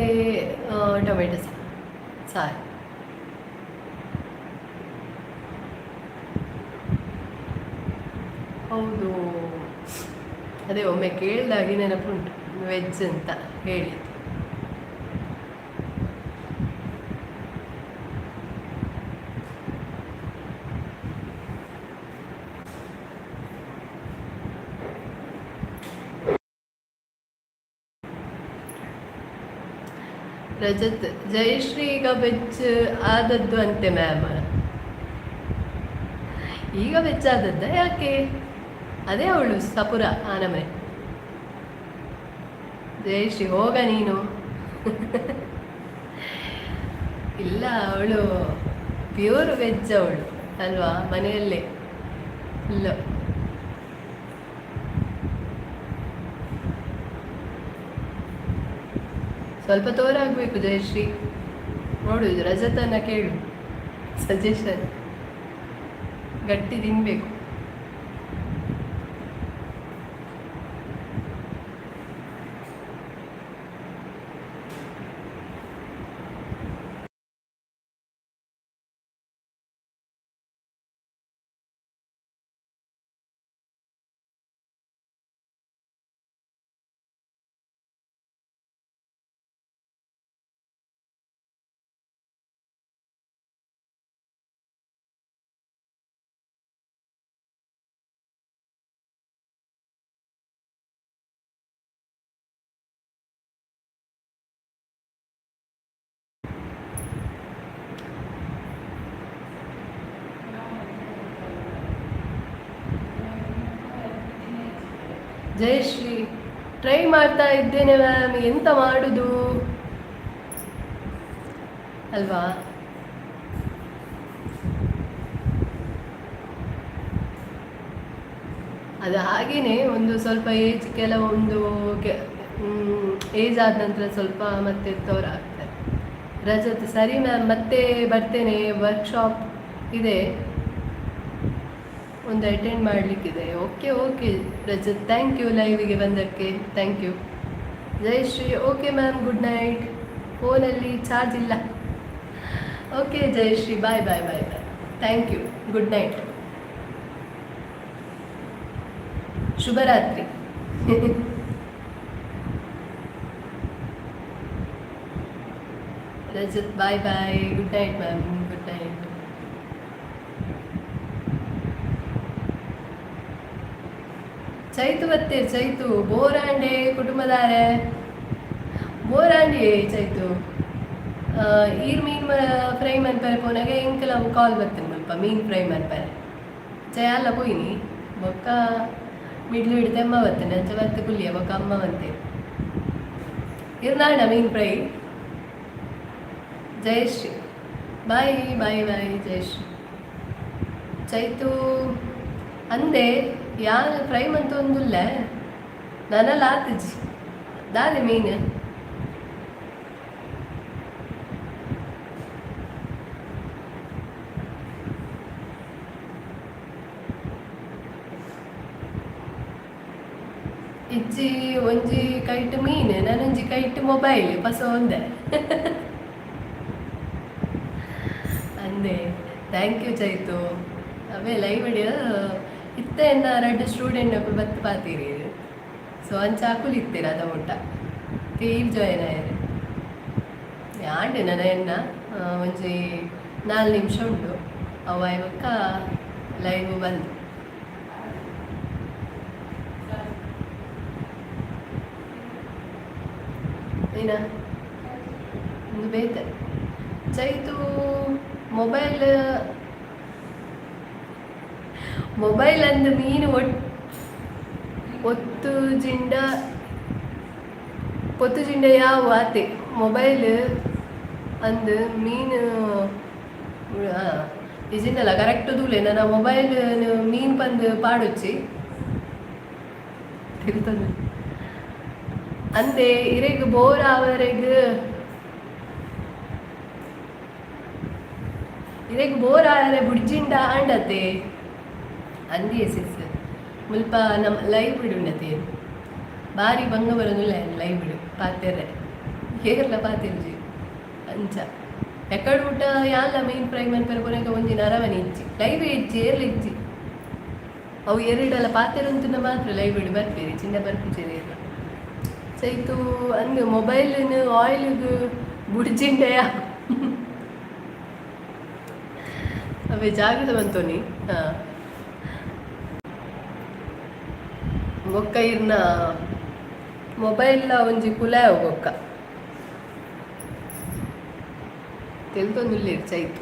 A: ಟೊಮೆಟೊ ಸಾರು. ಹೌದು, ಅದೇ ಒಮ್ಮೆ ಕೇಳಿದಾಗೆ ನೆನಪುಂಟು, ವೆಜ್ ಅಂತ ಹೇಳಿದ್ದು. ರಜತ್, ಜಯಶ್ರೀ ಈಗ ವೆಜ್ ಆದದ್ದು ಅಂತೆ ಮ್ಯಾಮ್. ಈಗ ವೆಜ್ ಆದದ್ದ? ಯಾಕೆ? ಅದೇ ಅವಳು ಸಪುರ ಆನಮನೆ. ಜಯಶ್ರೀ, ಹೋಗ ನೀನು. ಇಲ್ಲ, ಅವಳು ಪ್ಯೂರ್ ವೆಜ್ ಅವಳು ಅಲ್ವಾ? ಮನೆಯಲ್ಲೇ ಇಲ್ಲ. ಸ್ವಲ್ಪ ತೋರಾಗಬೇಕು ಜಯಶ್ರೀ. ನೋಡು, ರಜತನ ಕೇಳು ಸಜೆಷನ್. ಗಟ್ಟಿ ತಿನ್ನಬೇಕು. ಜಯಶ್ರೀ, ಟ್ರೈ ಮಾಡ್ತಾ ಇದ್ದೇನೆ ಮ್ಯಾಮ್, ಎಂತ ಮಾಡುದು ಅಲ್ವಾ? ಅದು ಹಾಗೇನೆ ಒಂದು ಸ್ವಲ್ಪ ಏಜ್, ಕೆಲವೊಂದು ಏಜ್ ಆದ ನಂತರ ಸ್ವಲ್ಪ ಮತ್ತೆ ಆಗ್ತಾರೆ. ರಜತ್, ಸರಿ ಮ್ಯಾಮ್, ಮತ್ತೆ ಬರ್ತೇನೆ, ವರ್ಕ್ಶಾಪ್ ಇದೆ ಒಂದು, ಅಟೆಂಡ್ ಮಾಡಲಿಕ್ಕಿದೆ. Okay okay Rajat, thank you ಲೈವಿಗೆ ಬಂದಕ್ಕೆ, thank you. Jayashree, okay ma'am, good night, ಫೋನಲ್ಲಿ ಚಾರ್ಜ್ ಇಲ್ಲ. Okay Jayashree, bye bye bye bye, thank you, good night, ಶುಭರಾತ್ರಿ. Rajat, bye bye, good night ma'am, good night. Chaitu ಬತ್ತೇರು Chaitu ಬೋರಾಂಡೆ ಕುಟುಂಬದಾರೆ ಬೋರಾಂಡಿ Chaitu. ಈರ್ ಮೀನ್ ಫ್ರೈ ಮನ್ಪರೆ ಪೋನಾಗ ಎಂಕಲ ಕಾಲ್ ಬರ್ತೇನೆ ಮುಲ್ಪ ಮೀನ್ ಫ್ರೈ ಮನ್ಪರೆ ಚಯಾಲ ಪೋಯಿನಿ. ಬೊಕ್ಕ ಮಿಡ್ಲು ಹಿಡಿದು ಅಮ್ಮ ಬರ್ತೇನೆ, ಅಂಚ ಬತ್ತೆ ಕುಲ್ಲಿಯ ಬೊಕ್ಕ ಅಮ್ಮ ಬಂತೇನೆ. ಇರ್ನಾಡ ಮೀನ್ fry. Jayashree, bye bye bye Jayashree. Chaitu ಅಂದೆ ಯಾನ್ ಫ್ರೈ ಮಂತೊಂದುಲ್ಲೆ, ನನಲ ಆತಿಜಿ. ದಾದೆ ಮೀನು? ಇಜ್ಜಿ ಒಂಜಿ ಕೈಟ್ ಮೀನ್, ನನೊಂಜಿ ಕೈಟ್ ಮೊಬೈಲ್ ಪಸ ಒಂದೆ ಅಂದೆ. Thank you Chaitu. ಅವೇ ಲೈವ್ ಇತ್ತೆ ಎನ್ನ ರಡ್ಡ್ ಸ್ಟೂಡೆಂಟ್ ಬತ್ತು ಪಾತೀರಿ. ಸೊ ಅಂಚ ಅಕುಲು ಇತ್ತೀರ ಅದ ಮುಟ್ಟ ತೀರ್ ಜಾಯಿನ್ ಆಯೆರ್. ಆಂಡ್ ನನ ಎನ್ನ ಒಂಜಿ 4 ನಿಮಿಷ ಉಂಡು. ಅವು ಆಯಿ ಲೈವ್ ಬಂದು. ಏನ ಒಂದು ಬೇತೆ ಚೈತು? ಮೊಬೈಲ್ ಮೊಬೈಲ್ ಅಂದ್ ಮೀನು ಒತ್ತು ಜಿಂಡ ಪೊತ್ತು ಜಿಂಡ ಯಾವ ಆತೆ. ಮೊಬೈಲ್ ಅಂದ್ ಮೀನು ಇಜಿಂಡಲ್ಲ ಕರೆಕ್ಟ್ ತೂಲೆ. ನನ್ನ ಮೊಬೈಲ್ ಮೀನ್ ಪಂದ್ ಪಾಡೊಚ್ಚಿ ತಿರುತಂದು ಅಂದೆ. ಇರೆಗ್ ಬೋರ್ ಆವರೆಗ್, ಇರೆಗ್ ಬೋರ್ ಆವರೆ ಬುಡ್ಜಿಂಡ ಆಂಡತೆ ಅಂದಿಯೇ ಸಿಸ್. ಮುಲ್ಪ ನಮ್ಮ ಲೈವ್ ಬಿಡುಂಡತೆ ಬಾರಿ ಬಂಗ ಬರೋದಿಲ್ಲ. ಲೈವ್ ಬಿಡು ಪಾತೆರ್ರೆ ಏರ್ಲ ಪಾತೆರ್ಜಿ. ಅಂಚ ಎಕ್ಕಡ್ ಊಟ ಯಾನ್ಲ ಮೀನ್ ಫ್ರೈ ಮನ್ಪೆರೆ ಪೋನಗ ಒಂಜಿ ನರವನಿ ಇಜ್ಜಿ, ಲೈವ್ ಇಜ್ಜಿ, ಏರ್ಲ ಇಜ್ಜಿ. ಅವು ಎರಡಲ್ಲ ಪಾತೆರಂತುನ ಮಾತ್ರ ಲೈವ್ ಇಡು ಬರ್ಪೇರಿ, ಚಿನ್ನ ಬರ್ಪುಜೆರ್ ಏರ್ಲ. ಚೈತು ಅಂದ್ ಮೊಬೈಲ್ನು ಆಯಿಲ್ಗ್ ಬುಡ್ಜಿಂಡಯ. ಅವೇ ಜಾಗ್ರತೆ ಬಂತೋನಿ. ಹಾಂ, ಬೊಕ್ಕ ಇರ್ನ ಮೊಬೈಲ್ ಒಂಜಿ ಕುಲೆ ಬೊಕ್ಕ ತೆಲ್ತೊಂದುಲ್ಲೆರ್ ಚೈತು.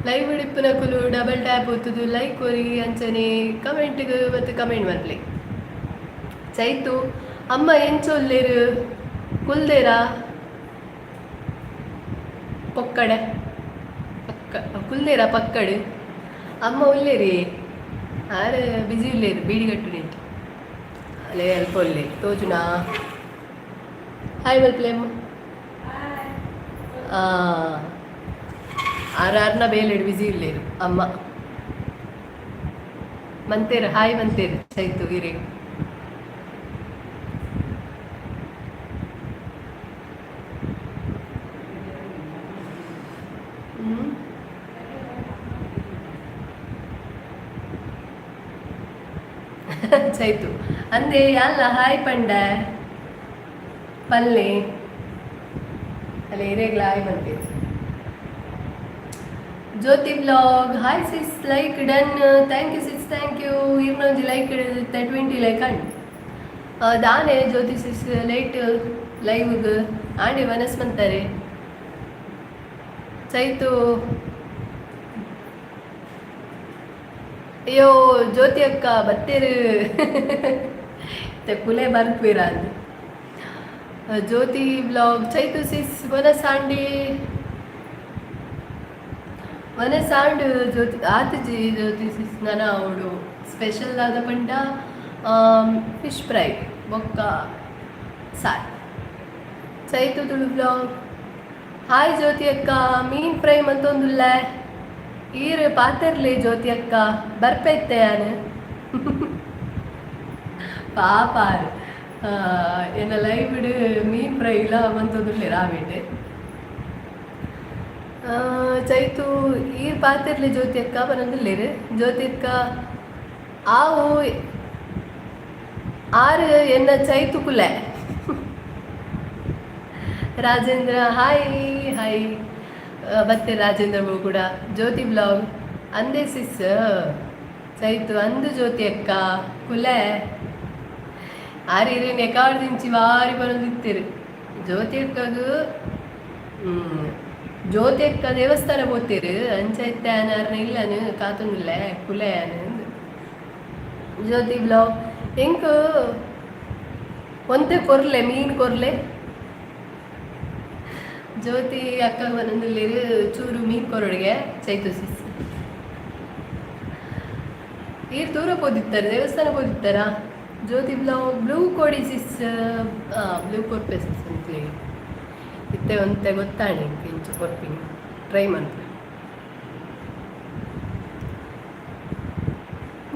A: ಲೈವ್ ಇಪ್ಪುನಕುಲು ಡಬಲ್ ಟ್ಯಾಪ್ ಒತ್ತುದು ಲೈಕ್ ಕೊರಿ, ಅಂಚನೆ ಕಮೆಂಟ್ಗ್ ಮತ್ತು ಕಮೆಂಟ್ ಮಲ್ಪಲೆ. ಚೈತು, ಅಮ್ಮ ಎಂಚ ಉಲ್ಲೆರ್? ಕುಲ್ದೇರಾ ಪೊಕ್ಕಡೆ ಪಕ್ಕ ಕುಲ್ದೇರಾ ಪಕ್ಕಡ್? ಅಮ್ಮ ಉಲ್ಲೇರಿ, ಆರ್ ಬಿಜಿ ಉಲ್ಲೇರು, ಬೀಡಿ ಕಟ್ಟುನಿಂಟು. ಅಲ್ಲೇ ಅಲ್ಪ ಉಲ್ಲೇರು. ತೋಜುನಾ? ಹಾಯ್ ಮಲ್ಪಲೆ ಅಮ್ಮ. ಆರ್ ಆರ್ನ ಬೇಲೆಡ್ ಬಿಜಿ ಉಲ್ಲೇರು ಅಮ್ಮ. ಮಂತೇರು ಹಾಯ್ ಮಂತೇರು ಚೈತು ಇರೆಗ್. ಹ್ಮ್ ಚೈತು ಅಂದೆ ಅಲ್ಲ ಹಾಯ್ ಪಂಡ ಪಲ್ಲೆ ಅಲ್ಲ ಇರೆಗ್ಲ hi ಮಂತೇರು. Jyoti blog, hi sis, like done. Thank you sis, thank you. ಇರ್ನೊಂಜಿ like 20 like and ದಾನೆ ಜ್ಯೋತಿ ಸಿಸ್ ಲೇಟ್ ಲೈವ್ಗ್? ಆಂಡಿ ವನಸ್ ಮಂತಾರೆ ಚೈತು. ಅಯ್ಯೋ ಜ್ಯೋತಿ ಅಕ್ಕ ಬತ್ತೇರು ಕುಲೆ ಬರ್ಪೀರ ಅಂದ್. ಜ್ಯೋತಿ ಬ್ಲಾಗ್, ಚೈತು ಸಿಸ್ ವನಸಾಂಡಿ ವನಸಾಂಡ್ ಜ್ಯೋತಿ ಆತುಜಿ. ಜ್ಯೋತಿ ಸಿಸ್, ನನ ಅವಳು ಸ್ಪೆಷಲ್ ಆದ ಪಂಡ ಫಿಶ್ ಫ್ರೈ ಬೊಕ್ಕ sir. Chaitu Tulu blog, hi ಜ್ಯೋತಿ ಅಕ್ಕ, ಮೀನ್ ಫ್ರೈ ಮಂತೊಂದುಲ್ಲೆ ಈರ್ ಪಾತೆರ್ಲೆ. ಜ್ಯೋತಿ ಅಕ್ಕ ಬರ್ಪೆತ್ತೆ ಯಾನ್. ಪಾಪ ಆರ್ ಎನ್ನ ಲೈವ್ಡ್ ಮೀನ್ ಫ್ರೈಲ ಮಂತೊಂದುಲ್ಲೆ ರಾವಿಡ್. ಚೈತು ಈರ್ ಪಾತೆರ್ಲೆ ಜ್ಯೋತಿ ಅಕ್ಕ ಬರೊಂದುಲ್ಲೆರ್. ಜ್ಯೋತಿ ಅಕ್ಕ ಆವು ಆರ್ ಎನ್ನ ಚೈತು ಕುಲೆ. ರಾಜೇಂದ್ರ ಹಾಯ್ ಹಾಯ್ ಬತ್ತೆ ರಾಜೇಂದ್ರ ಕೂಡ. ಜ್ಯೋತಿ ಬ್ಲಾಗ್, ಅಂದೆ ಸಿಸ್. ಚೈತು ಅಂದು ಜ್ಯೋತಿ ಅಕ್ಕ ಕುಲೆ ಆರ್ ಇರೇನ್ ಎಕಾಡ್ದಿಂಚಿ ಬಾರಿ ಬರೊಂದಿತ್ತೆರ್. ಜ್ಯೋತಿ ಅಕ್ಕಗ್ ಜ್ಯೋತಿ ಅಕ್ಕ ದೇವಸ್ಥಾನ ಪೋತೆರ್. ಅಂಚ ಇತ್ತೆ ಆನ್ ಆರ್ನ ಇಲ್ಲನು ಕಾತೊಂದುಲ್ಲೆ ಕುಲೆ ಆನ್. ಜ್ಯೋತಿ ಬ್ಲಾಗ್, ಎಂಕ್ ಒಂತೆ ಕೊರ್ಲೆ, ಮೀನ್ ಕೊರ್ಲೆ. ಜ್ಯೋತಿ ಅಕ್ಕ ಬನೊಂದುಲ್ಲೆರ್, ಚೂರು ಮೀನ್ ಕೊರೊಡುಗೆ. ಚೈತು ಸಿಸ್, ಈರ್ ದೂರ ಪೋದಿತ್ತಾರೆ, ದೇವಸ್ಥಾನ ಪೋದಿತ್ತಾರಾ? ಜ್ಯೋತಿ ಬ್ಲಾಗ್, ಬ್ಲೂ ಕೊಡಿ ಸಿಸ್. ಬ್ಲೂ ಕೊರ್ಪೆ ಸಿಸ್ ಅಂತೇಳಿ ಇತ್ತೆ ಒಂತೆ ಗೊತ್ತಾಂಡ್ ಎಂಕ್ ಇಂಚ ಕೊರ್ಪಿನಿ, ಟ್ರೈ ಮನ್ಪುಲೆ.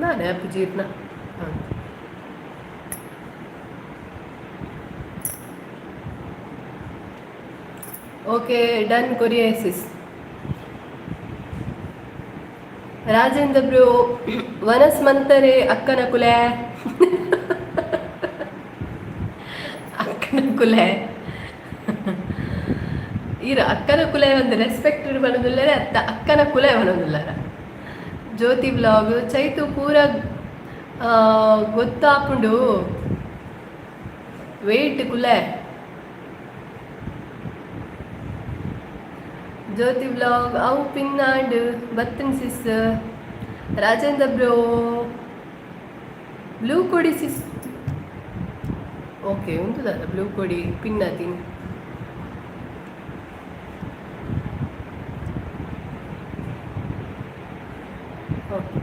A: ದಾನೆ ಆಪುಜಿ ಇರ್ನ. ಓಕೆ, ಡನ್ ಕೊರಿಯಾ ಸಿಸ್. ರಾಜೇಂದ್ರ ಬ್ರೋ, ವನಸ್ ಮಂತರೆ ಅಕ್ಕನ ಕುಲೆ, ಅಕ್ಕನ ಕುಲೆ. ಈರ ಅಕ್ಕನ ಕುಲೆ ಒಂದು ರೆಸ್ಪೆಕ್ಟ್ ಬರೋದಿಲ್ಲರೆ, ಅತ್ತ ಅಕ್ಕನ ಕುಲೆ ಬರೋದಿಲ್ಲರ. ಜ್ಯೋತಿ ಬ್ಲಾಗ್, ಚೈತು ಪೂರ ಗೊತ್ತಾಪುಂಡು, ವೆಯ್ಟ್ ಕುಲೆ. ಜ್ಯೋತಿ ಬ್ಲಾಗ್, ಅವು ಪಿನ್ನಾಂಡ್ ಬತ್ತನ್ ಸಿಸ್. ರಾಜೇಂದ್ರ ಬ್ರೋ, ಬ್ಲೂ ಕೊಡಿ ಸಿಸ್. ಓಕೆ, ಉಂಟುದಲ್ಲ ಬ್ಲೂ ಕೊಡಿ ಪಿನ್ ಆತೀನಿ. ಓಕೆ,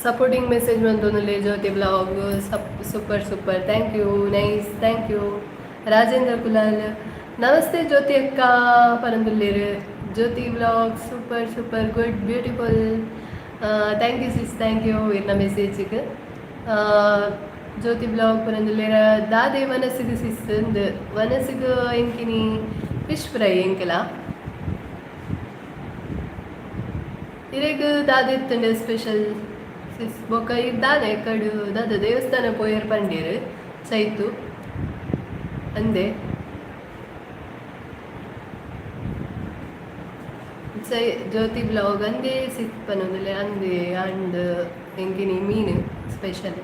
A: ಸಪೋರ್ಟಿಂಗ್ ಮೆಸೇಜ್ ಬಂತು. ಜ್ಯೋತಿ blog, super super, thank you, nice, thank you. Rajendra Kulal, namaste ಜ್ಯೋತಿ ಅಕ್ಕ ಪರಂದುಲ್ಲೇರು. ಜ್ಯೋತಿ blog, super super, good, beautiful, thank you sis, thank you ಇರ್ನ ಮೆಸೇಜಿಗೆ. ಜ್ಯೋತಿ ಬ್ಲಾಗ್ ಪರಂದುಲ್ಲೇರ, ದಾದೆ ವನಸಿಗೆ ಸಿಸ್ ಅಂದ್? ವನಸಿಗೆ ಎಂಕಿನಿ ಫಿಶ್ ಫ್ರೈ ಎಂಕಲ. ಇರೆಗ್ ದಾದೆ ಇತ್ತಂಡೆ ಸ್ಪೆಷಲ್ ಸಿಸ್? ಬೊಕ ಇರ್ ದಾದೆ ಕಡು ದಾದ ದೇವಸ್ಥಾನ ಪೋಯರ್ ಪಂಡೀರ್ ಚೈತು ಅಂದೆ. ಚೈ ಜ್ಯೋತಿ ಬ್ಲಾಗ್, ಅಂದೇ ಸಿಸ್ ಪನೊಂದುಲ್ಲೆ. ಅಂದೆ ಅಂಡ್ ಎಂಕಿನಿ ಮೀನು ಸ್ಪೆಷಲ್.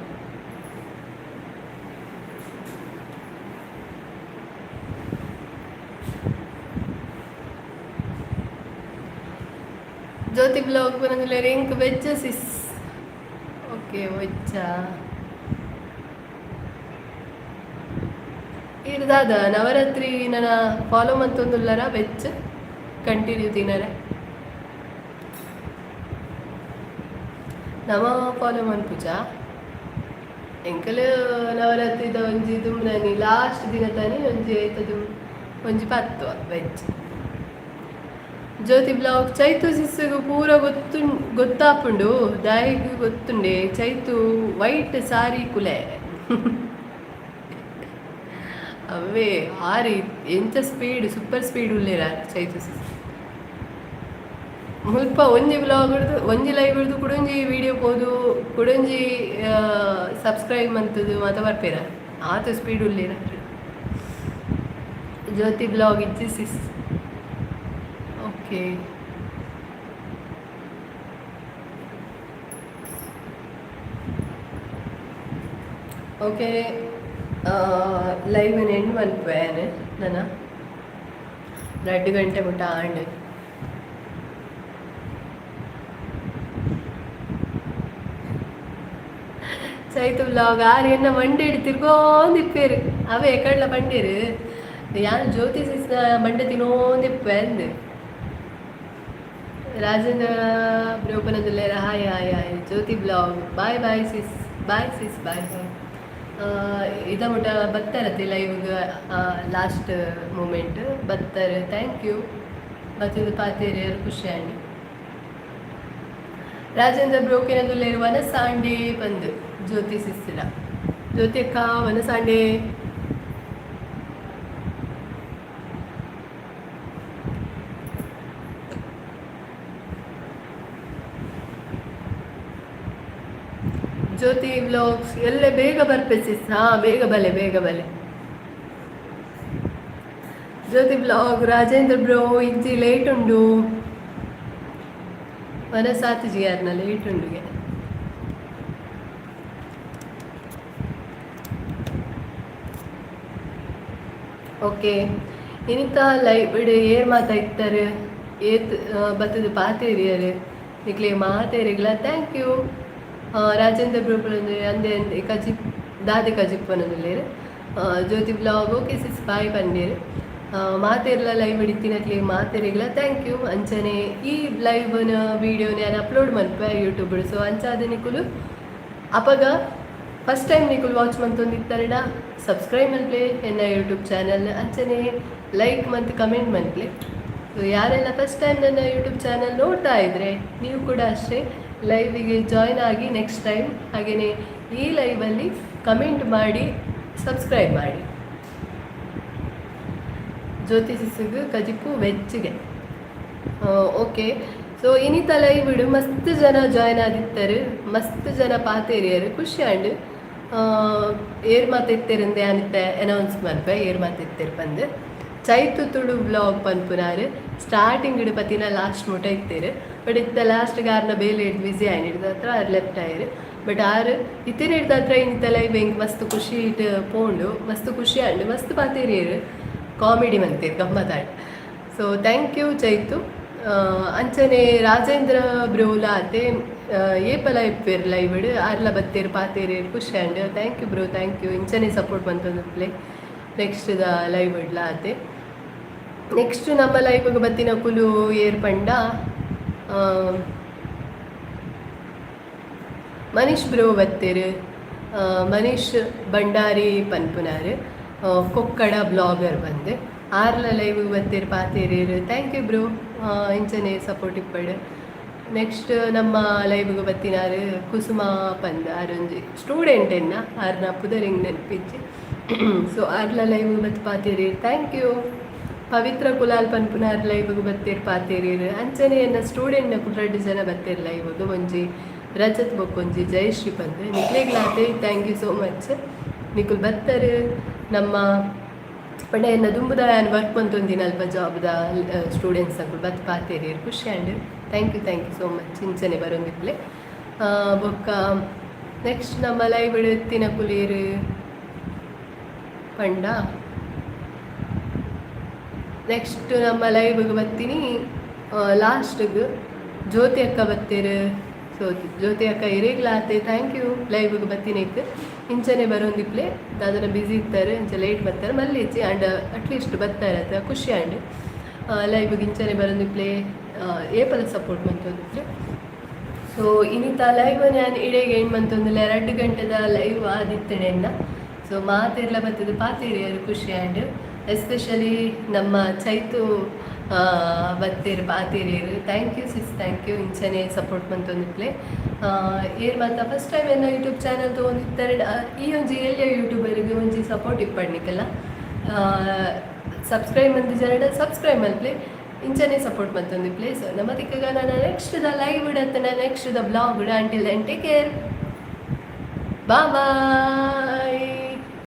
A: ಜ್ಯೋತಿ ಬ್ಲಾಗ್ ಪನೊಂದುಲ್ಲೆರ್, ಎಂಕ್ ವೆಜ್ ಸಿಸ್. ಓಕೆ, ವೆಜ್ಜಾ? ಇರ್ ದಾದ ನವರಾತ್ರಿ ನನ ಫಾಲೋ ಮಂತೊಂದುಲ್ಲರ ವೆಜ್ ಕಂಟಿನ್ಯೂ ತಿನ್ನರೆ? ನಮ ಫಾಲೋ ಮನ್ಪುಜ. ಎಂಕಲ್ ನವರಾತ್ರಿದ ಒಂಜಿ ದುಮ್ನನಿ ಲಾಸ್ಟ್ ದಿನ ತಾನಿ ಒಂಜಿ ಐತದು ಒಂಜಿ ಪತ್ವ ವೆಜ್. ಜ್ಯೋತಿ ಬ್ಲಾಗ್, ಚೈತು ಸಿಸ್ಸುಗು ಪೂರ ಗೊತ್ತು ಗೊತ್ತಾಪುಂಡು, ದಾಯಿಗ್ ಗೊತ್ತುಂಡೆ. ಚೈತು ವೈಟ್ ಸಾರಿ ಕುಲೆ. ಅವೇ ಆರಿ ಎಂಚ ಸ್ಪೀಡ್, ಸೂಪರ್ ಸ್ಪೀಡ್ ಉಲ್ಲೇರ ಚೈತು ಸಿಸ್. ಮುಲ್ಪ ಒಂಜಿ ಬ್ಲಾಗ್ ಹಿಡ್ದು, ಒಂಜಿ ಲೈವ್ ಹಿಡ್ದು ಕುಡೊಂಜಿ ವಿಡಿಯೋ ಪೋದು, ಕುಡೊಂಜಿ ಸಬ್ಸ್ಕ್ರೈಬ್ ಮಂತದು ಮಾತ ಬರ್ಪೇರ, ಆತ ಸ್ಪೀಡ್ ಉಲ್ಲೇರ. ಜ್ಯೋತಿ ಬ್ಲಾಗ್, ಇಜ್ಜಿ ಸಿಸ್. ಓಕೆ ಓಕೆ, ಲೈವ್ ಎಂಡ್ ಮನ್ಪುವೆ ನನ, 2 ಗಂಟೆ ಮುಟ್ಟ ಆಂಡ್. ಚೈತು ಬ್ಲಾಗ್, ಆರ್ ಎನ್ನ ಮಂಡೆ ತಿರ್ಗೋಂದಿಪ್ಪೇರು. ಅವೇ ಎಕಡ್ಲ ಪಂಡೇರು, ಯಾನ್ ಜ್ಯೋತಿ ಸಿಸ್ನ ಮಂಡೆ ತಿನ್ನೋಂದಿಪ್ಪೆ ಅಂದ್. ರಾಜೇಂದ್ರ ಬ್ರೋ ಪನೊಂದುಲ್ಲೆರ್, hi hi hi. Jyothi blog, bye bye sis, bye sis, bye bye. ಇದ ಮುಟ ಬತ್ತಾರತ್ತೆ ಲೈವ್ಗೆ, ಲಾಸ್ಟ್ ಮೂಮೆಂಟ್ ಬತ್ತಾರೆ, thank you. ಬತ್ತಿದ ಪಾತೇರಿಯರ್ ಖುಷಿ ಆಂಡ್. ರಾಜೇಂದ್ರ ಬ್ರೋ ಕೇನೊಂದುಲ್ಲೆರ್, ವನಸಾಂಡೆ ಪಂದ್ ಜ್ಯೋತಿ ಸಿಸ್ಸಿಡ. ಜ್ಯೋತಿ ಅಕ್ಕ, ವನಸಾಂಡೆ. ಜ್ಯೋತಿ ವ್ಲಾಗ್ಸ್, ಎಲ್ಲೇ ಬೇಗ ಬರ್ಪೆ ಸಿಸ್. ಹಾಂ, ಬೇಗ ಬಲೆ, ಬೇಗ ಬಲೆ. ಜ್ಯೋತಿ ಬ್ಲಾಗ್, ರಾಜೇಂದ್ರ ಬ್ರೋ, ಇಜ್ಜಿ, ಲೇಟ್ ಉಂಡು. ವನಸಾತಿ ಜಿಯಾರ್ನ ಲೇಟ್ ಉಂಡುಗೆ. ಓಕೆ, ಇನಿತ ಲೈವ್ ಇಡ್ ಏರ್ ಮಾತಾ ಇತ್ತಾರೆ, ಏತ್ ಬತ್ತದ ಪಾತೇರಿಯರು, ನಿಕ್ಲೆ ಮಾತೇರಿಗ್ಲ thank you. Rajendra bro ಪನೊಂದು ಅಂದೆ ಅಂದೆ, ಕಜಿಪ್ ದಾದೆ ಕಜಿಪ್ ಪನೊಂದುಲ್ಲೆರ್. ಜ್ಯೋತಿ ಬ್ಲಾಗ್, ಓಕೆ ಸಿಸ್, ಬಾಯ್ ಪಂಡೇರು. ಮಾತೆರ್ಲ ಲೈವ್ ಇತ್ತಿನಕ್ಲೆ ಮಾತೆರೆಗ್ಲ thank you. ಅಂಚನೆ ಈ ಲೈವ್ನ ವೀಡಿಯೋನ ಯಾನ್ ಅಪ್ಲೋಡ್ ಮನ್ಪೆ ಯೂಟ್ಯೂಬ್. ಸೊ ಅಂಚಾದ ನಿಕುಲು ಅಪಗ ಫಸ್ಟ್ ಟೈಮ್ ನಿಕುಲು ವಾಚ್ ಮಂತೊಂದಿತ್ತರಡ ಸಬ್ಸ್ಕ್ರೈಬ್ ಮನ್ಪ್ಲೆ ಎನ್ನ ಯೂಟ್ಯೂಬ್ ಚಾನಲ್. ಅಂಚನೆ ಲೈಕ್ ಮತ್ತು ಕಮೆಂಟ್ ಮನ್ಪ್ಲೆ. ಸೊ ಯಾರೆಲ್ಲ ಫಸ್ಟ್ ಟೈಮ್ ನನ್ನ ಯೂಟ್ಯೂಬ್ ಚಾನಲ್ ನೋಡ್ತಾ ಇದ್ರೆ, ನೀವು ಕೂಡ ಅಷ್ಟೇ ಲೈವಿಗೆ ಜಾಯ್ನ್ ಆಗಿ ನೆಕ್ಸ್ಟ್ ಟೈಮ್. ಹಾಗೆಯೇ ಈ ಲೈವಲ್ಲಿ ಕಮೆಂಟ್ ಮಾಡಿ. ಸಬ್ಸ್ಕ್ರೈಬ್ ಮಾಡಿ. ಜ್ಯೋತಿ ಸಿಸ್ಗ್ ಕಜಿಪು ವೆಜ್ಗೆ. ಓಕೆ, ಸೊ ಇನಿತ ಲೈವ್ ಮಸ್ತ್ ಜನ ಜಾಯ್ನ್ ಆದಿತ್ತಾರೆ, ಮಸ್ತ್ ಜನ ಪಾತೇರಿಯರು, ಖುಷಿ ಆಂಡ್. ಏರ್ ಮಾತೆತ್ತೇರಂದೆ ಅನಿತ ಅನೌನ್ಸ್ ಮನ್ಪೆ. ಏರ್ ಮಾತೆತ್ತೇರು ಪಂದ್, ಚೈತು ತುಳು ವ್ಲಾಗ್ ಪನ್ಪುನಾರು ಸ್ಟಾರ್ಟಿಂಗ್ ಇಡು ಪತಿನ ಲಾಸ್ಟ್ ಮುಟ ಇತ್ತೇರು. ಬಟ್ ಇತ್ತ ಲಾಸ್ಟ್ ಆರ್ನ ಬೇಲೆ ಹಿಡ್ದು ಬಿಸಿ ಆಯ್ನ ಹಿಡ್ದು ಹತ್ರ ಆರ್ ಲೆಫ್ಟ್ ಆಯರು. ಬಟ್ ಆರ್ ಇತ್ತಿನ ಹಿಡ್ದು ಹತ್ರ ಇನ್ನಿತ ಲೈವ್ ಎಂಕ್ ಮಸ್ತ್ ಖುಷಿ ಇಟ್ಟು ಪೋಂಡು, ಮಸ್ತ್ ಖುಷಿ ಆಂಡ್. ಮಸ್ತ್ ಪಾತೇರಿಯರು, ಕಾಮಿಡಿ ಮಂತೇರು, ಗಮ್ಮತ್ತಾಂಡ್. ಸೊ thank you Chaitu. ಅಂಚನೆ ರಾಜೇಂದ್ರ ಬ್ರೋಲ ಅತೆ ಏಪಲ ಇಪ್ಪೇರ್ ಲೈವ್, ಆರ್ಲ ಬತ್ತೇರು, ಪಾತೇರು, ಖುಷಿ and. Thank you bro, thank you. ಇಂಚನೆ ಸಪೋರ್ಟ್ ಮಂತೊಂದು ನೆಕ್ಸ್ಟ್ the live ಇಡ್ಲ ಅತೆ. ನೆಕ್ಸ್ಟ್ ನಮ್ಮ ಲೈವ್ಗೆ ಬತ್ತಿನ ಕುಲು ಏರ್ ಪಂಡ, ಮನೀಶ್ ಬ್ರೋ ಬತ್ತೇರು. ಮನೀಶ್ ಭಂಡಾರಿ ಪನ್ಪುನಾರು, ಕೊಕ್ಕಡ ಬ್ಲಾಗರ್ ಬಂದು ಆರ್ಲ ಲೈವ್ ಬತ್ತೇರು, ಪಾತೇರು. Thank you bro, ಇಂಚನೆ ಸಪೋರ್ಟ್ ಇಪ್ಪಡು. ನೆಕ್ಸ್ಟ್ ನಮ್ಮ ಲೈವ್ಗೆ ಬತ್ತಿನಾರು ಕುಸುಮ ಪಂದ್, ಆರೊಂಜಿ ಸ್ಟೂಡೆಂಟ್ ಎನ್ನ, ಆರ್ನ ಪುದರಿಂಗ್ ನೆನಪಿಜ್ಜಿ. ಸೊ ಆರ್ಲ ಲೈವ್ ಬತ್ತು ಪಾತೇರಿ, thank you. ಪವಿತ್ರ ಕುಲಾಲ್ ಪನ್ಪುನಾರ್ ಲೈವ್ಗೆ ಬತ್ತೇರು, ಪಾತೇರಿರು. ಅಂಚನೆ ಎನ್ನ ಸ್ಟೂಡೆಂಟ್ನ ಕುಡ್ರಡ್ಡು ಜನ ಬತ್ತೇರು ಲೈವ್ಗೆ, ಒಂಜಿ ರಜತ್ ಬೊಕ್ಕೊಂಜಿ ಜಯಶ್ರೀ ಪಂದ್. ನಿಕ್ಲೆಗ್ಲಾತೆ thank you so much. ನಿಕುಲ್ ಬತ್ತರು ನಮ್ಮ ಪಂಡ ಎನ್ನ ದುಂಬುದ ಯಾನ್ ವರ್ಕ್ ಮಂತೊಂದಿನ ಅಲ್ಪ ಜಾಬ್ದ ಸ್ಟೂಡೆಂಟ್ಸ್ ಅಕುಲು ಬತ್ ಪಾತೇರಿ, ಖುಷಿ and. Thank you, thank you so much. ಇಂಚನೆ ಬರೊಂದಿಪ್ಲೆ. ಬೊಕ್ಕ ನೆಕ್ಸ್ಟ್ ನಮ್ಮ ಲೈವ್ ಇತ್ತಿನ ಕುಲೀರು ಪಂಡ, ನೆಕ್ಸ್ಟ್ ನಮ್ಮ ಲೈವ್ಗೆ ಬತ್ತೀನಿ ಲಾಸ್ಟ್ಗೆ ಜ್ಯೋತಿ ಅಕ್ಕ ಬತ್ತೀರು. ಸೊ ಜ್ಯೋತಿ ಅಕ್ಕ ಇರೇಗ್ಲಾತೆ thank you ಲೈವ್ಗೆ ಬತ್ತಿನೇಕ್. ಇಂಚನೆ ಬರೋಂದಿಪ್ಲೆ. ದಾದನ ಬ್ಯುಸಿ ಇರ್ತಾರೆ, ಇಂಚ ಲೇಟ್ ಬರ್ತಾರೆ ಮಲ್ಲಿಚ್ಚಿ ಆ್ಯಂಡ್ ಅಟ್ಲೀಸ್ಟ್ ಬರ್ತಾರೆ ಅತ್ತ ಖುಷಿ ಆಂಡ್. ಲೈವ್ಗೆ ಇಂಚನೆ ಬರೋಂದಿಪ್ಲೆ, ಏಪಲ ಸಪೋರ್ಟ್ ಮಂತೊಂದಿಪ್ಲೆ. ಸೊ ಇನಿತ ಲೈವ್ ನಾನು ಇಡೇಗೆ ಏನು ಮಂತೊಂದಿಲ್ಲ, 2 ಗಂಟೆದ ಲೈವ್ ಆದಿತ್ತಡೆನ್ನ. ಸೊ ಮಾತೆರ್ಲ ಬತ್ತದ, ಪಾತೇರಿಯರು, ಖುಷಿ ಆ್ಯಂಡ್. ಎಸ್ಪೆಷಲಿ ನಮ್ಮ ಚೈತು ಬತ್ತೇರು, ಪಾತೇರಿಯರು. Thank you sis, thank you. ಇಂಚನೆ ಸಪೋರ್ಟ್ ಮಂತೊಂದಿಪ್ಲೆ. ಏರ್ ಮಾತ ಫಸ್ಟ್ ಟೈಮ್ ಎನ್ನ ಯೂಟ್ಯೂಬ್ ಚಾನಲ್ ತೊಗೊಂಡಿತ್ತಾರೆ, ಈ ಒಂಜಿ ಎಲ್ಲಿಯ ಯೂಟ್ಯೂಬರಿಗೆ ಒಂಜಿ ಸಪೋರ್ಟ್ ಇಪ್ಪಡ್ನಿಕಲ್ಲ. ಸಬ್ಸ್ಕ್ರೈಬ್ ಮಂದಿ ಜನಡ ಸಬ್ಸ್ಕ್ರೈಬ್ ಮಲ್ಪ್ಲೆ, ಇಂಚನೆ ಸಪೋರ್ಟ್ ಮಂತೊಂದಿಪ್ಲೆ. ಸೊ ನಮ್ಮ ತಿಕ್ಕಗ ನಾನು next the live ಇಡತ್ತನ, next the vlog. Until then, take care, bye.